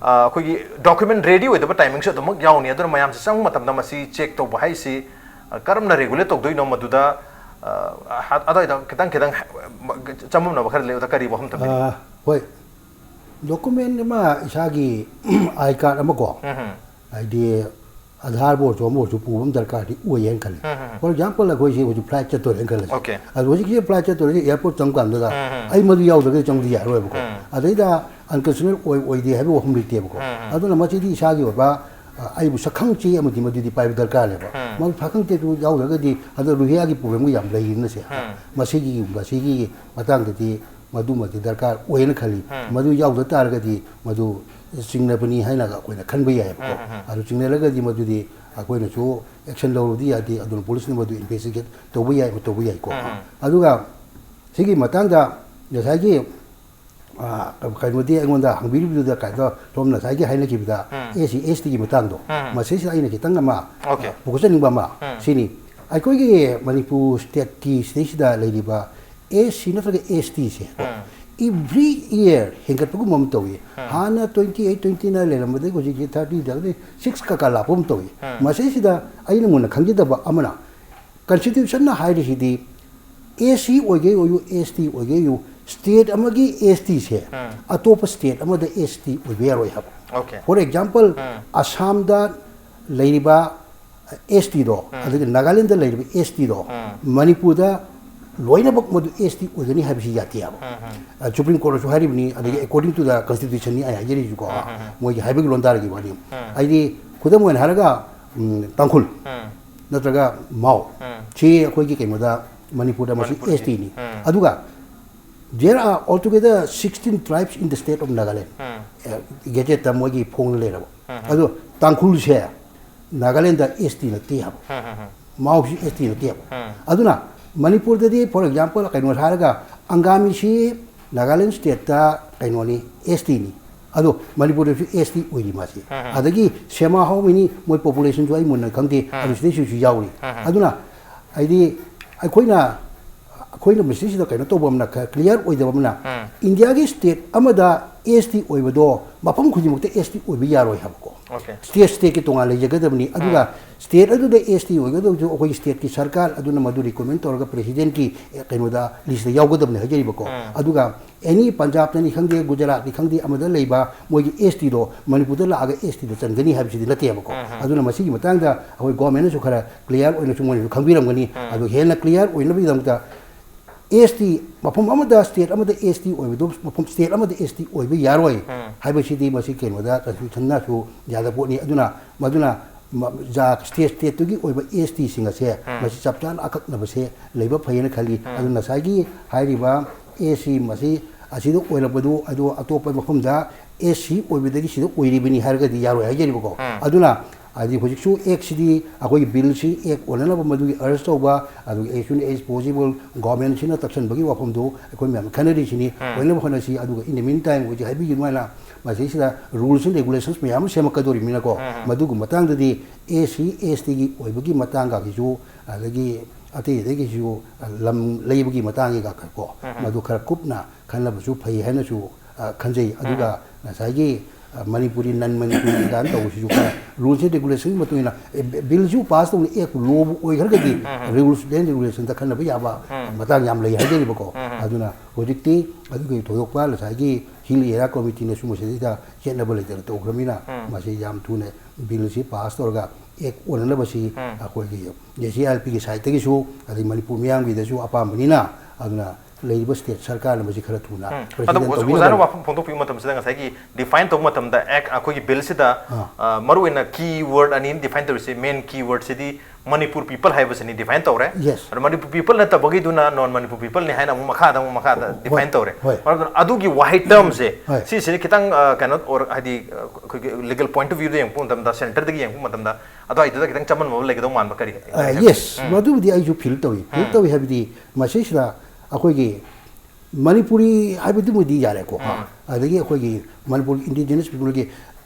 ꯑ, ꯑꯩꯈꯣꯏꯒꯤ document ready ꯑꯣꯏꯗꯕ timingꯁꯨ ꯑꯗꯨꯃꯛ ꯌꯥꯎꯅꯤ꯫ ꯑꯗꯨꯅ ꯃꯌꯥꯝꯁꯦ ꯆꯪꯕ ꯃꯇꯝꯗ ꯃꯁꯤ check ꯇꯧꯕ ꯍꯥꯏꯁꯤ, ꯑ, ꯀꯔꯝꯅ regulate ꯇꯧꯗꯣꯏꯅꯣ ꯃꯗꯨꯗ, ꯑ, ꯑ, ꯑꯗꯨꯋꯥꯏꯗ ꯈꯤꯇꯪ ꯈꯤꯇꯪ ꯆꯃꯝꯅꯕ ꯈꯔ ꯂꯩꯕꯗ ꯀꯔꯤ ꯋꯥꯐꯝ ꯊꯝꯕꯤꯅꯤꯡꯉꯤ? ꯑ, ꯍꯣꯏ, document ꯑꯃ ꯏꯁꯥꯒꯤ I card ꯑꯃꯀꯣ, ꯎꯝ ꯍꯝ꯫ ꯍꯥꯏꯗꯤ ꯑꯙꯥꯔꯕꯨ ꯑꯣꯏꯔꯁꯨ ꯑꯃ ꯑꯣꯏꯔꯁꯨ ꯄꯨꯕ ꯑꯃ ꯗꯔꯀꯥꯔꯗꯤ ꯑꯣꯏꯌꯦꯅ ꯈꯜꯂꯤ꯫ ꯎꯝ ꯍꯝ꯫ For example, ꯑꯩꯈꯣꯏꯁꯤ ꯍꯧꯖꯤꯛ flight ꯆꯠꯇꯣꯔꯦꯅ ꯈꯜꯂꯁꯤ꯫ Okay꯫ ꯑꯗꯣ ꯍꯧꯖꯤꯛꯀꯤ flight ꯆꯠꯇꯣꯔꯦ, airport ꯆꯪꯕ ꯀꯥꯟꯗꯨꯗ ꯎꯝ ꯍꯝ꯫ ꯑꯩ ꯃꯗꯨ ꯌꯥꯎꯗ꯭ꯔꯒꯗꯤ ꯆꯪꯕꯗꯤ ꯌꯥꯔꯣꯏꯕꯀꯣ꯫ ꯎꯝ꯫ ꯑꯗꯩꯗ unconstitutional ꯑꯣꯏ ꯑꯣꯏꯗꯦ ꯍꯥꯏꯕ ꯋꯥꯐꯝ ꯂꯩꯇꯦꯕꯀꯣ꯫ ꯎꯝ ꯍꯝ꯫ ꯑꯗꯨꯅ ꯃꯁꯤꯗꯤ ꯏꯁꯥꯒꯤ ꯑꯣꯏꯕ, ꯑ, ꯑꯩꯕꯨ ꯁꯛꯈꯪ ꯆꯦ ꯑꯃꯗꯤ ꯃꯗꯨꯗꯤ ꯄꯥꯏꯕ ꯗꯔꯀꯥꯔꯅꯦꯕ꯫ ꯎꯝ꯫ ꯃꯗꯨ ꯁꯛꯈꯪ ꯆꯦꯗꯨ ꯌꯥꯎꯗ꯭ꯔꯒꯗꯤ ꯍꯟꯗꯛ ꯔꯨꯍꯤꯌꯥꯒꯤ problemꯒ ꯌꯥꯝ ꯂꯩꯔꯤꯅꯁꯦ꯫ ꯎꯝ꯫ ꯃꯁꯤꯒꯤ, ꯃꯁꯤꯒꯤ ꯃꯇꯥꯡꯗꯗꯤ ꯃꯗꯨꯃꯗꯤ ꯗꯔꯀꯥꯔ ꯑꯣꯏꯅ ꯈꯜꯂꯤ꯫ ꯎꯝ꯫ ꯃꯗꯨ ꯌꯥꯎꯗ ꯇꯥꯔꯒꯗꯤ ꯃꯗꯨ ꯆꯤꯡꯅꯕꯅꯤ ꯍꯥꯏꯅ ꯑꯩꯈꯣꯏꯅ ꯈꯟꯕ ꯌꯥꯏꯑꯕꯀꯣ꯫ ꯎꯝ, ꯎꯝ, ꯎꯝ꯫ ꯑꯗꯨ ꯆꯤꯡꯅꯔꯒꯗꯤ ꯃꯗꯨꯗꯤ, ꯑꯩꯈꯣꯏꯅꯁꯨ action ꯂꯧꯔꯨꯗꯤ ꯌꯥꯗꯦ, ꯑꯗꯨꯅ police ꯅ ꯃꯗꯨ investigate ꯇꯧꯕ ꯌꯥꯏ, ꯇꯧꯕ ꯌꯥꯏꯀꯣ꯫ ꯎꯝ꯫ ꯑꯗꯨꯒ ꯁꯤꯒꯤ ꯃꯇꯥꯡꯗ ꯉꯁꯥꯏꯒꯤ, ꯑ, ꯀꯩꯅꯣꯗꯤ ꯑꯩꯉꯣꯟꯗ ꯍꯪꯕꯤꯔꯤꯕꯗꯨꯗ ꯀꯩꯅꯣ, ꯁꯣꯝꯅ ꯉꯁꯥꯏꯒꯤ ꯍꯥꯏꯅꯈꯤꯕꯗ ꯎꯝ꯫ S C S T ꯒꯤ ꯃꯇꯥꯡꯗꯣ, ꯎꯝ꯫ ꯃꯁꯤꯁꯤꯗ ꯑꯩꯅ ꯈꯤꯇꯪ ꯑꯃ, OK꯫ ꯑ, ꯄꯨꯊꯣꯛꯆꯅꯤꯡꯕ ꯑꯃ ꯎꯝ꯫ ꯁꯤꯅꯤ꯫ ꯑꯩꯈꯣꯏꯒꯤ ꯃꯅꯤꯄꯨꯔ state ꯀꯤ ꯁꯤꯗꯩꯁꯤꯗ ꯂꯩꯔꯤꯕ S C ꯅꯠꯇ꯭ꯔꯒ S T ꯁꯦ ꯎꯝ꯫ every year ꯍꯦꯟꯒꯠꯄꯒꯨꯝꯕ ꯑꯃ ꯇꯧꯏ꯫ ꯎꯝ꯫ ꯍꯥꯟꯅ twenty eight, twenty nine ꯂꯩꯔꯝꯕꯗꯒꯤ ꯍꯧꯖꯤꯛꯁꯤ thirty, thirty six ꯀꯀꯥ ꯂꯥꯛꯄ ꯑꯃ ꯇꯧꯏ꯫ ꯎꯝ꯫ ꯃꯁꯤꯁꯤꯗ ꯑꯩꯅ ꯃꯨꯟꯅ ꯈꯪꯖꯗꯕ ꯑꯃꯅ, constitution ꯅ ꯍꯥꯏꯔꯤꯁꯤꯗꯤ S C ꯑꯣꯏꯒꯦ ꯑꯣꯏꯌꯨ, S T ꯑꯣꯏꯒꯦ ꯑꯣꯏꯌꯨ, state ꯑꯃꯒꯤ S T ꯁꯦ ꯎꯝ꯫ ꯑꯇꯣꯞꯄ state ꯑꯃꯗ S T ꯑꯣꯏꯕ ꯌꯥꯔꯣꯏ ꯍꯥꯏꯕ꯫ OK꯫ For example, ꯎꯝ꯫ ꯑꯁꯥꯝꯗ ꯂꯩꯔꯤꯕ S T ꯗꯣ, ꯎꯝ꯫ ꯑꯗꯒꯤ ꯅꯥꯒꯥꯂꯦꯟꯗ ꯂꯩꯔꯤꯕ S T ꯗꯣ, ꯎꯝ꯫ ꯃꯅꯤꯄꯨꯔꯗ ꯂꯣꯏꯅꯃꯛ ꯃꯗꯨ S T ꯑꯣꯏꯒꯅꯤ ꯍꯥꯏꯕꯁꯤ ꯌꯥꯗꯦ ꯍꯥꯏꯕ꯫ ꯎꯝ, ꯎꯝ꯫ ꯑ, Supreme Court ꯅꯁꯨ ꯍꯥꯏꯔꯤꯕꯅꯤ, ꯑꯗꯒꯤ ꯎꯝ꯫ According to the constitution ꯅꯤ ꯑꯩ ꯍꯥꯏꯖꯔꯤꯁꯤꯀꯣ, ꯎꯝ, ꯎꯝ, ꯎꯝ꯫ ꯃꯣꯏꯒꯤ ꯍꯥꯏꯕꯒꯤ ꯂꯣꯟꯗꯥꯔꯒꯤ ꯋꯥꯔꯤ꯫ ꯎꯝ꯫ ꯍꯥꯏꯗꯤ, ꯈꯨꯗꯝ ꯑꯣꯏꯅ ꯍꯥꯏꯔꯒ, ꯎꯝ, ꯇꯥꯡꯈꯨꯜ ꯎꯝ꯫ ꯅꯠꯇ꯭ꯔꯒ ꯃꯥꯎ, ꯎꯝ꯫ ꯁꯤ ꯑꯩꯈꯣꯏꯒꯤ ꯀꯩꯅꯣꯗ, ꯃꯅꯤꯄꯨꯔꯗ ꯃꯁꯤ ꯃꯅꯤꯄꯨꯔꯒꯤ꯫ S T ꯅꯤ꯫ ꯎꯝ꯫ ꯑꯗꯨꯒ there are altogether sixteen tribes in the state of Nagaland꯫ Um. A, gazette ꯇ ꯃꯣꯏꯒꯤ ꯐꯣꯡꯅ ꯂꯩꯔꯕ꯫ ꯎꯝ, ꯎꯝ꯫ ꯑꯗꯣ ꯇꯥꯡꯈꯨꯜꯁꯦ ꯅꯥꯒꯥꯂꯦꯟꯗ S T ꯅꯠꯇꯦ ꯍꯥꯏꯕ꯫ ꯎꯝ, ꯎꯝ, ꯎꯝ꯫ ꯃꯥꯎꯁꯤ S T ꯅꯠꯇꯦ ꯍꯥꯏꯕ꯫ ꯎꯝ꯫ ꯑꯗꯨꯅ ꯃꯅꯤꯄꯨꯔꯗꯗꯤ, for example, ꯀꯩꯅꯣ ꯍꯥꯏꯔꯒ, ꯑꯪꯒꯥꯃꯤꯁꯤ ꯅꯥꯒꯥꯂꯦꯟ state ꯇ ꯀꯩꯅꯣꯅꯤ, S T ꯅꯤ꯫ ꯑꯗꯣ ꯃꯅꯤꯄꯨꯔꯗꯁꯨ S T ꯑꯣꯏꯔꯤ ꯃꯥꯁꯤ꯫ ꯎꯝ, ꯎꯝ꯫ ꯑꯗꯒꯤ ꯁꯦꯃꯥ ꯍꯥꯎꯃꯤꯅꯤ, ꯃꯣꯏ population ꯁꯨ ꯑꯩ ꯃꯨꯟꯅ ꯈꯪꯗꯦ, ꯎꯝ꯫ ꯑꯗꯨ ꯁꯤꯗꯩꯁꯤꯁꯨ ꯌꯥꯎꯔꯤ꯫ ꯎꯝ, ꯎꯝ꯫ ꯑꯗꯨꯅ ꯍꯥꯏꯗꯤ ꯑꯩꯈꯣꯏꯅ, ꯑꯩꯈꯣꯏꯅ ꯃꯁꯤꯁꯤꯗ ꯀꯩꯅꯣ ꯇꯧꯕ ꯑꯃꯅ, ꯈꯔ clear ꯑꯣꯏꯗꯕ ꯑꯃꯅ, ꯎꯝ꯫ ꯏꯟꯗꯤꯌꯥꯒꯤ state ꯑꯃꯗ S T ꯑꯣꯏꯕꯗꯣ ꯃꯐꯝ ꯈꯨꯗꯤꯡꯃꯛꯇ S T ꯑꯣꯏꯕ ꯌꯥꯔꯣꯏ ꯍꯥꯏꯕꯀꯣ꯫ OK꯫ State, state ꯀꯤ ꯇꯣꯉꯥꯟ ꯂꯩꯖꯒꯗꯕꯅꯤ꯫ ꯑꯗꯨꯒ ꯎꯝ꯫ State ꯑꯗꯨꯗ S T ꯑꯣꯏꯒꯗꯕꯁꯨ ꯑꯩꯈꯣꯏꯒꯤ state ꯀꯤ ꯁꯔꯀꯥꯔ ꯑꯗꯨꯅ ꯃꯗꯨ recommend ꯇꯧꯔꯒ President ꯀꯤ, ꯑꯦ, ꯀꯩꯅꯣꯗ, list ꯇ ꯌꯥꯎꯒꯗꯕꯅꯤ ꯍꯥꯏꯖꯔꯤꯕꯀꯣ꯫ ꯎꯝ꯫ ꯑꯗꯨꯒ any ꯄꯟꯖꯥꯕꯇꯅꯤ ꯈꯪꯗꯦ, ꯒꯨꯖꯔꯥꯠꯅꯤ ꯈꯪꯗꯦ, ꯑꯃꯗ ꯂꯩꯕ ꯃꯣꯏꯒꯤ S T ꯗꯣ ꯃꯅꯤꯄꯨꯔꯗ ꯂꯥꯛꯑꯒ S T ꯗ ꯆꯟꯒꯅꯤ ꯍꯥꯏꯕꯁꯤꯗꯤ ꯅꯠꯇꯦꯕꯀꯣ꯫ ꯎꯝ, ꯎꯝ꯫ ꯑꯗꯨꯅ ꯃꯁꯤꯒꯤ ꯃꯇꯥꯡꯗ ꯑꯩꯈꯣꯏ government ꯅꯁꯨ ꯈꯔ clear ꯑꯣꯏꯅꯁꯨ ꯃꯣꯏꯅꯁꯨ ꯈꯪꯕꯤꯔꯝꯒꯅꯤ꯫ ꯎꯝ꯫ ꯑꯗꯨ ꯍꯦꯟꯅ clear ꯑꯣꯏꯅꯕꯒꯤꯗꯃꯛꯇ S T, ꯃꯐꯝ ꯑꯃꯗ state ꯑꯃꯗ S T ꯑꯣꯏꯕꯗꯨ ꯃꯐꯝ state ꯑꯃꯗ S T ꯑꯣꯏꯕ ꯌꯥꯔꯣꯏ ꯎꯝ꯫ ꯍꯥꯏꯕꯁꯤꯗꯤ ꯃꯁꯤ ꯀꯩꯅꯣꯗ constitution ꯅꯁꯨ ꯌꯥꯗꯕ ꯄꯣꯠꯅꯤ꯫ ꯑꯗꯨꯅ ꯃꯗꯨꯅ ꯃ-, ꯖꯥ-, state, state ꯇꯨꯒꯤ ꯑꯣꯏꯕ S T ꯁꯤꯡ ꯑꯁꯦ ꯎꯝ꯫ ꯃꯁꯤ ꯆꯞ ꯆꯥꯅ ꯑꯀꯛꯅꯕꯁꯦ ꯂꯩꯕ ꯐꯩꯌꯦꯅ ꯈꯜꯂꯤ꯫ ꯎꯝ꯫ ꯑꯗꯨꯅ ꯉꯁꯥꯏꯒꯤ ꯍꯥꯏꯔꯤꯕ S C ꯃꯁꯤ ꯑꯁꯤꯗ ꯑꯣꯏꯔꯛꯄꯗꯨ ꯑꯗꯨ ꯑꯇꯣꯞꯄ ꯃꯐꯝꯗ S C ꯑꯣꯏꯕꯗꯒꯤ ꯁꯤꯗ ꯑꯣꯏꯔꯤꯕꯅꯤ ꯍꯥꯏꯔꯒꯗꯤ ꯌꯥꯔꯣꯏ ꯍꯥꯏꯖꯔꯤꯕꯀꯣ꯫ ꯎꯝ꯫ ꯑꯗꯨꯅ ꯍꯥꯏꯗꯤ ꯍꯧꯖꯤꯛꯁꯨ ꯑꯦꯛꯁꯤꯗꯤ ꯑꯩꯈꯣꯏꯒꯤ ꯕꯤꯜꯁꯤ ꯑꯦꯛ ꯑꯣꯟꯅꯅꯕ ꯃꯗꯨꯒꯤ ꯑꯔꯖ ꯇꯧꯕ, ꯑꯗꯨꯒ as soon as possible ꯒꯣꯔꯃꯦꯟꯁꯤꯅ ꯇꯛꯁꯟꯕꯒꯤ ꯋꯥꯐꯝꯗꯨ ꯑꯩꯈꯣꯏ ꯃꯌꯥꯝ ꯈꯟꯅꯔꯤꯁꯤꯅꯤ꯫ ꯑꯣꯏꯅꯕ ꯍꯣꯠꯅꯁꯤ꯫ ꯑꯗꯨꯒ in the meantime ꯍꯧꯖꯤꯛ ꯍꯥꯏꯕꯤꯈꯤꯕ ꯑꯗꯨꯃꯥꯏꯅ ꯃꯁꯤꯁꯤꯗ rules and regulations ꯃꯌꯥꯝ ꯑꯃ ꯁꯦꯝꯃꯛꯀꯗꯧꯔꯤꯕꯅꯤꯅꯀꯣ, ꯃꯗꯨꯒꯤ ꯃꯇꯥꯡꯗꯗꯤ ꯑꯦꯁ ꯁꯤ ꯑꯦꯁ ꯇꯤꯒꯤ ꯑꯣꯏꯕꯒꯤ ꯃꯇꯥꯡꯒꯁꯤꯁꯨ, ꯑꯗꯒꯤ ꯑꯇꯩ ꯑꯇꯩꯒꯤꯁꯨ, ꯂꯝ ꯂꯩꯕꯒꯤ ꯃꯇꯥꯡꯒꯤꯒ ꯀꯣ, ꯃꯗꯨ ꯈꯔ ꯀꯨꯞꯅ ꯈꯟꯅꯕꯁꯨ ꯐꯩ ꯍꯥꯏꯅꯁꯨ, ꯑ, ꯈꯟꯖꯩ꯫ ꯑꯗꯨꯒ ꯉꯁꯥꯏꯒꯤ, ꯑ, ꯃꯅꯤꯄꯨꯔꯤ, non ꯃꯅꯤꯄꯨꯔꯤ ꯀꯥꯏꯅ ꯇꯧꯕꯁꯤꯁꯨ ꯈꯔ rules and regulation ꯒꯤ ꯃꯇꯨꯡ ꯏꯟꯅ, ꯑꯦ, ꯕꯤ-, ꯕꯤꯜꯁꯤꯕꯨ ꯄꯥꯁ ꯇꯧꯅ ꯑꯦꯛ ꯂꯣꯕꯨ ꯑꯣꯏꯈ꯭ꯔꯒꯗꯤ rules and regulation ꯗ ꯈꯟꯅꯕ ꯌꯥꯕ ꯃꯇꯥꯡ ꯌꯥꯝ ꯂꯩ ꯍꯥꯏꯖꯔꯤꯕꯀꯣ꯫ ꯑꯗꯨꯅ ꯍꯧꯖꯤꯛꯇꯤ ꯑꯗꯨꯒꯤ ꯊꯣꯏꯗꯣꯛꯄ ꯉꯁꯥꯏꯒꯤ ꯍꯤꯜ ꯑꯦꯔꯤꯌꯥ ꯀꯃꯤꯇꯤꯅꯁꯨ ꯃꯁꯤꯗꯩꯗ ꯆꯦꯠꯅꯕ ꯂꯩꯇꯅ ꯇꯧꯈ꯭ꯔꯕꯅꯤꯅ, ꯃꯁꯤ ꯌꯥꯝ ꯊꯨꯅ ꯕꯤꯜꯁꯤ ꯄꯥꯁ ꯇꯧꯔꯒ ꯑꯦꯛ ꯑꯣꯟꯅꯅꯕꯁꯤ ꯑꯩꯈꯣꯏꯒꯤ ꯖꯦ ꯁꯤ ꯑꯥꯔ ꯄꯤꯒꯤ ꯁꯥꯏꯠꯇꯒꯤꯁꯨ, ꯑꯗꯩ ꯃꯅꯤꯄꯨꯔ ꯃꯤꯌꯥꯝꯒꯤꯗꯁꯨ ꯑꯄꯥꯝꯕꯅꯤꯅ, ꯑꯗꯨꯅ ꯂꯩꯔꯤꯕ ꯁ꯭ꯇꯦꯠ ꯁꯔꯀꯥꯔꯅ ꯃꯁꯤ ꯈꯔ ꯊꯨꯅ ꯎꯝ꯫ ꯑꯗꯣ president ꯑꯣꯖꯥ-, ꯇꯧꯕꯤꯅꯕ꯫ ꯑꯣꯖꯥꯅ ꯋꯥꯐꯝ ꯐꯣꯡꯗꯣꯛꯄꯤꯕ ꯃꯇꯝꯁꯤꯗ ꯉꯁꯥꯏꯒꯤ define ꯇꯧꯕ ꯃꯇꯝꯗ act, ꯑꯩꯈꯣꯏꯒꯤ ꯕꯤꯜꯁꯤꯗ, ꯑꯥ꯫ ꯑ, ꯃꯔꯨꯑꯣꯏꯅ key word ꯑꯅꯤ define ꯇꯧꯔꯤꯁꯦ, main key wordꯁꯤꯗꯤ ꯃꯅꯤꯄꯨꯔ people ꯍꯥꯏꯕꯁꯤꯅꯤ define ꯇꯧꯔꯦ꯫ Yes꯫ ꯑꯗꯣ ꯃꯅꯤꯄꯨꯔ people ꯅꯠꯇꯕꯒꯤꯗꯨꯅ non ꯃꯅꯤꯄꯨꯔ peopleꯅꯤ ꯍꯥꯏꯅ ꯑꯃꯨꯛ ꯃꯈꯥꯗ ꯑꯃꯨꯛ ꯃꯈꯥꯗ ꯍꯣꯏ, define ꯇꯧꯔꯦ꯫ ꯍꯣꯏ꯫ ꯃꯔꯝ ꯑꯗꯨꯅ ꯑꯗꯨꯒꯤ ꯋꯥꯍꯩ termꯁꯦ ꯍꯣꯏ꯫ ꯁꯤꯁꯤꯅ ꯈꯤꯇꯪ, ꯑ, ꯀꯩꯅꯣ ꯑꯣꯏꯔ-, ꯍꯥꯏꯗꯤ, ꯑ, ꯑꯩꯈꯣꯏꯒꯤ legal point of viewꯗ ꯌꯦꯡꯉꯛꯄ ꯃꯇꯝꯗ, centreꯗ ꯌꯦꯡꯉꯛꯄ ꯃꯇꯝꯗ ꯑꯗꯨꯋꯥꯏꯗꯨꯗ ꯈꯤꯇꯪ ꯆꯃꯝꯅꯕ ꯂꯩꯒꯗꯧ ꯃꯥꯟꯕ ꯀꯔꯤ? ꯑ, yes, ꯎꯝ꯫ ꯃꯗꯨꯕꯨꯗꯤ ꯑꯩꯁꯨ feel ꯇꯧꯏ꯫ Feel ꯎꯝ꯫ ꯇꯧꯏ ꯍꯥꯏꯕꯗꯤ ꯃꯁꯤꯁꯤꯗ ꯑꯩꯈꯣꯏꯒꯤ ꯃꯅꯤꯄꯨꯔꯤ ꯍꯥꯏꯕꯗꯨꯃꯗꯤ ꯌꯥꯔꯦꯀꯣ꯫ ꯎꯝ꯫ ꯑꯗꯒꯤ ꯑꯩꯈꯣꯏꯒꯤ ꯃꯅꯤꯄꯨꯔꯒꯤ indigenous peopleꯒꯤ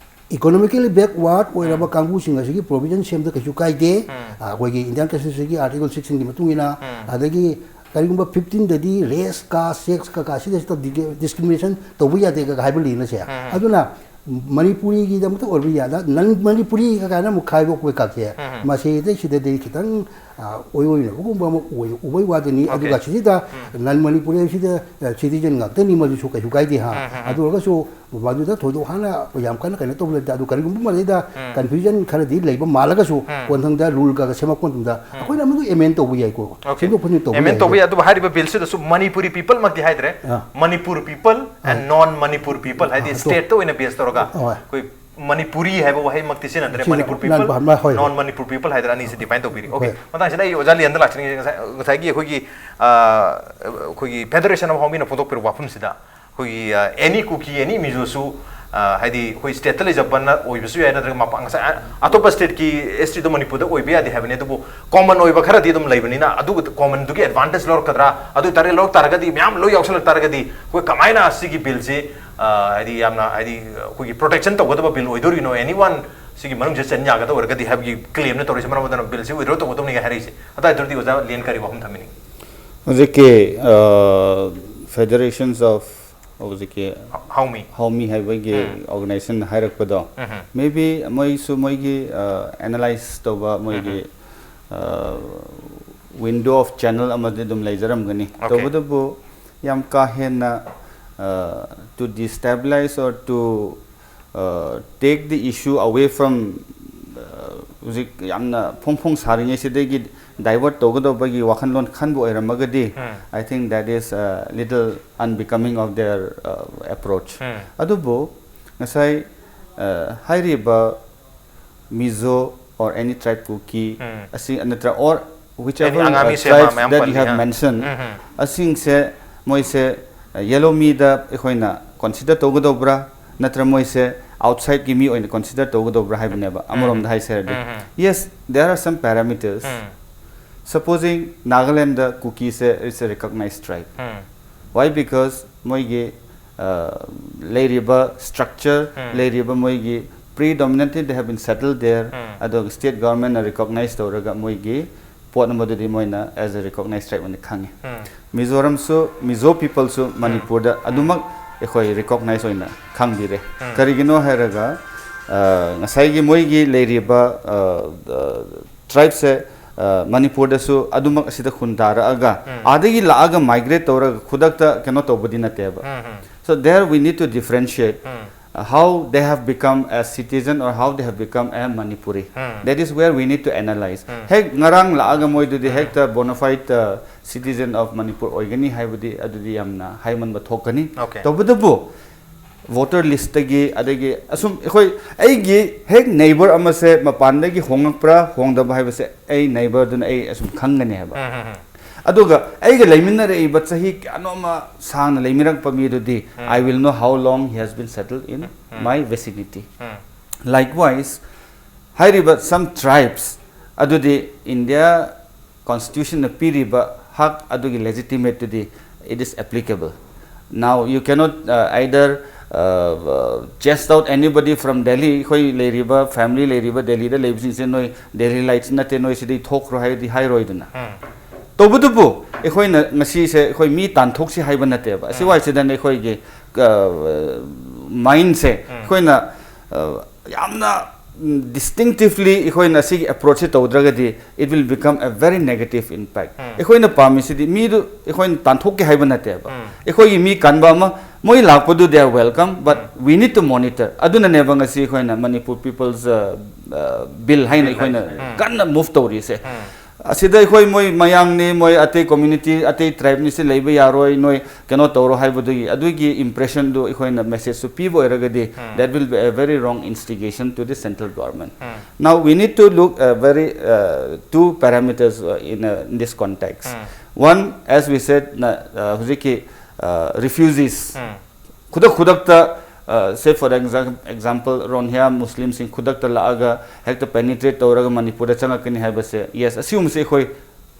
economically backward ꯑꯣꯏꯔꯕ ꯎꯝ꯫ ꯀꯥꯡꯕꯨꯁꯤꯡ ꯑꯁꯤꯒꯤ provision ꯁꯦꯝꯕꯗ ꯀꯩꯁꯨ ꯀꯥꯏꯗꯦ꯫ ꯎꯝ꯫ ꯑꯩꯈꯣꯏꯒꯤ Indian Constitutionꯒꯤ article sixꯇꯒꯤ ꯃꯇꯨꯡ ꯏꯟꯅ, ꯎꯝ꯫ ꯑꯗꯒꯤ ꯀꯔꯤꯒꯨꯝꯕ fifteenꯗꯗꯤ race, caste ꯀꯀꯥ ꯁꯤꯗꯩꯁꯤꯗ ꯗꯤ-, discrimination ꯇꯧꯕ ꯌꯥꯗꯦ ꯀꯀꯥ ꯍꯥꯏꯕ ꯂꯩꯅꯁꯦ꯫ ꯎꯝ꯫ ꯑꯗꯨꯅ ꯃꯅꯤꯄꯨꯔꯤꯒꯤꯗꯃꯛꯇ ꯑꯣꯏꯕ ꯌꯥꯗ, non ꯃꯅꯤꯄꯨꯔꯤ ꯀꯀꯥꯏꯅ ꯑꯃꯨꯛ ꯈꯥꯏꯗꯣꯛꯄ ꯀꯛꯁꯦ꯫ ꯎꯝ꯫ ꯃꯁꯤꯗꯩꯁꯤꯗꯗꯤ ꯈꯤꯇꯪ, ꯑ, ꯑꯣꯏꯔꯣꯏꯅꯕꯒꯨꯝꯕ ꯑꯃ ꯑꯣꯏ-, ꯎꯕꯩ ꯋꯥꯗꯅꯤ꯫ Okay꯫ ꯑꯗꯨꯒ ꯁꯤꯁꯤꯗ ꯎꯝ꯫ Non ꯃꯅꯤꯄꯨꯔꯤ ꯁꯤꯗ, ꯑ, citizen ꯉꯥꯛꯇꯅꯤ, ꯃꯗꯨꯁꯨ ꯀꯩꯁꯨ ꯀꯥꯏꯗꯦ ꯍꯥ꯫ ꯎꯝ, ꯎꯝ, ꯎꯝ꯫ ꯑꯗꯨ ꯑꯣꯏꯔꯒꯁꯨ ꯃꯗꯨꯗ ꯊꯣꯏꯗꯣꯛ ꯍꯥꯟꯅ ꯌꯥꯝ ꯀꯟꯅ ꯀꯩꯅꯣ ꯇꯧꯕ ꯂꯩꯇꯦ꯫ ꯑꯗꯨ ꯀꯔꯤꯒꯨꯝꯕ ꯃꯗꯩꯗ ꯎꯝ꯫ Confusion ꯈꯔꯗꯤ ꯂꯩꯕ ꯃꯥꯜꯂꯒꯁꯨ ꯎꯝ꯫ ꯀꯣꯟꯊꯪꯗ rule ꯀꯒ ꯁꯦꯝꯃꯛꯄ ꯃꯇꯝꯗ ꯎꯝ꯫ ꯑꯩꯈꯣꯏꯅ ꯑꯃꯗꯨ amend ꯇꯧꯕ ꯌꯥꯏꯀꯣ꯫ Okay꯫ Amend ꯇꯧꯕ ꯌꯥꯏ꯫ ꯑꯗꯨꯕꯨ ꯍꯥꯏꯔꯤꯕ ꯕꯤꯜꯁꯤꯗꯁꯨ ꯃꯅꯤꯄꯨꯔꯤ people ꯃꯛꯇꯤ ꯍꯥꯏꯗ꯭ꯔꯦ꯫ ꯑꯥ꯫ Manipur people and ah. Non Manipur people ꯍꯥꯏꯗꯤ ꯑꯥ, ꯑꯗꯨ ꯁ꯭ꯇꯦꯠꯇ ꯑꯣꯏꯅ base ꯇꯧꯔꯒ ꯍꯣꯏ꯫ ꯑꯩꯈꯣꯏ ꯃꯅꯤꯄꯨꯔꯤ ꯍꯥꯏꯕ ꯋꯥꯍꯩꯃꯛꯇꯤ ꯁꯤꯖꯤꯟꯅꯗ꯭ꯔꯦ꯫ ꯁꯤꯖꯤꯟꯅ-, ꯃꯅꯤꯄꯨꯔ people, ꯅꯟ-, ꯍꯣꯏ, ꯍꯣꯏ꯫ Non Manipur people ꯍꯥꯏꯗꯅ ꯑꯅꯤꯁꯤ define ꯇꯧꯕꯤꯔꯤ꯫ Okay꯫ ꯍꯣꯏ꯫ ꯃꯇꯥꯡꯁꯤꯗ ꯑꯩ ꯑꯣꯖꯥ ꯂꯤꯌꯟꯗ ꯂꯥꯛꯆꯅꯤꯡꯉꯤ꯫ ꯉꯁꯥꯏ, ꯉꯁꯥꯏꯒꯤ ꯑꯩꯈꯣꯏꯒꯤ, ꯑ, ꯑꯩꯈꯣꯏꯒꯤ federation of ꯍꯥꯎꯃꯤꯅ ꯐꯣꯡꯗꯣꯛꯄꯤꯔꯛꯄ ꯋꯥꯐꯝꯁꯤꯗ ꯑꯩꯈꯣꯏꯒꯤ, ꯑ, any Kuki, any Mizoꯁꯨ, ꯑ, ꯍꯥꯏꯗꯤ ꯑꯩꯈꯣꯏ ꯁ꯭ꯇꯦꯠꯇ ꯂꯩꯖꯕꯅ ꯑꯣꯏꯕꯁꯨ ꯌꯥꯏ, ꯅꯠꯇ꯭ꯔꯒ ꯃꯄꯥꯟ, ꯉꯁꯥꯏ ꯑ-, ꯑꯇꯣꯞꯄ ꯁ꯭ꯇꯦꯠꯀꯤ ꯑꯦꯁ ꯇꯤꯗꯣ ꯃꯅꯤꯄꯨꯔꯗ ꯑꯣꯏꯕ ꯌꯥꯗꯦ ꯍꯥꯏꯕꯅꯤ, ꯑꯗꯨꯕꯨ ꯀꯣꯃꯟ ꯑꯣꯏꯕ ꯈꯔꯗꯤ ꯑꯗꯨꯝ ꯂꯩꯕꯅꯤꯅ, ꯑꯗꯨ ꯀꯣꯃꯟꯗꯨꯒꯤ ꯑꯦꯗꯚꯥꯟꯇꯦꯖ ꯂꯧꯔꯛꯀꯗ꯭ꯔꯥ, ꯑꯗꯨ ꯑꯣꯏꯇꯥꯔꯗꯤ, ꯂꯧꯔꯛ ꯇꯥꯔꯒꯗꯤ, ꯃꯌꯥꯝ ꯂꯣꯏ ꯌꯥꯎꯁꯜꯂꯛ ꯇꯥꯔꯒꯗꯤ, ꯑꯩꯈꯣꯏ ꯀꯃꯥꯏꯅ ꯁꯤꯒꯤ ꯕꯤꯜꯁꯤ, ꯑ, ꯍꯥꯏꯗꯤ ꯌꯥꯝꯅ, ꯍꯥꯏꯗꯤ ꯑꯩꯈꯣꯏꯒꯤ ꯄ꯭ꯔꯣꯇꯦꯛꯁꯟ ꯇꯧꯒꯗꯕ ꯕꯤꯜ ꯑꯣꯏꯗꯣꯔꯤꯅꯣ, ꯑꯦꯅꯤ ꯋꯥꯟ ꯁꯤꯒꯤ ꯃꯅꯨꯡꯁꯤꯗ ꯆꯟ ꯌꯥꯒꯗꯕ ꯑꯣꯏꯔꯒꯗꯤ ꯍꯥꯏꯕꯒꯤ ꯀ꯭ꯂꯦꯝꯅ ꯇꯧꯔꯤꯁꯦ? ꯃꯔꯝ ꯑꯗꯨꯅ ꯕꯤꯜꯁꯤ ꯋꯤꯗ꯭ꯔꯣ ꯇꯧꯒꯗꯕꯅꯤ ꯍꯥꯏꯔꯛꯏꯁꯦ꯫ ꯑꯗꯨ ꯑꯣꯏꯇꯥꯔꯗꯤ ꯑꯣꯖꯥ ꯂꯦꯟ ꯀꯔꯤ ꯋꯥꯐꯝ ꯊꯝꯕꯤꯅꯤꯡꯉꯤ? ꯍꯧꯖꯤꯛꯀꯤ, ꯑ, Federations of ꯍꯧꯖꯤꯛꯀꯤ ꯍꯥꯎꯃꯤ꯫ ꯍꯥꯎꯃꯤ ꯍꯥꯏꯕꯒꯤ ꯎꯝ꯫ ꯑꯣꯔꯒꯅꯥꯏꯖꯦꯁꯟ ꯍꯥꯏꯔꯛꯄꯗꯣ, ꯎꯝ꯫ Maybe ꯃꯣꯏꯁꯨ ꯃꯣꯏꯒꯤ, ꯑ, ꯑꯦꯅꯥꯂꯥꯏꯁ ꯇꯧꯕ ꯃꯣꯏꯒꯤ, ꯎꯝ꯫ ꯑ, window of channel ꯑꯃꯗꯤ ꯑꯗꯨꯝ ꯂꯩꯖꯔꯝꯒꯅꯤ꯫ Okay꯫ ꯇꯧꯕꯇꯕꯨ ꯌꯥꯝ ꯀꯥ ꯍꯦꯟꯅ, ꯑ, to destabilize or to, ꯑ, take the issue away from, ꯑ, ꯍꯧꯖꯤꯛ ꯌꯥꯝꯅ ꯐꯣꯡ ꯐꯣꯡ ꯁꯥꯔꯤꯉꯩꯁꯤꯗꯒꯤ divert ꯇꯧꯒꯗꯧꯕꯒꯤ ꯋꯥꯈꯜꯂꯣꯟ ꯈꯟꯕ ꯑꯣꯏꯔꯝꯃꯒꯗꯤ, ꯎꯝ꯫ I think that is a little unbecoming of their, uh, approach꯫ ꯎꯝ꯫ ꯑꯗꯨꯕꯨ ꯉꯁꯥꯏ, ꯑ, ꯍꯥꯏꯔꯤꯕ Mizo or any tribe Kuki ꯎꯝ꯫ ꯑꯁꯤ ꯅꯠꯇ꯭ꯔ or whichever, Any ꯑꯉꯥꯃꯤ uh, ꯁꯦꯝꯕ tribes ꯃꯌꯥꯝ that you ꯄꯜꯂꯤ, have ꯍꯥ? Mentioned, ꯎꯝ, ꯎꯝ꯫ ꯑꯁꯤꯡꯁꯦ ꯃꯣꯏꯁꯦ, ꯑ, ꯌꯦꯂꯣꯃꯤꯗ ꯑꯩꯈꯣꯏꯅ ꯀꯟꯁꯤꯗꯔ ꯇꯧꯒꯗꯧꯕ꯭ꯔꯥ, ꯅꯠꯇ꯭ꯔ ꯃꯣꯏꯁꯦ ꯑꯥꯎꯠꯁꯥꯏꯗꯀꯤ ꯃꯤ ꯑꯣꯏꯅ ꯀꯟꯁꯤꯗꯔ ꯇꯧꯒꯗꯧꯕ꯭ꯔꯥ ꯍꯥꯏꯕꯅꯦꯕ, ꯎꯝ꯫ ꯑꯃꯔꯣꯝꯗ ꯍꯥꯏꯁꯦ ꯍꯥꯏꯔꯗꯤ꯫ ꯎꯝ, ꯎꯝ꯫ Yes, there are some parameters. Um. Supposing Nagaland ꯀꯨꯀꯤꯁꯦ is a recognized tribe꯫ Um. Why? Because ꯃꯣꯏꯒꯤ, ꯑ, ꯂꯩꯔꯤꯕ ꯁ꯭ꯇ꯭ꯔꯛꯆꯔ, ꯎꯝ꯫ ꯂꯩꯔꯤꯕ ꯃꯣꯏꯒꯤ predominantly they have been settled there, ꯎꯝ꯫ ꯑꯗꯨꯒ ꯁ꯭ꯇꯦꯠ ꯒꯚꯔꯟꯃꯦꯟꯠꯅ ꯔꯤꯀꯣꯒꯅꯥꯏꯖ ꯇꯧꯔꯒ ꯃꯣꯏꯒꯤ ꯄꯣꯠ ꯑꯃꯗꯨꯗꯤ ꯃꯣꯏꯅ as a recognized tribe ꯑꯣꯏꯅ ꯈꯪꯉꯤ꯫ ꯎꯝ꯫ ꯃꯤꯖꯣꯔꯥꯝꯁꯨ, ꯃꯤꯖꯣ ꯄꯤꯄꯜꯁꯨ ꯎꯝ꯫ ꯃꯅꯤꯄꯨꯔꯗ ꯎꯝ꯫ ꯑꯗꯨꯃꯛ ꯑꯩꯈꯣꯏ ꯔꯤꯀꯣꯒꯅꯥꯏꯖ ꯑꯣꯏꯅ ꯈꯪꯕꯤꯔꯦ꯫ ꯎꯝ꯫ ꯀꯔꯤꯒꯤꯅꯣ ꯍꯥꯏꯔꯒ, ꯑ, ꯉꯁꯥꯏꯒꯤ ꯃꯣꯏꯒꯤ ꯂꯩꯔꯤꯕ, ꯑ, ꯑ, ꯇ꯭ꯔꯥꯏꯕꯁꯦ, ꯑ, ꯃꯅꯤꯄꯨꯔꯗꯁꯨ ꯑꯗꯨꯃꯛ ꯑꯁꯤꯗ ꯈꯨꯟꯗꯥꯔꯛꯑꯒ, ꯎꯝ꯫ ꯑꯥꯗꯒꯤ ꯂꯥꯛꯑꯒ ꯃꯥꯏꯒ꯭ꯔꯦꯠ ꯇꯧꯔꯒ ꯈꯨꯗꯛꯇ ꯀꯩꯅꯣ ꯇꯧꯕꯗꯤ ꯅꯠꯇꯦꯕ꯫ ꯎꯝ, ꯎꯝ꯫ So there we need to differentiate, um. Uh, how they have become a citizen or how they have become a Manipuri. Um. That is where we need to analyze. ꯎꯝ꯫ ꯍꯦꯛ ꯉꯔꯥꯡ ꯂꯥꯛꯑꯒ ꯃꯣꯏꯗꯨꯗꯤ ꯎꯝ꯫ ꯍꯦꯛꯇ bona fide, uh, citizen of Manipur ꯑꯣꯏꯒꯅꯤ ꯍꯥꯏꯕꯗꯤ ꯑꯗꯨꯗꯤ ꯌꯥꯝꯅ ꯍꯥꯏꯃꯟꯕ ꯊꯣꯛꯀꯅꯤ꯫ Okay꯫ ꯇꯧꯕꯇꯕꯨ ꯚꯣꯇꯔ ꯂꯤꯁꯇꯒꯤ, ꯑꯗꯒꯤ ꯑꯁꯨꯝ ꯑꯩꯈꯣꯏ, ꯑꯩꯒꯤ ꯍꯦꯛ ꯅꯦꯕꯔ ꯑꯃꯁꯦ ꯃꯄꯥꯟꯗꯒꯤ ꯍꯣꯡꯉꯛꯄ꯭ꯔꯥ ꯍꯣꯡꯗꯕ ꯍꯥꯏꯕꯁꯦ ꯑꯩ ꯅꯦꯕꯔꯗꯨꯅ ꯑꯩ ꯑꯁꯨꯝ ꯈꯪꯒꯅꯤ ꯍꯥꯏꯕ꯫ ꯎꯝ, ꯎꯝ, ꯎꯝ꯫ ꯑꯗꯨꯒ ꯑꯩꯒ ꯂꯩꯃꯤꯟꯅꯔꯛꯏꯕ ꯆꯍꯤ ꯀꯌꯥꯅꯣꯃ ꯁꯥꯡꯅ ꯂꯩꯃꯤꯟꯅꯔꯛꯄ ꯃꯤꯗꯨꯗꯤ, "I will know how long he has been settled in my vicinity." Likewise, ꯍꯥꯏꯔꯤꯕ some tribes ꯑꯗꯨꯗꯤ ꯏꯟꯗꯤꯌꯥ ꯀꯣꯟꯁꯇꯤꯇ꯭ꯌꯨꯁꯟꯅ ꯄꯤꯔꯤꯕ ꯍꯛ ꯑꯗꯨꯒꯤ ꯂꯦꯖꯤꯇꯤꯃꯦꯠꯇꯨꯗꯤ it is applicable. Now you cannot, uh, either, uh, uh, chase out anybody from Delhi. ꯑꯩꯈꯣꯏ ꯂꯩꯔꯤꯕ family ꯂꯩꯔꯤꯕ ꯗꯦꯜꯂꯤꯗ ꯂꯩꯕꯁꯤꯡꯁꯦ, "ꯅꯣꯏ ꯗꯦꯜꯂꯤ ꯂꯥꯏꯠꯁ ꯅꯠꯇꯦ, ꯅꯣꯏ ꯁꯤꯗꯒꯤ ꯊꯣꯛꯈ꯭ꯔꯣ" ꯍꯥꯏꯔꯗꯤ ꯍꯥꯏꯔꯣꯏꯗꯅ꯫ ꯇꯧꯕꯇꯕꯨ ꯑꯩꯈꯣꯏꯅ ꯉꯁꯤꯁꯦ ꯑꯩꯈꯣꯏ ꯃꯤ ꯇꯥꯟꯊꯣꯛꯁꯤ ꯍꯥꯏꯕ ꯅꯠꯇꯦꯕ꯫ ꯑꯁꯤ ꯋꯥꯏꯁꯤꯗꯅ ꯑꯩꯈꯣꯏꯒꯤ, ꯑ, ꯃꯥꯏꯟꯁꯦ ꯑꯩꯈꯣꯏꯅ, ꯑ, ꯌꯥꯝꯅ ꯗꯤꯁꯇꯤꯡꯇꯤꯚꯂꯤ ꯑꯩꯈꯣꯏꯅ ꯑꯁꯤꯒꯤ ꯑꯦꯄ꯭ꯔꯣꯆꯁꯤ ꯇꯧꯗ꯭ꯔꯒꯗꯤ, it will become a very negative impact. ꯑꯩꯈꯣꯏꯅ ꯄꯥꯝꯃꯤꯁꯤꯗꯤ ꯃꯤꯗꯨ ꯑꯩꯈꯣꯏꯅ ꯇꯥꯟꯊꯣꯛꯀꯦ ꯍꯥꯏꯕ ꯅꯠꯇꯦꯕ꯫ ꯑꯩꯈꯣꯏꯒꯤ ꯃꯤ ꯀꯟꯕ ꯑꯃ, ꯃꯣꯏ ꯂꯥꯛꯄꯗꯨ they are welcome, but we need to monitor. ꯑꯗꯨꯅꯅꯦꯕ ꯉꯁꯤ ꯑꯩꯈꯣꯏꯅ ꯃꯅꯤꯄꯨꯔ ꯄꯤꯄꯜꯁ, ꯑ, ꯑ, ꯕꯤꯜ ꯍꯥꯏꯅ ꯑꯩꯈꯣꯏꯅ ꯀꯟꯅ ꯃꯨꯚ ꯇꯧꯔꯤꯁꯦ꯫ ꯑꯁꯤꯗ ꯑꯩꯈꯣꯏ ꯃꯣꯏ ꯃꯌꯥꯡꯅꯤ, ꯃꯣꯏ ꯑꯇꯩ ꯀꯝꯃ꯭ꯌꯨꯅꯤꯇꯤ, ꯑꯇꯩ ꯇ꯭ꯔꯥꯏꯕꯅꯤ, ꯁꯤ ꯂꯩꯕ ꯌꯥꯔꯣꯏ, ꯅꯣꯏ ꯀꯩꯅꯣ ꯇꯧꯔꯣ ꯍꯥꯏꯕꯗꯨꯒꯤ, ꯑꯗꯨꯒꯤ ꯏꯝꯄ꯭ꯔꯦꯁꯟꯗꯨ ꯑꯩꯈꯣꯏꯅ ꯃꯦꯁꯦꯖꯁꯨ ꯄꯤꯕ ꯑꯣꯏꯔꯒꯗꯤ, that will be a very wrong instigation to the central government. Now we need to look, uh, very, uh, two parameters, uh, in, uh, in this context. One, as we said, ꯅ, uh, ꯍꯧꯖꯤꯛꯀꯤ, uh, refugees ꯈꯨꯗꯛ ꯈꯨꯗꯛꯇ, ꯑ, say for exam-, example, ꯔꯣꯍꯤꯡꯒ꯭ꯌꯥ ꯃꯨꯁꯂꯤꯝꯁꯤꯡ ꯈꯨꯗꯛꯇ ꯂꯥꯛꯑꯒ ꯍꯦꯛꯇ ꯄꯦꯅꯤꯇ꯭ꯔꯦꯠ ꯇꯧꯔꯒ ꯃꯅꯤꯄꯨꯔꯗ ꯆꯪꯉꯛꯀꯅꯤ ꯍꯥꯏꯕꯁꯦ, ꯌꯦꯁ, ꯑꯁꯤꯒꯨꯝꯕꯁꯦ ꯑꯩꯈꯣꯏ,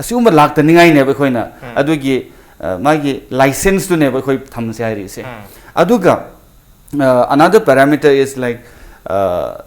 ꯑꯁꯤꯒꯨꯝꯕ ꯂꯥꯛꯇꯅꯤꯡꯉꯥꯏꯅꯦꯕ ꯑꯩꯈꯣꯏꯅ ꯑꯗꯨꯒꯤ, ꯑ, ꯃꯥꯒꯤ ꯂꯥꯏꯁꯦꯟꯁꯇꯨꯅꯦꯕ ꯑꯩꯈꯣꯏ ꯊꯝꯁꯦ ꯍꯥꯏꯔꯤꯁꯦ꯫ ꯑꯗꯨꯒ, ꯑ, another parameter is like, ꯑ,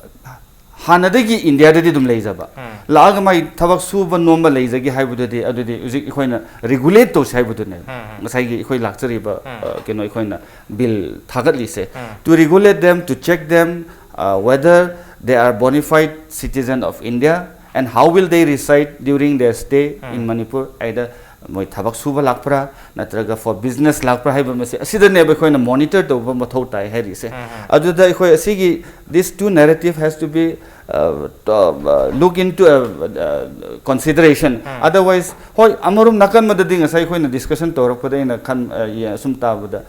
ꯍꯥꯟꯅꯗꯒꯤ ꯏꯟꯗꯤꯌꯥꯗꯗꯤ ꯑꯗꯨꯝ ꯂꯩꯖꯕ, ꯂꯥꯛꯑꯒ ꯃꯥꯏ ꯊꯕꯛ ꯁꯨꯕ ꯅꯣꯝꯕ ꯂꯩꯖꯒꯦ ꯍꯥꯏꯕꯗꯨꯗꯤ, ꯑꯗꯨꯗꯤ ꯍꯧꯖꯤꯛ ꯑꯩꯈꯣꯏꯅ ꯔꯤꯒꯨꯂꯦꯠ ꯇꯧꯁꯤ ꯍꯥꯏꯕꯗꯨꯅꯦ꯫ ꯉꯁꯥꯏꯒꯤ ꯑꯩꯈꯣꯏ ꯂꯥꯛꯆꯔꯤꯕ, ꯑ, ꯀꯩꯅꯣ, ꯑꯩꯈꯣꯏꯅ bill ꯊꯥꯒꯠꯂꯤꯁꯦ꯫ To regulate them, to check them, uh, whether they are bona fide citizen of India and how will they reside during their stay in Manipur, either ꯃꯣꯏ ꯊꯕꯛ ꯁꯨꯕ ꯂꯥꯛꯄ꯭ꯔꯥ ꯅꯠꯇ꯭ꯔꯒ for business ꯂꯥꯛꯄ꯭ꯔꯥ ꯍꯥꯏꯕ ꯃꯁꯤ, ꯑꯁꯤꯗꯅꯦꯕ ꯑꯩꯈꯣꯏꯅ ꯃꯣꯅꯤꯇꯔ ꯇꯧꯕ ꯃꯊꯧ ꯇꯥꯏ ꯍꯥꯏꯔꯤꯁꯦ꯫ ꯑꯗꯨꯗ ꯑꯩꯈꯣꯏ ꯑꯁꯤꯒꯤ, this two narrative has to be, uh, to, uh, look into, uh, uh, consideration. Otherwise, ꯍꯣꯏ, ꯑꯃꯔꯣꯝ ꯅꯥꯀꯟ ꯑꯃꯗꯗꯤ ꯉꯁꯥꯏ ꯑꯩꯈꯣꯏꯅ ꯗꯤꯁꯀꯁꯟ ꯇꯧꯔꯛꯄꯗ ꯑꯩꯅ ꯈꯟ-, ꯑ, ꯌꯦ-, ꯑꯁꯨꯝ ꯇꯥꯕꯗ,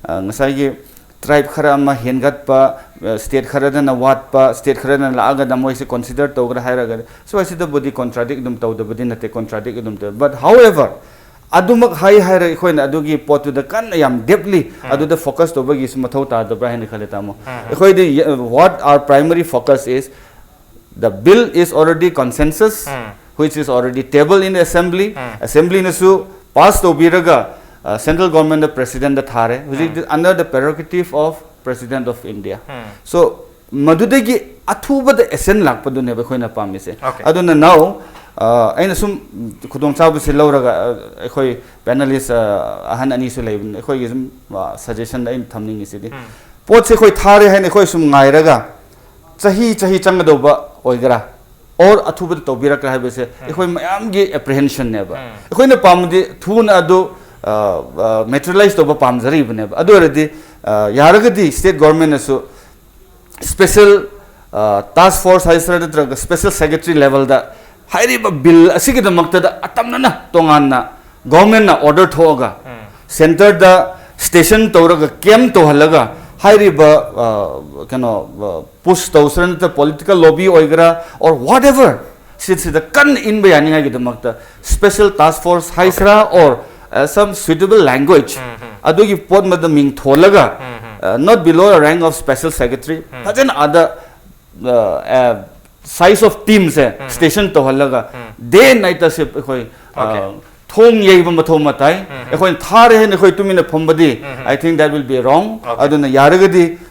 ꯑ, ꯉꯁꯥꯏꯒꯤ ꯇ꯭ꯔꯥꯏꯕ ꯈꯔ ꯑꯃ ꯍꯦꯟꯒꯠꯄ, ꯁ꯭ꯇꯦꯠ ꯈꯔꯗꯅ ꯋꯥꯠꯄ, ꯁ꯭ꯇꯦꯠ ꯈꯔꯗꯅ ꯂꯥꯛꯑꯒꯅ ꯃꯣꯏꯁꯦ ꯀꯟꯁꯤꯗꯔ ꯇꯧꯒ꯭ꯔꯥ ꯍꯥꯏꯔꯒꯗꯤ, ꯁ꯭ꯋꯥꯏꯁꯤꯗꯕꯨꯗꯤ ꯀꯣꯟꯇ꯭ꯔꯥꯗꯤꯛ ꯑꯗꯨꯝ ꯇꯧꯗꯕꯗꯤ ꯅꯠꯇꯦ, ꯀꯣꯟꯇ꯭ꯔꯥꯗꯤꯛ ꯑꯗꯨꯝ ꯇꯧꯋꯦ꯫ But however, ꯑꯗꯨꯃꯛ ꯍꯥꯏ ꯍꯥꯏꯔꯒ ꯑꯩꯈꯣꯏꯅ ꯑꯗꯨꯒꯤ ꯄꯣꯠꯇꯨꯗ ꯀꯟꯅ ꯌꯥꯝ ꯗꯤꯞꯂꯤ ꯑꯗꯨꯗ ꯐꯣꯀꯁ ꯇꯧꯕꯒꯤ ꯃꯊꯧ ꯇꯥꯗꯕ꯭ꯔꯥ ꯍꯥꯏꯅ ꯈꯜꯂꯦ, ꯇꯥꯃꯣ꯫ ꯑꯩꯈꯣꯏꯗꯤ, what our primary focus is, the bill is already consensus, which is already table in assembly. Assemblyꯅꯁꯨ ꯄꯥꯁ ꯇꯧꯕꯤꯔꯒ, ꯁꯦꯟꯇ꯭ꯔꯦꯜ ꯒꯣꯔꯃꯦꯟꯗ, ꯄ꯭ꯔꯦꯁꯤꯗꯦꯟꯗ ꯊꯥꯔꯦ꯫ ꯍꯧꯖꯤꯛꯇꯤ under the prerogative of President of India. So, ꯃꯗꯨꯗꯒꯤ ꯑꯊꯨꯕꯗ ꯑꯦꯁꯦꯟ ꯂꯥꯛꯄꯗꯨꯅꯦꯕ ꯑꯩꯈꯣꯏꯅ ꯄꯥꯝꯃꯤꯁꯦ꯫ Okay. ꯑꯗꯨꯅ now, ꯑ, ꯑꯩꯅ ꯁꯨꯝ ꯈꯨꯗꯣꯡꯆꯥꯕꯁꯤ ꯂꯧꯔꯒ, ꯑ, ꯑꯩꯈꯣꯏ ꯄꯦꯅꯦꯂꯤꯁ, ꯑ, ꯑꯍꯟ ꯑꯅꯤꯁꯨ ꯂꯩꯕꯅꯤ, ꯑꯩꯈꯣꯏꯒꯤ ꯁꯨꯝ, ꯑ, ꯁꯖꯦꯁꯟꯗ ꯑꯩꯅ ꯊꯝꯅꯤꯡꯉꯤꯁꯤꯗꯤ, ꯄꯣꯠꯁꯦ ꯑꯩꯈꯣꯏ ꯊꯥꯔꯦ ꯍꯥꯏꯅ ꯑꯩꯈꯣꯏ ꯁꯨꯝ ꯉꯥꯏꯔꯒ ꯆꯍꯤ ꯆꯍꯤ ꯆꯪꯒꯗꯧꯕ ꯑꯣꯏꯒꯦꯔꯥ, ꯑꯣꯔ ꯑꯊꯨꯕꯗ ꯇꯧꯕꯤꯔꯛꯀ꯭ꯔꯥ ꯍꯥꯏꯕꯁꯦ ꯑꯩꯈꯣꯏ ꯃꯌꯥꯝꯒꯤ ꯑꯦꯄ꯭ꯔꯤꯍꯦꯟꯁꯟꯅꯦꯕ꯫ ꯑꯩꯈꯣꯏꯅ ꯄꯥꯝꯕꯗꯤ ꯊꯨꯅ ꯑꯗꯨ, ꯑ, ꯑ, ꯃꯦꯇꯔꯤꯌꯂꯥꯏꯁ ꯇꯧꯕ ꯄꯥꯝꯖꯔꯤꯕꯅꯦꯕ꯫ ꯑꯗꯨ ꯑꯣꯏꯔꯗꯤ, ꯑ, ꯌꯥꯔꯒꯗꯤ ꯁ꯭ꯇꯦꯠ ꯒꯣꯔꯃꯦꯟꯅꯁꯨ ꯁ꯭ꯄꯦꯁꯦꯜ, ꯑ, ꯇꯥꯁꯛ ꯐꯣꯔꯁ ꯍꯥꯏꯁꯤꯔꯥ ꯅꯠꯇ꯭ꯔꯒ ꯁ꯭ꯄꯦꯁꯦꯜ ꯁꯦꯀ꯭ꯔꯦꯇꯔꯤ ꯂꯦꯚꯦꯜꯗ ꯍꯥꯏꯔꯤꯕ ꯕꯤꯜ ꯑꯁꯤꯒꯤꯗꯃꯛꯇꯗ ꯑꯇꯝꯅꯅ ꯇꯣꯉꯥꯟꯅ ꯒꯣꯔꯃꯦꯟꯅ ꯑꯣꯔꯗꯔ ꯊꯣꯛꯑꯒ ꯁꯦꯟꯇꯔꯗ ꯁ꯭ꯇꯦꯁꯟ ꯇꯧꯔꯒ ꯀꯦꯝ ꯇꯧꯍꯜꯂꯒ ꯍꯥꯏꯔꯤꯕ, ꯑ, ꯀꯩꯅꯣ, ꯑ, ꯄꯨꯁ ꯇꯧꯁꯤꯔꯥ ꯅꯠꯇ꯭ꯔꯒ ꯄꯣꯂꯤꯇꯤꯀꯦꯜ ꯂꯣꯕꯤ ꯑꯣꯏꯒꯦꯔꯥ, ꯑꯣꯔ ꯋꯥꯠ ꯑꯦꯚꯔ, ꯁꯤꯠꯁꯤꯗ ꯀꯟꯅ ꯏꯟꯕ ꯌꯥꯅꯤꯡꯉꯥꯏꯒꯤꯗꯃꯛꯇ ꯁ꯭ꯄꯦꯁꯦꯜ ꯇꯥꯁꯛ ꯐꯣꯔꯁ ꯍꯥꯏꯁꯤꯔꯥ, ꯑꯣꯔ, ꯑ, ꯁꯝ ꯁꯨꯏꯇꯦꯕꯜ ꯂꯦꯡꯒ꯭ꯋꯦꯖ ꯑꯗꯨꯒꯤ ꯄꯣꯠ ꯃꯗ ꯃꯤꯡ ꯊꯣꯜꯂꯒ, not below a rank of special secretary, ꯐꯖꯅ ꯑꯥꯗ, ꯁꯥꯏꯖ ꯑꯣꯐ ꯇꯤꯝꯁꯦ ꯁ꯭ꯇꯦꯁꯟ ꯇꯧꯍꯜꯂꯒ ꯗꯦ ꯑꯦꯟ ꯅꯥꯏꯠꯇ ꯑꯩꯈꯣꯏ, ꯑ, Okay. ꯊꯣꯡ ꯌꯩꯕ ꯃꯊꯧ ꯑꯃ ꯇꯥꯏ꯫ ꯑꯩꯈꯣꯏꯅ ꯊꯥꯔꯦ ꯍꯥꯏꯅ ꯑꯩꯈꯣꯏ ꯇꯨꯃꯤꯟꯅ ꯐꯝꯕꯗꯤ, I think that will be wrong. Okay. ꯑꯗꯨꯅ ꯌꯥꯔꯒꯗꯤ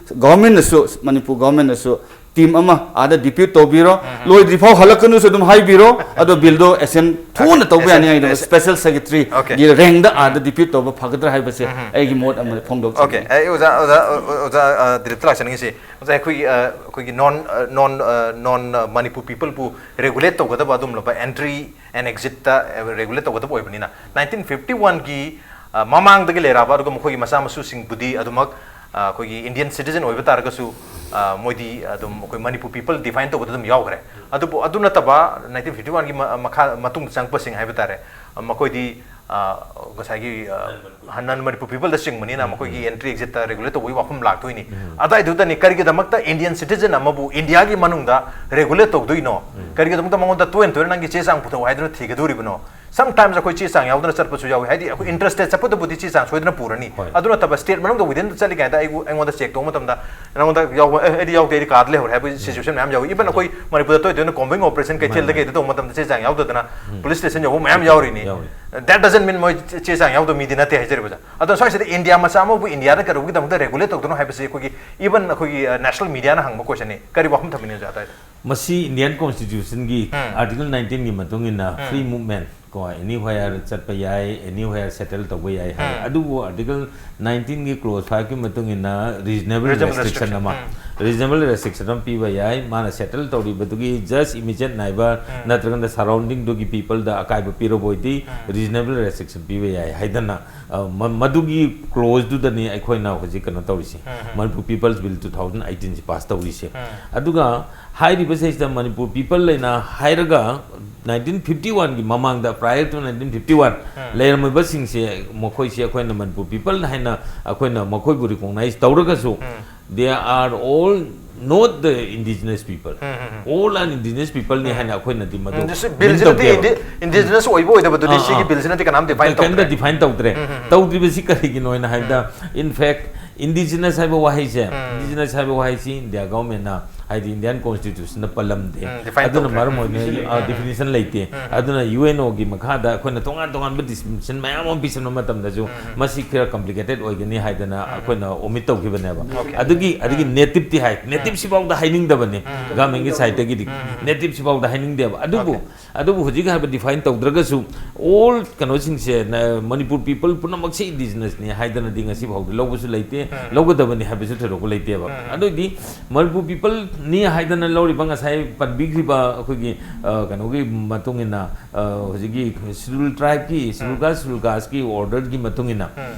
ꯒꯣꯔꯃꯦꯟꯅꯁꯨ, ꯃꯅꯤꯄꯨꯔ ꯒꯣꯔꯃꯦꯟꯅꯁꯨ ꯇꯤꯝ ꯑꯃ ꯑꯥꯗ ꯗꯤꯄ꯭ꯌꯨꯠ ꯇꯧꯕꯤꯔꯣ, ꯂꯣꯏꯗ꯭ꯔꯤ ꯐꯥꯎ ꯍꯜꯂꯛꯀꯅꯨꯁꯨ ꯑꯗꯨꯝ ꯍꯥꯏꯕꯤꯔꯣ, ꯑꯗꯣ ꯕꯤꯜꯗꯣ ꯑꯦꯁꯦꯟ ꯊꯨꯅ ꯇꯧꯕ ꯑꯦꯁꯦꯟ-, ꯌꯥꯅꯤꯡꯉꯥꯏꯗꯃꯛ ꯑꯦꯁꯦꯟ-, ꯁ꯭ꯄꯦꯁꯦꯜ ꯁꯦꯀ꯭ꯔꯦꯇꯔꯤꯒꯤ Okay. ꯔꯦꯡꯗ ꯑꯥꯗ ꯗꯤꯄ꯭ꯌꯨꯠ ꯇꯧꯕ ꯐꯒꯗ꯭ꯔꯥ ꯍꯥꯏꯕꯁꯦ ꯑꯩꯒꯤ ꯃꯣꯠ ꯑꯃ ꯐꯣꯡꯗꯣꯛꯆꯕꯅꯤ꯫ Okay. ꯑꯩ ꯑꯣꯖꯥ, ꯑꯣꯖꯥ, ꯑꯣꯖꯥ, ꯑ, ꯗꯤꯂꯤꯞꯇ ꯂꯥꯛꯆꯅꯤꯡꯉꯤꯁꯤ, ꯑꯣꯖꯥ, ꯑꯩꯈꯣꯏꯒꯤ, ꯑ, ꯑꯩꯈꯣꯏꯒꯤ ꯅꯣꯟ, ꯑ, ꯅꯣꯟ, ꯑ, ꯅꯣꯟ, ꯑ, ꯃꯅꯤꯄꯨꯔ ꯄꯤꯄꯜꯕꯨ ꯔꯦꯒꯨꯂꯦꯠ ꯇꯧꯒꯗꯕ ꯑꯗꯨꯝꯂꯕ ꯑꯦꯟꯇ꯭ꯔꯤ ꯑꯦꯟ ꯑꯦꯛꯖꯤꯠꯇ ꯔꯦꯒꯨꯂꯦꯠ ꯇꯧꯒꯗꯕ ꯑꯣꯏꯕꯅꯤꯅ, ꯅꯥꯏꯟꯇꯤꯟ ꯐꯤꯐꯇꯤ ꯋꯥꯟꯒꯤ, ꯑ, ꯃꯃꯥꯡꯗꯒꯤ ꯂꯩꯔꯛꯑꯕ ꯑꯗꯨꯒ ꯃꯈꯣꯏꯒꯤ ꯃꯆꯥ ꯃꯁꯨꯁꯤꯡꯕꯨꯗꯤ ꯑꯗꯨꯃꯛ, ꯑ, ꯑꯩꯈꯣꯏꯒꯤ ꯏꯟꯗꯤꯌꯟ ꯁꯤꯇꯤꯖꯟ ꯑꯣꯏꯕ ꯇꯥꯔꯒꯁꯨ, ꯑ, ꯃꯣꯏꯗꯤ ꯑꯗꯨꯝ ꯑꯩꯈꯣꯏ ꯃꯅꯤꯄꯨꯔ ꯄꯤꯄꯜ ꯗꯤꯐꯥꯏꯟ ꯇꯧꯕꯗ ꯑꯗꯨꯝ ꯌꯥꯎꯈ꯭ꯔꯦ꯫ ꯑꯗꯨꯕꯨ ꯑꯗꯨ ꯅꯠꯇꯕ ꯅꯥꯏꯟꯇꯤꯟ ꯐꯤꯐꯇꯤ ꯋꯥꯟꯒꯤ ꯃ-, ꯃꯈꯥ, ꯃꯇꯨꯡꯗ ꯆꯪꯉꯛꯄꯁꯤꯡ ꯍꯥꯏꯕ ꯇꯥꯔꯦ, ꯑ, ꯃꯈꯣꯏꯗꯤ, ꯑ, ꯉꯁꯥꯏꯒꯤ, ꯑ, ꯅꯟ ꯃꯅꯤꯄꯨꯔ ꯄꯤꯄꯜꯗ ꯆꯤꯡꯕꯅꯤꯅ ꯃꯈꯣꯏꯒꯤ ꯑꯦꯟꯇ꯭ꯔꯤ ꯑꯦꯛꯖꯤꯠꯇ ꯔꯦꯒꯨꯂꯦꯠ ꯇꯧꯕꯒꯤ ꯋꯥꯐꯝ ꯂꯥꯛꯇꯣꯏꯅꯤ꯫ ꯑꯗꯨꯋꯥꯏꯗꯨꯗꯅꯤ ꯀꯔꯤꯒꯤꯗꯃꯛꯇ ꯏꯟꯗꯤꯌꯟ ꯁꯤꯇꯤꯖꯟ ꯑꯃꯕꯨ ꯏꯟꯗꯤꯌꯥꯒꯤ ꯃꯅꯨꯡꯗ ꯔꯦꯒꯨꯂꯦꯠ ꯇꯧꯗꯣꯏꯅꯣ? ꯀꯔꯤꯒꯤꯗꯃꯛꯇ ꯃꯉꯣꯟꯗ ꯇꯣꯏꯅ ꯇꯣꯏꯅ ꯅꯪꯒꯤ ꯆꯦ ꯆꯥꯡ ꯄꯨꯊꯣꯛꯎ ꯍꯥꯏꯗꯨꯅ ꯊꯤꯒꯗꯣꯔꯤꯕꯅꯣ? Sometimes ꯑꯩꯈꯣꯏ ꯆꯦ ꯆꯥꯡ ꯌꯥꯎꯗꯅ ꯆꯠꯄꯁꯨ ꯌꯥꯎꯏ꯫ ꯍꯥꯏꯗꯤ ꯑꯩꯈꯣꯏ ꯏꯟꯇꯔꯦꯁꯇꯦꯠ ꯆꯠꯄꯗꯕꯨꯗꯤ ꯆꯦ ꯆꯥꯡ ꯁꯣꯏꯗꯅ ꯄꯨꯔꯅꯤ꯫ ꯍꯣꯏ꯫ ꯑꯗꯨ ꯅꯠꯇꯕ ꯁ꯭ꯇꯦꯠ ꯃꯅꯨꯡꯗ ꯋꯤꯗꯤꯟ ꯆꯠꯂꯤꯉꯩꯗ ꯑꯩꯕꯨ, ꯑꯩꯉꯣꯟꯗ ꯆꯦꯛ ꯇꯧꯕ ꯃꯇꯝꯗ ꯅꯉꯣꯟꯗ ꯌꯥꯎꯕ, "ꯑꯦ, ꯑꯩꯗꯤ ꯌꯥꯎꯗꯦ, ꯑꯩꯗꯤ ꯀꯥꯗ ꯂꯩꯍꯧꯔꯦ" ꯍꯥꯏꯕꯒꯤ ꯁꯤꯆꯨꯋꯦꯁꯟ ꯃꯌꯥꯝ ꯌꯥꯎꯏ꯫ ꯏꯚꯟ ꯑꯩꯈꯣꯏ ꯃꯅꯤꯄꯨꯔꯗ ꯇꯣꯏ ꯇꯣꯏꯅ ꯀꯣꯝꯕꯤꯡ ꯑꯣꯄꯔꯦꯁꯟ ꯀꯩꯊꯦꯜꯗ ꯃꯥꯅꯤ꯫ ꯀꯩꯗ ꯇꯧꯕ ꯃꯇꯝꯗ ꯆꯦ ꯆꯥꯡ ꯌꯥꯎꯗꯗꯅ ꯄꯨꯂꯤꯁ ꯁ꯭ꯇꯦꯁꯟ ꯌꯧꯕ ꯃꯌꯥꯝ ꯌꯥꯎꯔꯤꯅꯤ꯫ ꯌꯥꯎꯔꯤ꯫ That doesn't mean ꯃꯣꯏ ꯆꯦ ꯆꯥꯡ ꯌꯥꯎꯗꯕ ꯃꯤꯗꯤ ꯅꯠꯇꯦ ꯍꯥꯏꯖꯔꯤꯕ ꯑꯣꯖꯥ꯫ ꯑꯗꯣ ꯁ꯭ꯋꯥꯏꯁꯤꯗ ꯏꯟꯗꯤꯌꯥ ꯃꯆꯥ ꯑꯃꯕꯨ ꯏꯟꯗꯤꯌꯥꯗ ꯀꯩꯗꯧꯕꯒꯤꯗꯃꯛꯇ ꯔꯦꯒꯨꯂꯦꯠ ꯇꯧꯗꯣꯏꯅꯣ ꯍꯥꯏꯕꯁꯤ ꯑꯩꯈꯣꯏꯒꯤ ꯏꯚꯟ ꯑꯩꯈꯣꯏꯒꯤ, ꯑ, ꯅꯦꯁꯅꯦꯜ ꯃꯤꯗꯤꯌꯥꯅ ꯍꯪꯕ ꯀꯣꯏꯁꯟꯅꯤ꯫ ꯀꯔꯤ ꯋꯥꯐꯝ ꯊꯝꯕꯤꯅꯤ ꯑꯣꯖꯥ ꯑꯗꯥꯏꯗ? ꯃꯁꯤ ꯏꯟꯗꯤꯌꯟ ꯀꯣꯟꯁꯇꯤꯇ꯭ꯌꯨꯁꯟꯒꯤ ꯎꯝ꯫ ꯑꯥꯔꯇꯤꯀꯜ ꯅꯥꯏꯟꯇꯤꯟꯒꯤ ꯃꯇꯨꯡ ꯏꯟꯅ ꯎꯝ꯫ ꯐ꯭ꯔꯤ ꯃꯨꯚꯃꯦꯟꯠ ꯀꯣ, ꯑꯦꯅꯤꯋꯦꯌꯔ ꯆꯠꯄ ꯌꯥꯏ, ꯑꯦꯅꯤꯋꯦꯌꯔ ꯁꯦꯇꯜ ꯇꯧꯕ ꯌꯥꯏ ꯍꯥꯏ꯫ ꯎꯝ꯫ ꯑꯗꯨꯕꯨ ꯑꯥꯔꯇꯤꯀꯜ ꯅꯥꯏꯟꯇꯤꯟꯒꯤ ꯀ꯭ꯂꯣꯖ ꯐꯥꯏꯚꯀꯤ ꯃꯇꯨꯡ ꯏꯟꯅ ꯔꯤꯖꯅꯦꯕꯜ ꯔꯤꯖꯅꯦꯕꯜ ꯔꯦꯁꯇ꯭ꯔꯤꯛꯁꯟ ꯔꯦꯁꯇ꯭ꯔꯤꯛꯁꯟ꯫ ꯑꯃ, ꯎꯝ꯫ ꯔꯤꯖꯅꯦꯕꯜ ꯔꯦꯁꯇ꯭ꯔꯤꯛꯁꯟ ꯑꯃ ꯄꯤꯕ ꯌꯥꯏ꯫ ꯃꯥꯅ ꯁꯦꯇꯜ ꯇꯧꯔꯤꯕꯗꯨꯒꯤ ꯖꯁ ꯏꯃꯤꯗꯤꯌꯦꯠ ꯅꯥꯏꯕꯔ ꯎꯝ꯫ ꯅꯠꯇ꯭ꯔꯒꯅ ꯁꯔꯥꯎꯟꯗꯤꯡꯗꯨꯒꯤ ꯄꯤꯄꯜꯗ ꯑꯀꯥꯏꯕ ꯄꯤꯔꯕ ꯑꯣꯏꯗꯤ ꯎꯝ꯫ ꯔꯤꯖꯅꯦꯕꯜ ꯔꯦꯁꯇ꯭ꯔꯤꯛꯁꯟ ꯄꯤꯕ ꯌꯥꯏ ꯍꯥꯏꯗꯅ, ꯑ, ꯃ-, ꯃꯗꯨꯒꯤ ꯀ꯭ꯂꯣꯖꯇꯨꯗꯅꯤ ꯑꯩꯈꯣꯏꯅ ꯍꯧꯖꯤꯛ ꯀꯩꯅꯣ ꯇꯧꯔꯤꯁꯦ, ꯎꯝ, ꯎꯝ꯫ Manipur people's bill two thousand eighteen pass ꯇꯧꯔꯤꯁꯦ꯫ ꯎꯝ꯫ ꯑꯗꯨꯒ ꯍꯥꯏꯔꯤꯕꯁꯤꯗꯩꯁꯤꯗ ꯃꯅꯤꯄꯨꯔ ꯄꯤꯄꯜ ꯂꯩꯅ ꯍꯥꯏꯔꯒ ꯅꯥꯏꯟꯇꯤꯟ ꯐꯤꯐꯇꯤ ꯋꯥꯟꯒꯤ ꯃꯃꯥꯡꯗ, prior to nineteen fifty one ꯎꯝ꯫ ꯂꯩꯔꯝꯃꯤꯕꯁꯤꯡꯁꯦ, ꯃꯈꯣꯏꯁꯦ ꯑꯩꯈꯣꯏꯅ ꯃꯅꯤꯄꯨꯔ ꯄꯤꯄꯜ ꯍꯥꯏꯅ ꯑꯩꯈꯣꯏꯅ ꯃꯈꯣꯏꯕꯨ ꯔꯤꯀꯣꯛꯅꯥꯏꯖ ꯇꯧꯔꯒꯁꯨ, ꯎꯝ꯫ They are all not the indigenous people. Um, um, um. All are indigenous people ꯅꯤ ꯎꯝ꯫ ꯍꯥꯏꯅ ꯑꯩꯈꯣꯏꯅꯗꯤ ꯃꯗꯨ ꯎꯝ, ꯁꯤ ꯃꯤꯟ ꯕꯤꯜꯁꯤꯅꯗꯤ ꯇꯧꯗꯦꯕ꯫ ꯏꯟꯗꯤ-, ꯏꯟꯗꯤꯖꯤꯅꯁ ꯑꯣꯏꯕ ꯑꯣꯏꯗꯕꯗꯨꯗꯤ ꯑꯥ, ꯁꯤꯒꯤ ꯑꯥ꯫ ꯕꯤꯜꯁꯤꯅꯗꯤ ꯀꯅꯥꯝ ꯗꯤꯐꯥꯏꯟ ꯀꯔꯤꯝꯇ ꯇꯧꯗ꯭ꯔꯦ꯫ ꯗꯤꯐꯥꯏꯟ ꯇꯧꯗ꯭ꯔꯦ꯫ ꯎꯝ, ꯎꯝ, ꯎꯝ꯫ ꯇꯧꯗ꯭ꯔꯤꯕꯁꯤ ꯀꯔꯤꯒꯤꯅꯣ ꯍꯥꯏꯅ ꯍꯥꯏꯕꯗ, ꯎꯝ꯫ In fact, ꯏꯟꯗꯤꯖꯤꯅꯁ ꯍꯥꯏꯕ ꯋꯥꯍꯩꯁꯦ, ꯎꯝ꯫ ꯏꯟꯗꯤꯖꯤꯅꯁ ꯍꯥꯏꯕ ꯋꯥꯍꯩꯁꯤ ꯏꯟꯗꯤꯌꯥ ꯒꯚꯔꯟꯃꯦꯟꯠꯅ, ꯍꯥꯏꯗꯤ ꯏꯟꯗꯤꯌꯟ ꯀꯣꯟꯁꯇꯤꯇ꯭ꯌꯨꯁꯟꯗ ꯄꯜꯂꯝꯗꯦ꯫ ꯎꯝ, ꯗꯤꯐꯥꯏꯟ ꯑꯗꯨꯅ ꯇꯧꯗ꯭ꯔꯦ꯫ ꯃꯔꯝ ꯑꯣꯏꯗꯨꯅ, ꯗꯤꯐꯤꯅꯤꯁꯟ ꯑ, ꯂꯩꯇꯦ꯫ ꯗꯤꯐꯤꯅꯤꯁꯟ ꯂꯩꯇꯦ꯫ ꯎꯝ, ꯎꯝ꯫ ꯑꯗꯨꯅ ꯌꯨ ꯑꯦꯟ ꯑꯣꯒꯤ ꯃꯈꯥꯗ ꯑꯩꯈꯣꯏꯅ ꯇꯣꯉꯥꯟ ꯇꯣꯉꯥꯟꯕ ꯗꯤꯐꯤꯅꯤꯁꯟ ꯃꯌꯥꯝ ꯑꯃ ꯄꯤꯁꯟꯕ ꯃꯇꯝꯗꯁꯨ, ꯎꯝ, ꯎꯝ꯫ ꯃꯁꯤ ꯈꯔ ꯀꯝꯄ꯭ꯂꯤꯀꯦꯇꯦꯗ ꯑꯣꯏꯒꯅꯤ ꯍꯥꯏꯗꯅ ꯎꯝ, ꯎꯝ꯫ ꯑꯩꯈꯣꯏꯅ ꯑꯣꯃꯤꯠ ꯇꯧꯈꯤꯕꯅꯦꯕ꯫ ꯑꯣꯀꯦ꯫ ꯑꯗꯨꯒꯤ, ꯑꯗꯨꯒꯤ ꯎꯝ꯫ ꯅꯦꯇꯤꯚꯇꯤ ꯍꯥꯏ, ꯎꯝ꯫ ꯅꯦꯇꯤꯚꯁꯤꯐꯥꯎꯗ ꯍꯥꯏꯅꯤꯡꯗꯕꯅꯤ, ꯎꯝ, ꯎꯝ꯫ ꯒꯚꯔꯟꯃꯦꯟꯠꯀꯤ ꯁꯥꯏꯠꯇꯒꯤꯗꯤ꯫ ꯎꯝ, ꯎꯝ, ꯎꯝ꯫ ꯅꯦꯇꯤꯚꯁꯤꯐꯥꯎꯗ ꯍꯥꯏꯅꯤꯡꯗꯦꯕ꯫ ꯑꯗꯨꯕꯨ, ꯑꯣꯀꯦ꯫ ꯑꯗꯨꯕꯨ ꯍꯧꯖꯤꯛ ꯍꯥꯏꯕ ꯗꯤꯐꯥꯏꯟ ꯇꯧꯗ꯭ꯔꯒꯁꯨ, ꯑꯣꯜ ꯀꯩꯅꯣꯁꯤꯡꯁꯦ, ꯅ-, ꯃꯅꯤꯄꯨꯔ ꯄꯤꯄꯜ ꯄꯨꯝꯅꯃꯛꯁꯦ ꯏꯟꯗꯤꯖꯤꯅꯁꯅꯤ ꯍꯥꯏꯗꯅꯗꯤ ꯉꯁꯤ ꯐꯥꯎꯗ ꯂꯧꯕꯁꯨ ꯂꯩꯇꯦ, ꯎꯝ꯫ ꯂꯧꯒꯗꯕꯅꯤ ꯍꯥꯏꯕꯁꯨ ꯊꯣꯏꯗꯣꯛꯄ ꯂꯩꯇꯦꯕ꯫ ꯎꯝ꯫ ꯑꯗꯨꯑꯣꯏꯗꯤ ꯃꯅꯤꯄꯨꯔ ꯄꯤꯄꯜ ꯅꯤ ꯍꯥꯏꯗꯅ ꯂꯧꯔꯤꯕ ꯉꯁꯥꯏ ꯄꯟꯕꯤꯈ꯭ꯔꯤꯕ ꯑꯩꯈꯣꯏꯒꯤ, ꯑ, ꯀꯩꯅꯣꯒꯤ ꯃꯇꯨꯡ ꯏꯟꯅ, ꯑ, ꯍꯧꯖꯤꯛꯀꯤ Scheduled Tribeꯀꯤ, Scheduled Caste, Scheduled Casteꯀꯤ orderꯒꯤ ꯃꯇꯨꯡ ꯏꯟꯅ,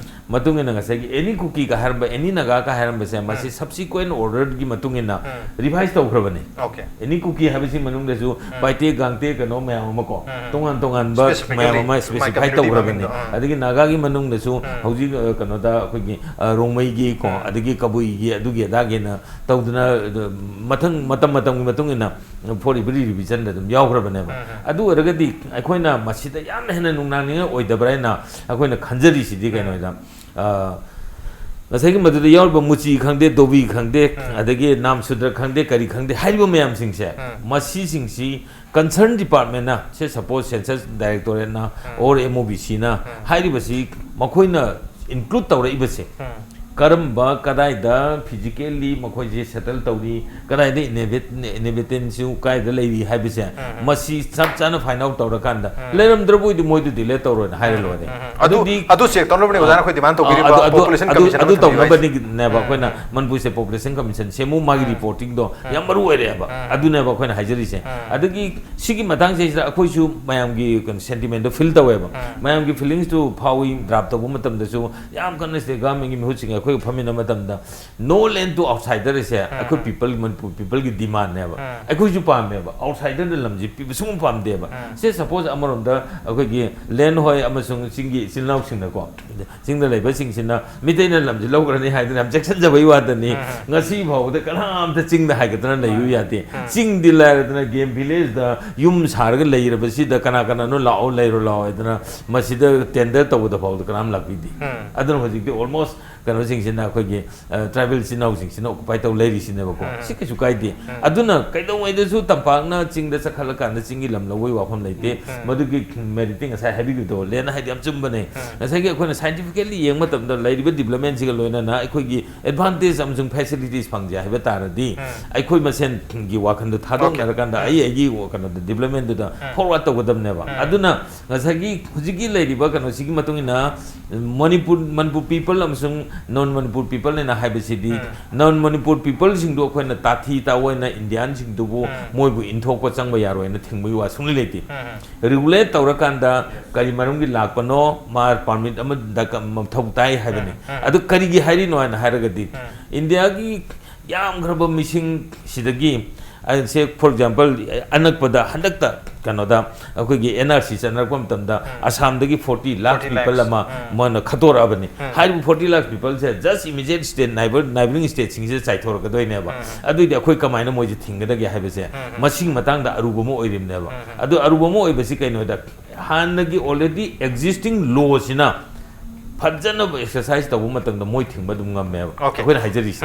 ꯃꯇꯨꯡ ꯏꯟꯅ ꯉꯁꯥꯏꯒꯤ ꯑꯦꯅꯤ ꯀꯨꯀꯤꯒ ꯍꯥꯏꯔꯝꯕ, ꯑꯦꯅꯤ ꯅꯥꯒꯥꯒ ꯍꯥꯏꯔꯝꯕꯁꯦ, ꯃꯁꯤ subsequent orderꯒꯤ ꯃꯇꯨꯡ ꯏꯟꯅ revise ꯇꯧꯈ꯭ꯔꯕꯅꯤ꯫ Okay. ꯑꯦꯅꯤ ꯀꯨꯀꯤ ꯍꯥꯏꯕꯁꯤ ꯃꯅꯨꯡꯗꯁꯨ ꯄꯥꯏꯇꯦ, ꯒꯥꯡꯇꯦ, ꯀꯩꯅꯣ ꯃꯌꯥꯝ ꯑꯃꯀꯣ, ꯇꯣꯉꯥꯟ ꯇꯣꯉꯥꯟꯕ ꯃꯌꯥꯝ ꯑꯃ specify ꯇꯧꯈ꯭ꯔꯕꯅꯤ꯫ ꯑꯗꯒꯤ ꯅꯥꯒꯥꯒꯤ ꯃꯅꯨꯡꯗꯁꯨ ꯍꯧꯖꯤꯛ, ꯑ, ꯀꯩꯅꯣꯗ ꯑꯩꯈꯣꯏꯒꯤ, ꯑ, ꯔꯣꯡꯃꯩꯒꯤ ꯀꯣ, ꯑꯗꯒꯤ ꯀꯕꯨꯏꯒꯤ, ꯑꯗꯨꯒꯤ ꯑꯗꯥꯒꯤꯅ ꯇꯧꯗꯅ, ꯑ, ꯃꯊꯪ ꯃꯇꯝ ꯃꯇꯝꯒꯤ ꯃꯇꯨꯡ ꯏꯟꯅ ꯐꯣꯔ ꯏꯕ꯭ꯔꯤ ꯔꯤꯚꯤꯖꯟꯗ ꯑꯗꯨꯝ ꯌꯥꯎꯈ꯭ꯔꯕꯅꯦꯕ꯫ ꯑꯗꯨ ꯑꯣꯏꯔꯒꯗꯤ ꯑꯩꯈꯣꯏꯅ ꯃꯁꯤꯗ ꯌꯥꯝꯅ ꯍꯦꯟꯅ ꯅꯨꯡꯅꯥꯡꯅꯤꯡꯉꯥꯏ ꯑꯣꯏꯗꯕ꯭ꯔꯥ ꯍꯥꯏꯅ ꯑꯩꯈꯣꯏꯅ ꯈꯟꯖꯔꯤꯁꯤꯗꯤ ꯀꯩꯅꯣꯗ, ꯑ, ꯉꯁꯥꯏꯒꯤ ꯃꯗꯨꯗ ꯌꯥꯎꯔꯤꯕ ꯃꯨꯆꯤ ꯈꯪꯗꯦ, ꯗꯣꯕꯤ ꯈꯪꯗꯦ, ꯑꯗꯒꯤ ꯅꯥꯝ ꯁꯨꯗ꯭ꯔ ꯈꯪꯗꯦ, ꯀꯔꯤ ꯈꯪꯗꯦ, ꯍꯥꯏꯔꯤꯕ ꯃꯌꯥꯝꯁꯤꯡꯁꯦ, ꯃꯁꯤꯁꯤꯡꯁꯤ concern departmentꯅ, say suppose Census Directorateꯅ or MOBCꯅ ꯍꯥꯏꯔꯤꯕꯁꯤ ꯃꯈꯣꯏꯅ include ꯇꯧꯔꯛꯏꯕꯁꯦ, ꯀꯔꯝꯕ, ꯀꯗꯥꯏꯗ physically ꯃꯈꯣꯏꯁꯦ settle ꯇꯧꯔꯤ, ꯀꯗꯥꯏꯗ inhabit-, inhabitantꯁꯨ ꯀꯗꯥꯏꯗ ꯂꯩꯔꯤ ꯍꯥꯏꯕꯁꯦ, ꯃꯁꯤ ꯆꯞ ꯆꯥꯅ find out ꯇꯧꯔꯀꯥꯟꯗ, ꯂꯩꯔꯝꯗ꯭ꯔꯕ ꯑꯣꯏꯗꯤ ꯃꯣꯏꯗꯨ delete ꯇꯧꯔꯣꯅ ꯍꯥꯏꯔ ꯂꯣꯏꯔꯦ꯫ ꯑꯗꯨ, ꯑꯗꯨꯗꯤ ꯑꯗꯨ check ꯇꯧꯅꯕꯅꯦ ꯑꯣꯖꯥꯅ ꯑꯩꯈꯣꯏ demand ꯇꯧꯕꯤꯔꯤꯕ ꯑꯗꯨ, Population ꯑꯗꯨ, Commission ꯑꯗꯨ ꯑꯃ ꯊꯝꯕꯤꯕ ꯍꯥꯏꯁꯦ꯫ ꯇꯧꯅꯕꯅꯦꯕ ꯑꯩꯈꯣꯏꯅ ꯃꯅꯤꯄꯨꯔꯁꯦ population commission ꯁꯦꯝꯃꯨ, ꯃꯥꯒꯤ reportingꯗꯣ ꯌꯥꯝ ꯃꯔꯨ ꯑꯣꯏꯔꯛꯑꯦꯕ꯫ ꯑꯗꯨꯅꯦꯕ ꯑꯩꯈꯣꯏꯅ ꯍꯥꯏꯖꯔꯤꯁꯦ꯫ ꯑꯗꯒꯤ ꯁꯤꯒꯤ ꯃꯇꯥꯡꯁꯤꯗ ꯑꯩꯈꯣꯏꯁꯨ ꯃꯌꯥꯝꯒꯤ ꯀꯩꯅꯣ sentimentꯗꯣ feel ꯇꯧꯋꯦꯕ꯫ ꯃꯌꯥꯝꯒꯤ feelingsꯇꯨ ꯐꯥꯎꯏ꯫ Draft ꯇꯧꯕ ꯃꯇꯝꯗꯁꯨ ꯌꯥꯝ ꯀꯟꯅ state governmentꯀꯤ ꯃꯤꯍꯨꯠꯁꯤꯡꯒ ꯑꯩꯈꯣꯏꯒ ꯐꯝꯃꯤꯟꯅꯕ ꯃꯇꯝꯗ, "No land to outsiderꯁꯦ ꯑꯩꯈꯣꯏ people, ꯃꯅꯤꯄꯨꯔ peopleꯒꯤ demandꯅꯦꯕ꯫ ꯑꯩꯈꯣꯏꯁꯨ ꯄꯥꯝꯃꯦꯕ꯫ Outsiderꯗ ꯂꯝꯁꯤ ꯄꯤꯕ ꯁꯨꯡꯄꯥꯝ ꯄꯥꯝꯗꯦꯕ꯫ ꯁꯦ suppose ꯑꯃꯔꯣꯝꯗ ꯑꯩꯈꯣꯏꯒꯤ ꯂꯦꯟ ꯍꯣꯏ ꯑꯃꯁꯨꯡ ꯆꯤꯡꯒꯤ ꯏꯆꯤꯜ ꯏꯅꯥꯎꯁꯤꯡꯅꯀꯣ, ꯆꯤꯡꯗ ꯂꯩꯕꯁꯤꯡꯁꯤꯅ ꯃꯤꯇꯩꯅ ꯂꯝꯁꯤ ꯂꯧꯈ꯭ꯔꯅꯤ ꯍꯥꯏꯗꯅ ꯌꯥꯝ ꯆꯦꯛꯁꯤꯟꯖꯕꯒꯤ ꯋꯥꯗꯅꯤ꯫ ꯉꯁꯤ ꯐꯥꯎꯕꯗ ꯀꯅꯥꯝꯇ ꯆꯤꯡꯗ ꯍꯥꯏꯒꯠꯇꯅ ꯂꯩꯌꯨ ꯌꯥꯗꯦ꯫ ꯆꯤꯡꯗꯤ ꯂꯥꯏꯔꯗꯅ game villageꯗ ꯌꯨꯝ ꯁꯥꯔꯒ ꯂꯩꯔꯕꯁꯤꯗ ꯀꯅꯥ ꯀꯅꯥꯅꯣ ꯂꯥꯛꯑꯣ, ꯂꯩꯔꯣ ꯂꯥꯛꯑꯣ ꯍꯥꯏꯗꯅ ꯃꯁꯤꯗ tender ꯇꯧꯕꯗ ꯐꯥꯎꯗ ꯀꯅꯥꯝ ꯂꯥꯛꯄꯤꯗꯦ꯫ ꯑꯗꯨꯅ ꯍꯧꯖꯤꯛꯇꯤ almost ꯀꯩꯅꯣꯁꯤꯡꯁꯤꯅ, ꯑꯩꯈꯣꯏꯒꯤ, ꯑ, tribal ꯏꯆꯤꯟ ꯏꯅꯥꯎꯁꯤꯡꯁꯤꯅ occupy ꯇꯧ ꯂꯩꯔꯤꯁꯤꯅꯦꯕꯀꯣ꯫ ꯁꯤ ꯀꯩꯁꯨ ꯀꯥꯏꯗꯦ꯫ ꯑꯗꯨꯅ ꯀꯩꯗꯧꯉꯩꯗꯁꯨ ꯇꯝꯄꯥꯛꯅ ꯆꯤꯡꯗ ꯆꯠꯈꯠꯂꯀꯥꯟꯗ ꯆꯤꯡꯒꯤ ꯂꯝ ꯂꯧꯕꯒꯤ ꯋꯥꯐꯝ ꯂꯩꯇꯦ꯫ ꯃꯗꯨꯒꯤ meritꯇꯤ ꯉꯁꯥꯏ ꯍꯥꯏꯕꯤꯈꯤꯕꯗꯣ, ꯂꯦꯟ ꯍꯥꯏꯗꯤ ꯌꯥꯝ ꯆꯨꯝꯕꯅꯦ꯫ ꯉꯁꯥꯏꯒꯤ ꯑꯩꯈꯣꯏꯅ scientifically ꯌꯦꯡꯕ ꯃꯇꯝꯗ ꯂꯩꯔꯤꯕ developmentꯁꯤꯒ ꯂꯣꯏꯅꯅ ꯑꯩꯈꯣꯏꯒꯤ advantage ꯑꯃꯁꯨꯡ facilities ꯐꯪꯖꯩ ꯍꯥꯏꯕ ꯇꯥꯔꯗꯤ, ꯑꯩꯈꯣꯏ ꯃꯁꯦꯟꯒꯤ ꯋꯥꯈꯜꯗꯣ ꯊꯥꯗꯣꯛꯅꯔꯀꯥꯟꯗ ꯑꯩ ꯑꯩꯒꯤ ꯀꯩꯅꯣꯗ developmentꯗꯨꯗ forward ꯇꯧꯒꯗꯕꯅꯦꯕ꯫ ꯑꯗꯨꯅ ꯉꯁꯥꯏꯒꯤ ꯍꯧꯖꯤꯛꯀꯤ ꯂꯩꯔꯤꯕ ꯀꯩꯅꯣꯁꯤꯒꯤ ꯃꯇꯨꯡ ꯏꯟꯅ ꯃꯅꯤꯄꯨꯔ, ꯃꯅꯤꯄꯨꯔ people ꯑꯃꯁꯨꯡ ꯅꯟ ꯃꯅꯤꯄꯨꯔ ꯄꯤꯄꯜꯅ ꯍꯥꯏꯕꯁꯤꯗꯤ, ꯅꯟ ꯃꯅꯤꯄꯨꯔ ꯄꯤꯄꯜꯁꯤꯡꯗꯨ ꯑꯩꯈꯣꯏꯅ ꯇꯥꯊꯤ ꯇꯥꯑꯣꯏꯅ ꯏꯟꯗꯤꯌꯥꯟꯁꯤꯡꯗꯨꯕꯨ ꯃꯣꯏꯕꯨ ꯏꯟꯊꯣꯛꯄ ꯆꯪꯕ ꯌꯥꯔꯣꯏꯅ ꯊꯤꯡꯕꯒꯤ ꯋꯥ ꯁꯨꯡꯂꯩ ꯂꯩꯇꯦ꯫ ꯔꯤꯒꯨꯂꯦꯠ ꯇꯧꯔꯀꯥꯟꯗ ꯀꯔꯤ ꯃꯔꯝꯒꯤ ꯂꯥꯛꯄꯅꯣ, ꯃꯥ ꯄꯥꯔꯃꯤꯠ ꯑꯃꯗ ꯀ-, ꯃꯊꯧ ꯇꯥꯏ ꯍꯥꯏꯕꯅꯤ꯫ ꯑꯗꯨ ꯀꯔꯤꯒꯤ ꯍꯥꯏꯔꯤꯅꯣ ꯍꯥꯏꯅ ꯍꯥꯏꯔꯒꯗꯤ, ꯏꯟꯗꯤꯌꯥꯒꯤ ꯌꯥꯝꯈ꯭ꯔꯕ ꯃꯤꯁꯤꯡꯁꯤꯗꯒꯤ, ꯑ, say, for example, ꯑꯅꯛꯄꯗ ꯍꯟꯗꯛꯇ ꯀꯩꯅꯣꯗ ꯑꯩꯈꯣꯏꯒꯤ N R C ꯆꯠꯅꯔꯛꯄ ꯃꯇꯝꯗ ꯑꯁꯥꯝꯗꯒꯤ forty lakh forty people lakhs. ꯑꯃ ꯃꯣꯏꯅ ꯈꯠꯇꯣꯔꯛꯑꯕꯅꯤ꯫ ꯍꯥꯏꯔꯤꯕ forty lakh peopleꯁꯦ just immediate state neighbor, neighboring stateꯁꯤꯡꯁꯤꯗ ꯆꯥꯏꯊꯣꯔꯛꯀꯗꯣꯏꯅꯦꯕ꯫ ꯑꯗꯨꯏꯗꯤ ꯑꯩꯈꯣꯏ ꯀꯃꯥꯏꯅ ꯃꯣꯏꯁꯦ ꯊꯤꯡꯒꯗꯒꯦ ꯍꯥꯏꯕꯁꯦ ꯃꯁꯤꯒꯤ ꯃꯇꯥꯡꯗ ꯑꯔꯨꯕ ꯑꯃ ꯑꯣꯏꯔꯤꯕꯅꯦꯕ꯫ ꯑꯗꯨ ꯑꯔꯨꯕ ꯑꯃ ꯑꯣꯏꯕꯁꯤ ꯀꯩꯅꯣꯗ, ꯍꯥꯟꯅꯒꯤ already existing lawꯁꯤꯅ ꯐꯖꯅ exercise ꯇꯧꯕ ꯃꯇꯝꯗ ꯃꯣꯏ ꯊꯤꯡꯕ ꯑꯗꯨꯝ ꯉꯝꯃꯦꯕ꯫ Okay. ꯑꯩꯈꯣꯏꯅ ꯍꯥꯏꯖꯔꯤꯁꯦ꯫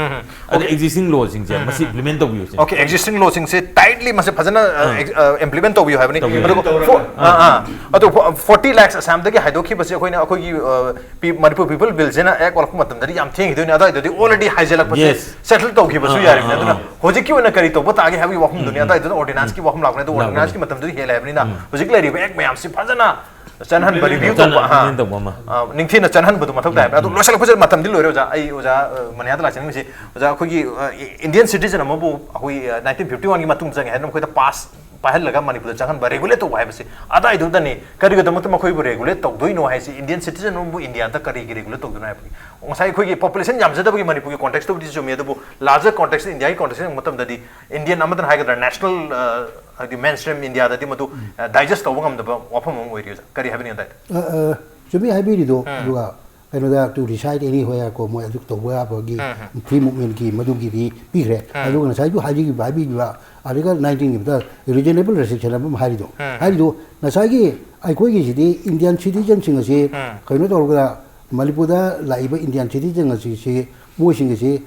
ꯑꯗꯣ okay. Existing lawꯁꯤꯡꯁꯦ ꯃꯁꯤ implement ꯇꯧꯕꯤꯌꯨ ꯁꯤꯅꯤ꯫ Okay, existing lawꯁꯤꯡꯁꯦ tightly ꯃꯁꯤ ꯐꯖꯅ, ꯑ, ꯑꯥ꯫ ex-, ꯑ, implement ꯇꯧꯕꯤꯌꯨ ꯍꯥꯏꯕꯅꯤ꯫ ꯇꯧꯕꯤꯌꯨ꯫ ꯑꯗꯨꯒ ꯇꯧꯔꯒ꯫ ꯐꯣ-, ꯑꯥ, ꯑꯥ꯫ ꯑꯗꯣ ꯐꯣ-, forty lakhs ꯑꯁꯥꯝꯗꯒꯤ ꯍꯥꯏꯗꯣꯛꯈꯤꯕꯁꯦ ꯑꯩꯈꯣꯏꯅ ꯑꯩꯈꯣꯏꯒꯤ, ꯑ, ꯄꯤ-, ꯃꯅꯤꯄꯨꯔ People Billꯁꯤꯅ Act ꯑꯣꯜꯂꯛꯄ ꯃꯇꯝꯗꯗꯤ ꯌꯥꯝ ꯊꯦꯡꯈꯤꯗꯣꯏꯅꯦ꯫ ꯑꯗꯨꯋꯥꯏꯗꯗꯤ already ꯍꯥꯏꯖꯜꯂꯛꯄꯁꯦ Yes. settle ꯇꯧꯈꯤꯕꯁꯨ ꯑꯥ, ꯑꯥ, ꯌꯥꯔꯤꯕꯅꯦ꯫ ꯑꯥ, ꯑꯗꯨꯅ ꯑꯥ꯫ ꯍꯧꯖꯤꯛꯀꯤ ꯑꯣꯏꯅ ꯀꯔꯤ ꯇꯧꯕ ꯇꯥꯒꯦ ꯍꯥꯏꯕꯒꯤ ꯋꯥꯐꯝꯗꯨꯅꯤ꯫ ꯎꯝ, ꯎꯝ꯫ ꯑꯗꯨꯋꯥꯏꯗꯨꯗ ordinanceꯀꯤ ꯋꯥꯐꯝ ꯂꯥꯛꯄꯅꯦ꯫ ꯑꯗꯣ ꯂꯥꯛꯄꯅꯦ꯫ Ordinanceꯀꯤ ꯃꯇꯝꯗꯨꯗꯤ ꯍꯦꯜꯂꯦ ꯍꯥꯏꯕꯅꯤꯅ ꯎꯝ꯫ ꯍꯧꯖꯤꯛ ꯂꯩꯔꯤꯕ Act ꯃꯌꯥꯝꯁꯤ ꯐꯖꯅ ꯆꯠꯍꯟꯕ, review ꯆꯠꯍꯟ-, ꯇꯧꯕ, ꯑꯍꯥ꯫ Implement ꯇꯧꯕ ꯑꯃ꯫ ꯑ, ꯅꯤꯡꯊꯤꯅ ꯆꯠꯍꯟꯕꯗꯣ ꯃꯊꯧ ꯇꯥꯏ ꯍꯥꯏꯕꯅꯤ꯫ ꯑꯗꯣ ꯎꯝ, ꯎꯝ꯫ ꯂꯣꯏꯁꯤꯜꯂꯛꯄꯁꯤꯗ ꯃꯇꯝꯗꯤ ꯂꯣꯏꯔꯦ, ꯑꯣꯖꯥ꯫ ꯑꯩ ꯑꯣꯖꯥ, ꯑ, ꯃꯅꯤꯍꯥꯗ ꯂꯥꯛꯆꯅꯤꯡꯉꯤꯁꯤ, ꯑꯣꯖꯥ, ꯑꯩꯈꯣꯏꯒꯤ, ꯑ, Indian citizen ꯑꯃꯕꯨ ꯑꯩꯈꯣꯏ, ꯑ, nineteen fifty oneꯒꯤ ꯃꯇꯨꯡ ꯆꯪꯉꯦ ꯍꯥꯏꯗꯅ ꯃꯈꯣꯏꯗ pass ꯄꯥꯏꯍꯜꯂꯒ ꯃꯅꯤꯄꯨꯔꯗ ꯆꯪꯍꯟꯕ, regulate ꯇꯧꯕ ꯍꯥꯏꯕꯁꯤ ꯑꯗꯥꯏꯗꯨꯗꯅꯤ꯫ ꯀꯔꯤꯒꯤꯗꯃꯛꯇ ꯃꯈꯣꯏꯕꯨ regulate ꯇꯧꯗꯣꯏꯅꯣ ꯍꯥꯏꯁꯤ, Indian citizen ꯑꯃꯕꯨ ꯏꯟꯗꯤꯌꯥꯗ ꯀꯔꯤꯒꯤ regulate ꯇꯧꯗꯣꯏꯅꯣ ꯍꯥꯏꯕꯒꯤ꯫ ꯉꯁꯥꯏ ꯑꯩꯈꯣꯏꯒꯤ population ꯌꯥꯝꯖꯗꯕꯒꯤ ꯃꯅꯤꯄꯨꯔꯒꯤ contextꯇꯕꯨꯗꯤ ꯆꯨꯝꯃꯤ, ꯑꯗꯨꯕꯨ larger contextꯇ, ꯏꯟꯗꯤꯌꯥꯒꯤ contextꯇ ꯌꯦꯡꯕ ꯃꯇꯝꯗꯗꯤ Indian ꯑꯃꯗꯅ ꯍꯥꯏꯒꯗ꯭ꯔꯥ, national, ꯑ, ꯍꯥꯏꯗꯤ mainstream ꯏꯟꯗꯤꯌꯥꯗꯗꯤ ꯃꯗꯨ, ꯎꯝ꯫ ꯑ, digest ꯇꯧꯕ ꯉꯝꯗꯕ ꯋꯥꯐꯝ ꯑꯃ ꯑꯣꯏꯔꯤ, ꯑꯣꯖꯥ꯫ ꯀꯔꯤ ꯍꯥꯏꯕꯤꯅꯤꯡꯉꯤ ꯑꯗꯥꯏꯗ? ꯑ, ꯑ, ꯆꯨꯝꯃꯤ ꯍꯥꯏꯕꯤꯔꯤꯗꯣ, ꯎꯝ꯫ ꯑꯗꯨꯒ ꯀꯩꯅꯣꯗ to reside anywhere ꯀꯣ, ꯃꯣꯏ ꯑꯗꯨ ꯇꯧꯕ ꯌꯥꯕꯒꯤ ꯎꯝ, ꯎꯝ꯫ Free movementꯀꯤ ꯃꯗꯨꯒꯤꯗꯤ ꯄꯤꯈ꯭ꯔꯦ꯫ ꯎꯝ꯫ ꯑꯗꯨꯒ ꯉꯁꯥꯏꯁꯨ ꯍꯥꯏꯖꯈꯤꯕ, ꯍꯥꯏꯕꯤꯈꯤꯕ Article nineteenꯒꯤ ꯃꯊꯛꯇ reasonable restriction ꯑꯃ ꯍꯥꯏꯔꯤꯗꯣ, ꯎꯝ꯫ ꯍꯥꯏꯔꯤꯗꯣ ꯉꯁꯥꯏꯒꯤ ꯑꯩꯈꯣꯏꯒꯤꯁꯤꯗꯤ Indian citizenꯁꯤꯡ ꯑꯁꯤ ꯎꯝ꯫ ꯀꯩꯅꯣ ꯇꯧꯔꯒ ꯃꯅꯤꯄꯨꯔꯗ ꯂꯥꯛꯏꯕ Indian citizen ꯑꯁꯤ, ꯁꯤ ꯃꯣꯏꯁꯤꯡ ꯑꯁꯤ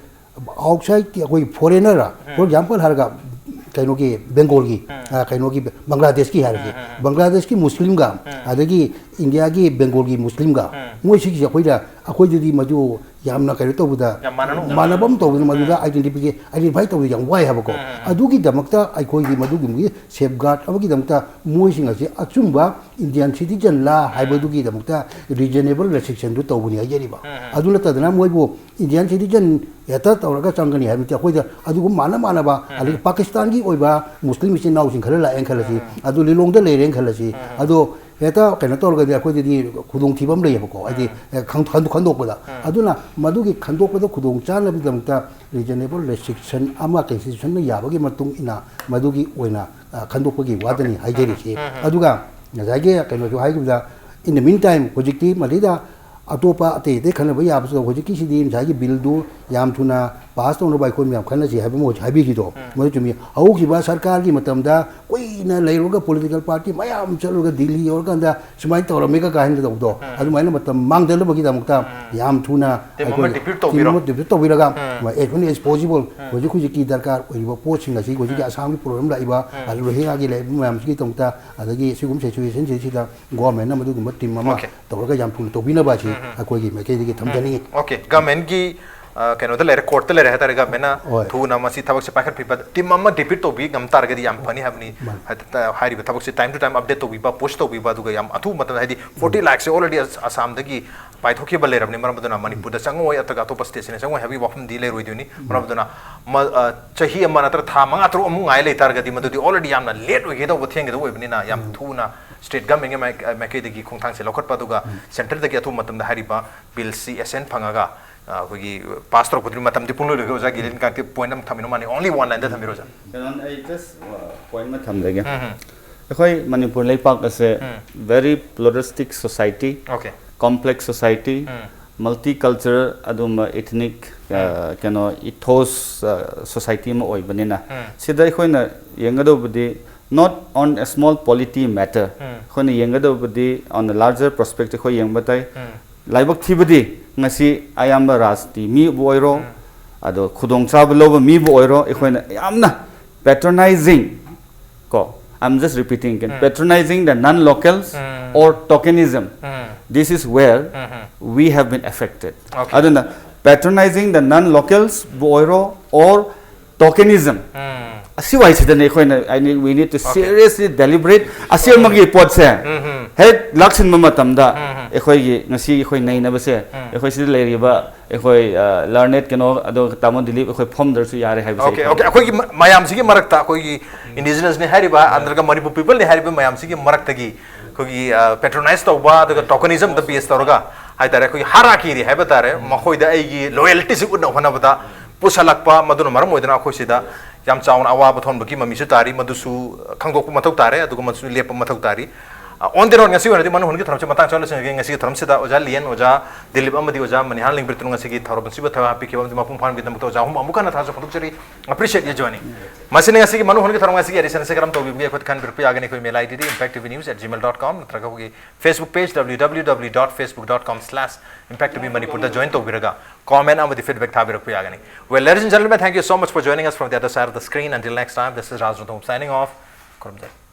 outsideꯀꯤ ꯑꯩꯈꯣꯏ foreigner, ꯎꯝ꯫ For example ꯍꯥꯏꯔꯒ ꯀꯩꯅꯣꯒꯤ Bengalꯒꯤ, ꯎꯝ꯫ ꯑ, ꯀꯩꯅꯣꯒꯤ ꯕꯪꯒ꯭ꯂꯥꯗꯦꯁꯀꯤ ꯍꯥꯏꯔꯁꯤ, ꯎꯝ, ꯎꯝ, ꯎꯝ꯫ ꯕꯪꯒ꯭ꯂꯥꯗꯦꯁꯀꯤ ꯃꯨꯁꯂꯤꯝꯒ, ꯎꯝ꯫ ꯑꯗꯒꯤ ꯏꯟꯗꯤꯌꯥꯒꯤ Bengalꯒꯤ ꯃꯨꯁꯂꯤꯝꯒ, ꯎꯝ꯫ ꯃꯣꯏꯁꯤꯒꯤꯁꯦ ꯑꯩꯈꯣꯏꯗ, ꯑꯩꯈꯣꯏꯗꯗꯤ ꯃꯗꯨ ꯌꯥꯝꯅ ꯀꯩꯅꯣ ꯇꯧꯕꯗ ꯌꯥꯝ ꯃꯥꯟꯅꯅ ꯎꯕꯗ꯫ ꯃꯥꯟꯅꯕ ꯑꯃ ꯇꯧꯕꯗ ꯃꯗꯨꯗ identify identify ꯇꯧꯕꯗ ꯌꯥꯝ ꯋꯥꯏ ꯍꯥꯏꯕꯀꯣ꯫ ꯑꯗꯨꯒꯤꯗꯃꯛꯇ ꯑꯩꯈꯣꯏꯒꯤ ꯃꯗꯨꯒꯤ safeguard ꯑꯃꯒꯤꯗꯃꯛꯇ ꯃꯣꯏꯁꯤꯡ ꯑꯁꯤ ꯑꯆꯨꯝꯕ Indian citizen ꯂꯥ ꯍꯥꯏꯕꯗꯨꯒꯤꯗꯃꯛꯇ reasonable restriction ꯗꯨ ꯇꯧꯕꯅꯤ ꯍꯥꯏꯖꯔꯤꯕ꯫ ꯑꯗꯨ ꯅꯠꯇꯗꯅ ꯃꯣꯏꯕꯨ Indian citizen ꯍꯦꯛꯇ ꯇꯧꯔꯒ ꯆꯪꯒꯅꯤ ꯍꯥꯏꯕ ꯅꯠꯇꯦ꯫ ꯑꯩꯈꯣꯏꯗ ꯑꯗꯨꯒꯨꯝ ꯃꯥꯟꯅ ꯃꯥꯟꯅꯕ, ꯑꯗꯒꯤ ꯄꯥꯀꯤꯁꯇꯥꯟꯒꯤ ꯑꯣꯏꯕ ꯃꯨꯁꯂꯤꯝ ꯏꯆꯤꯟ ꯏꯅꯥꯎꯁꯤꯡ ꯈꯔ ꯂꯥꯛꯑꯦꯅ ꯈꯜꯂꯁꯤ, ꯑꯗꯨ ꯂꯤꯂꯣꯡꯗ ꯂꯩꯔꯦꯅ ꯈꯜꯂꯁꯤ, ꯑꯗꯣ ꯍꯦꯛꯇ ꯀꯩꯅꯣ ꯇꯧꯔꯒꯗꯤ ꯑꯩꯈꯣꯏꯗꯗꯤ ꯈꯨꯗꯣꯡꯊꯤꯕ ꯑꯃ ꯂꯩꯌꯦꯕꯀꯣ꯫ ꯍꯥꯏꯗꯤ, ꯑꯦ, ꯈꯪ- ꯈꯟ- ꯈꯟꯗꯣꯛꯄꯗ꯫ ꯑꯗꯨꯅ ꯃꯗꯨꯒꯤ ꯈꯟꯗꯣꯛꯄꯗ ꯈꯨꯗꯣꯡ ꯆꯥꯅꯕꯒꯤꯗꯃꯛꯇ reasonable restriction ꯑꯃ constitution ꯅ ꯌꯥꯕꯒꯤ ꯃꯇꯨꯡ ꯏꯟꯅ ꯃꯗꯨꯒꯤ ꯑꯣꯏꯅ, ꯑ, ꯈꯟꯗꯣꯛꯄꯒꯤ ꯋꯥꯗꯅꯤ ꯍꯥꯏꯖꯔꯤꯁꯤ꯫ ꯑꯗꯨꯒ ꯉꯁꯥꯏꯒꯤ ꯀꯩꯅꯣꯁꯨ ꯍꯥꯏꯈꯤꯕꯗ, in the meantime, ꯍꯧꯖꯤꯛꯇꯤ ꯃꯗꯩꯗ ꯑꯇꯣꯞꯄ ꯑꯇꯩ ꯑꯇꯩ ꯈꯟꯅꯕ ꯌꯥꯕꯁꯨ, ꯍꯧꯖꯤꯛꯀꯤꯁꯤꯗꯤ ꯉꯁꯥꯏꯒꯤ bill ꯗꯨ ꯌꯥꯝ ꯊꯨꯅ pass ꯇꯧꯅꯕ ꯑꯩꯈꯣꯏ ꯃꯌꯥꯝ ꯈꯟꯅꯁꯤ ꯍꯥꯏꯕ ꯑꯃ ꯍꯧꯖꯤꯛ ꯍꯥꯏꯕꯤꯈꯤꯗꯣ, ꯃꯗꯨ ꯆꯨꯝꯃꯤ꯫ ꯍꯧꯈꯤꯕ ꯁꯔꯀꯥꯔꯒꯤ ꯃꯇꯝꯗ ꯀꯨꯏꯅ ꯂꯩꯔꯨꯔꯒ political party ꯃꯌꯥꯝ ꯆꯠꯂꯨꯔꯒ ꯗꯤꯜꯂꯤ ꯌꯧꯔꯀꯥꯟꯗ ꯁꯨꯃꯥꯏꯅ ꯇꯧꯔꯝꯃꯤꯒ ꯀꯥꯏꯅ ꯇꯧꯕꯗꯣ, ꯑꯗꯨꯃꯥꯏꯅ ꯃꯇꯝ ꯃꯥꯡꯗꯅꯕꯒꯤꯗꯃꯛꯇ ꯌꯥꯝ ꯊꯨꯅ Team ꯑꯃ ꯑꯩꯈꯣꯏ depute team ꯇꯧꯕꯤꯔꯣ꯫ ꯑꯃ depute ꯇꯧꯕꯤꯔꯒ, as soon as possible, ꯍꯧꯖꯤꯛ ꯍꯧꯖꯤꯛꯀꯤ ꯗꯔꯀꯥꯔ ꯑꯣꯏꯔꯤꯕ ꯄꯣꯠꯁꯤꯡ ꯑꯁꯤ, ꯍꯧꯖꯤꯛꯀꯤ ꯑꯁꯥꯝꯒꯤ problem ꯂꯥꯛꯏꯕ, ꯑꯗꯨ ꯔꯣꯍꯤꯡꯒ꯭ꯌꯥꯒꯤ ꯂꯩꯔꯤꯕ ꯃꯌꯥꯝꯁꯤꯒꯤꯗꯃꯛꯇ, ꯑꯗꯒꯤ ꯁꯤꯒꯨꯝꯕ situation ꯁꯤꯗ government ꯅ ꯃꯗꯨꯒꯨꯝꯕ team ꯑꯃ Okay. ꯇꯧꯔꯒ ꯌꯥꯝ ꯊꯨꯅ ꯇꯧꯕꯤꯅꯕ ꯑꯁꯤ ꯑꯩꯈꯣꯏꯒꯤ ꯃꯥꯏꯀꯩꯗꯒꯤ ꯊꯝꯖꯅꯤꯡꯉꯤ꯫ Okay, government ꯀꯤ, ꯑ, ꯀꯩꯅꯣꯗ ꯂꯩꯔꯦ, court ꯇ ꯂꯩꯔꯦ ꯍꯥꯏꯇꯥꯔꯦ, government ꯅ ꯍꯣꯏ꯫ ꯊꯨꯅ ꯃꯁꯤ ꯊꯕꯛꯁꯦ ꯄꯥꯏꯈꯠꯄꯤꯕ, team ꯑꯃ depute ꯇꯧꯕꯤ ꯉꯝ ꯇꯥꯔꯒꯗꯤ ꯌꯥꯝ ꯐꯅꯤ ꯍꯥꯏꯕꯅꯤ꯫ ꯃꯥꯅꯤ꯫ ꯍꯥꯏꯗꯤ, ꯍꯥꯏꯔꯤꯕ ꯊꯕꯛꯁꯦ time to time update ꯇꯧꯕꯤꯕ, push ꯇꯧꯕꯤꯕ, ꯑꯗꯨꯒ ꯌꯥꯝ ꯑꯊꯨꯕ ꯃꯇꯝꯗ, ꯍꯥꯏꯗꯤ forty lakh ꯁꯦ already ꯑꯁ-, ꯑꯁꯥꯝꯗꯒꯤ ꯄꯥꯏꯊꯣꯛꯈꯤꯕ ꯂꯩꯔꯕꯅꯤ, ꯃꯔꯝ ꯑꯗꯨꯅ ꯃꯅꯤꯄꯨꯔꯗ ꯆꯪꯉꯛꯑꯣꯏ ꯅꯠꯇ꯭ꯔꯒ ꯑꯇꯣꯞꯄ state ꯁꯤꯡꯅ ꯆꯪꯉꯛꯑꯣꯏ ꯍꯥꯏꯕꯒꯤ ꯋꯥꯐꯝꯗꯤ ꯂꯩꯔꯣꯏꯗꯣꯏꯅꯤ꯫ ꯃꯔꯝ ꯑꯗꯨꯅ ꯃ-, ꯑ, ꯆꯍꯤ ꯑꯃ ꯅꯠꯇ꯭ꯔꯒ ꯊꯥ ꯃꯉꯥ ꯇꯔꯨꯛ ꯑꯃꯨꯛ ꯉꯥꯏ ꯂꯩꯇꯥꯔꯒꯗꯤ ꯃꯗꯨꯗꯤ already ꯌꯥꯝꯅ late ꯑꯣꯏꯒꯗꯧꯕ, ꯊꯦꯡꯒꯗꯧꯕ ꯑꯣꯏꯕꯅꯤꯅ ꯌꯥꯝ ꯊꯨꯅ state government ꯀꯤ ꯃꯥꯏ-, ꯃꯥꯏꯀꯩꯗꯒꯤ ꯈꯣꯡꯊꯥꯡꯁꯦ ꯂꯧꯈꯠꯄ, ꯑꯗꯨꯒ centre ꯗꯒꯤ ꯑꯊꯨꯕ ꯃꯇꯝꯗ ꯍꯥꯏꯔꯤꯕ bill ꯁꯤ assent ꯐꯪꯉꯒ, ꯑ, ꯑꯩꯈꯣꯏꯒꯤ pass ꯇꯧꯔꯛꯄꯗꯨꯒꯤ ꯃꯇꯝꯗꯤ ꯄꯨꯡꯂꯣꯏ ꯂꯣꯏꯈ꯭ꯔꯦ꯫ ꯑꯣꯖꯥ ꯒꯤꯂꯦꯟ ꯀꯥꯡꯇꯤ point ꯑꯃ ꯊꯝꯕꯤꯔꯝꯃꯣ, ꯃꯥꯅꯤ, only one line ꯗ ꯊꯝꯕꯤꯔꯣ, ꯑꯣꯖꯥ꯫ ꯀꯩꯅꯣ, ꯑꯩ just, uh, point ꯑꯃ ꯊꯝꯖꯒꯦ꯫ ꯑꯩꯈꯣꯏ ꯃꯅꯤꯄꯨꯔ ꯂꯩꯄꯥꯛ ꯑꯁꯦ very pluralistic society, Okay. complex society, multicultural, ꯑꯗꯨꯝꯕ ethnic, uh, ꯀꯩꯅꯣ, ethos, uh, society ꯑꯃ ꯑꯣꯏꯕꯅꯤꯅ, ꯁꯤꯗ ꯑꯩꯈꯣꯏꯅ ꯌꯦꯡꯒꯗꯧꯕꯗꯤ not on a small polity matter, ꯑꯩꯈꯣꯏꯅ ꯌꯦꯡꯒꯗꯧꯕꯗꯤ on a larger perspective ꯑꯩꯈꯣꯏ ꯌꯦꯡꯕ ꯇꯥꯏ꯫ ꯂꯥꯏꯕꯛ ꯊꯤꯕꯗꯤ ꯉꯁꯤ ꯑꯌꯥꯝꯕ ꯔꯥꯖꯅꯤꯇꯤ ꯃꯤꯕꯨ ꯑꯣꯏꯔꯣ, ꯑꯗꯣ ꯈꯨꯗꯣꯡꯆꯥꯕ ꯂꯧꯕ ꯃꯤꯕꯨ ꯑꯣꯏꯔꯣ, ꯑꯩꯈꯣꯏꯅ ꯌꯥꯝꯅ patronizing, ꯀꯣ, I'm just repeating again, patronizing the non locals, or tokenism, this is where we have been affected. Okay. ꯑꯗꯨꯅ patronizing the non-locals ꯕꯨ ꯑꯣꯏꯔꯣ, or tokenism, ꯑꯁꯤ ꯋꯥꯏꯁꯤꯗꯅꯦ ꯑꯩꯈꯣꯏꯅ, I need, we need to seriously deliberate. ꯑꯁꯤꯃꯒꯤ ꯄꯣꯠꯁꯦ ꯍꯦꯛ ꯂꯥꯛꯁꯤꯟꯕ ꯃꯇꯝꯗ ꯑꯩꯈꯣꯏꯒꯤ ꯉꯁꯤ ꯑꯩꯈꯣꯏ ꯅꯩꯅꯕꯁꯦ, ꯑꯩꯈꯣꯏ ꯁꯤꯗ ꯂꯩꯔꯤꯕ ꯑꯩꯈꯣꯏ ꯂꯔꯅꯦꯠ ꯀꯩꯅꯣ, ꯑꯗꯣ ꯇꯥꯃꯣ ꯗꯤꯂꯤꯞ ꯑꯩꯈꯣꯏ ꯐꯝꯗ꯭ꯔꯁꯨ ꯌꯥꯔꯦ ꯍꯥꯏꯕꯁꯦ ꯑꯣꯀꯦ ꯑꯣꯀꯦ ꯑꯩꯈꯣꯏꯒꯤ ꯃ- ꯃꯌꯥꯝꯁꯤꯒꯤ ꯃꯔꯛꯇ ꯑꯩꯈꯣꯏꯒꯤ ꯏꯟꯗꯤꯖꯤꯅꯁꯅꯤ ꯍꯥꯏꯔꯤꯕ ꯅꯠꯇ꯭ꯔꯒ ꯃꯅꯤꯄꯨꯔ ꯄꯤꯄꯜꯅꯤ ꯍꯥꯏꯔꯤꯕ ꯃꯌꯥꯝꯁꯤꯒꯤ ꯃꯔꯛꯇꯒꯤ ꯑꯩꯈꯣꯏꯒꯤ ꯄꯦꯇ꯭ꯔꯣꯅꯥꯏꯁ ꯇꯧꯕ ꯑꯗꯨꯒ ꯇꯣꯀꯅꯤꯖꯝꯗ ꯕꯦꯁ ꯇꯧꯔꯒ ꯍꯥꯏꯇꯥꯔꯦ, ꯑꯩꯈꯣꯏꯒꯤ ꯍꯥꯔꯥꯀꯤꯔꯤ ꯍꯥꯏꯕ ꯇꯥꯔꯦ, ꯃꯈꯣꯏꯗ ꯑꯩꯒꯤ ꯂꯣꯌꯦꯜꯇꯤꯁꯤ ꯎꯠꯅꯕ ꯍꯣꯠꯅꯕꯗ ꯄꯨꯁꯜꯂꯛꯄ, ꯃꯗꯨꯅ ꯃꯔꯝ ꯑꯣꯏꯗꯨꯅ ꯑꯩꯈꯣꯏ ꯁꯤꯗ ꯌꯥꯝ ꯆꯥꯎꯅ ꯑꯋꯥꯕ ꯊꯣꯛꯍꯟꯕꯒꯤ ꯃꯃꯤꯁꯨ ꯇꯥꯔꯤ꯫ ꯃꯗꯨꯁꯨ ꯈꯪꯗꯣꯛꯄ ꯃꯊꯧ ꯇꯥꯔꯦ, ꯑꯗꯨꯒ ꯃꯗꯨꯁꯨ ꯂꯦꯞꯄ ꯃꯊꯧ ꯇꯥꯔꯤ꯫ ꯑꯣꯟ ꯗꯦ ꯔꯣꯗ, ꯉꯁꯤ ꯑꯣꯏꯅꯗꯤ ꯃꯅꯨꯡ ꯍꯨꯟꯒꯤ ꯊꯧꯔꯝꯁꯤ ꯃꯇꯥꯡ ꯆꯥꯅ ꯂꯣꯏꯁꯤꯟꯖꯒꯦ꯫ ꯉꯁꯤꯒꯤ ꯊꯧꯔꯝꯁꯤꯗ ꯑꯣꯖꯥ ꯂꯤꯌꯟ, ꯑꯣꯖꯥ ꯗꯤꯂꯤꯞ ꯑꯃꯗꯤ ꯑꯣꯖꯥ ꯃꯅꯤꯍꯥꯟ ꯂꯤꯡꯕꯤꯔꯠꯇꯨꯅ ꯉꯁꯤꯒꯤ ꯊꯧꯔꯝꯁꯤꯕꯨ ꯊꯣꯏ ꯍꯥꯞꯄꯤꯈꯤꯕ ꯑꯃꯗꯤ ꯃꯄꯨꯡ ꯐꯥꯍꯟꯕꯒꯤꯗꯃꯛꯇ ꯑꯣꯖꯥ ꯑꯍꯨꯝ ꯑꯃꯨꯛ ꯍꯟꯅ ꯊꯥꯖ ꯐꯣꯡꯗꯣꯛꯆꯔꯤ꯫ Appreciate you joining. ꯃꯁꯤꯅ ꯉꯁꯤꯒꯤ ꯃꯅꯨꯡ ꯍꯨꯟꯒꯤ ꯊꯧꯔꯝ ꯉꯁꯤꯒꯤ ꯑꯦꯗꯤꯁꯟ ꯑꯁꯤ ꯀꯔꯝ ꯇꯧꯕꯤꯕꯒꯦ ꯑꯩꯈꯣꯏꯗ ꯈꯟꯕꯤꯔꯛꯄ ꯌꯥꯒꯅꯤ꯫ ꯑꯩꯈꯣꯏ ꯃꯦꯂꯥꯏ D D impact T V news at Gmail dot com ꯅꯠꯇ꯭ꯔꯒ ꯑꯩꯈꯣꯏꯒꯤ Facebook page W W W dot facebook dot com slash impact T V Manipur ꯗ join ꯇꯧꯕꯤꯔꯒ comment ꯑꯃꯗꯤ feedback ꯊꯥꯕꯤꯔꯛꯄ ꯌꯥꯒꯅꯤ꯫ Well, ladies and gentlemen, thank you so much for joining us from the other side of the screen. Until next time, this is Raj Ranthambore signing off. ꯈꯨꯔꯨꯝꯖꯔꯤ꯫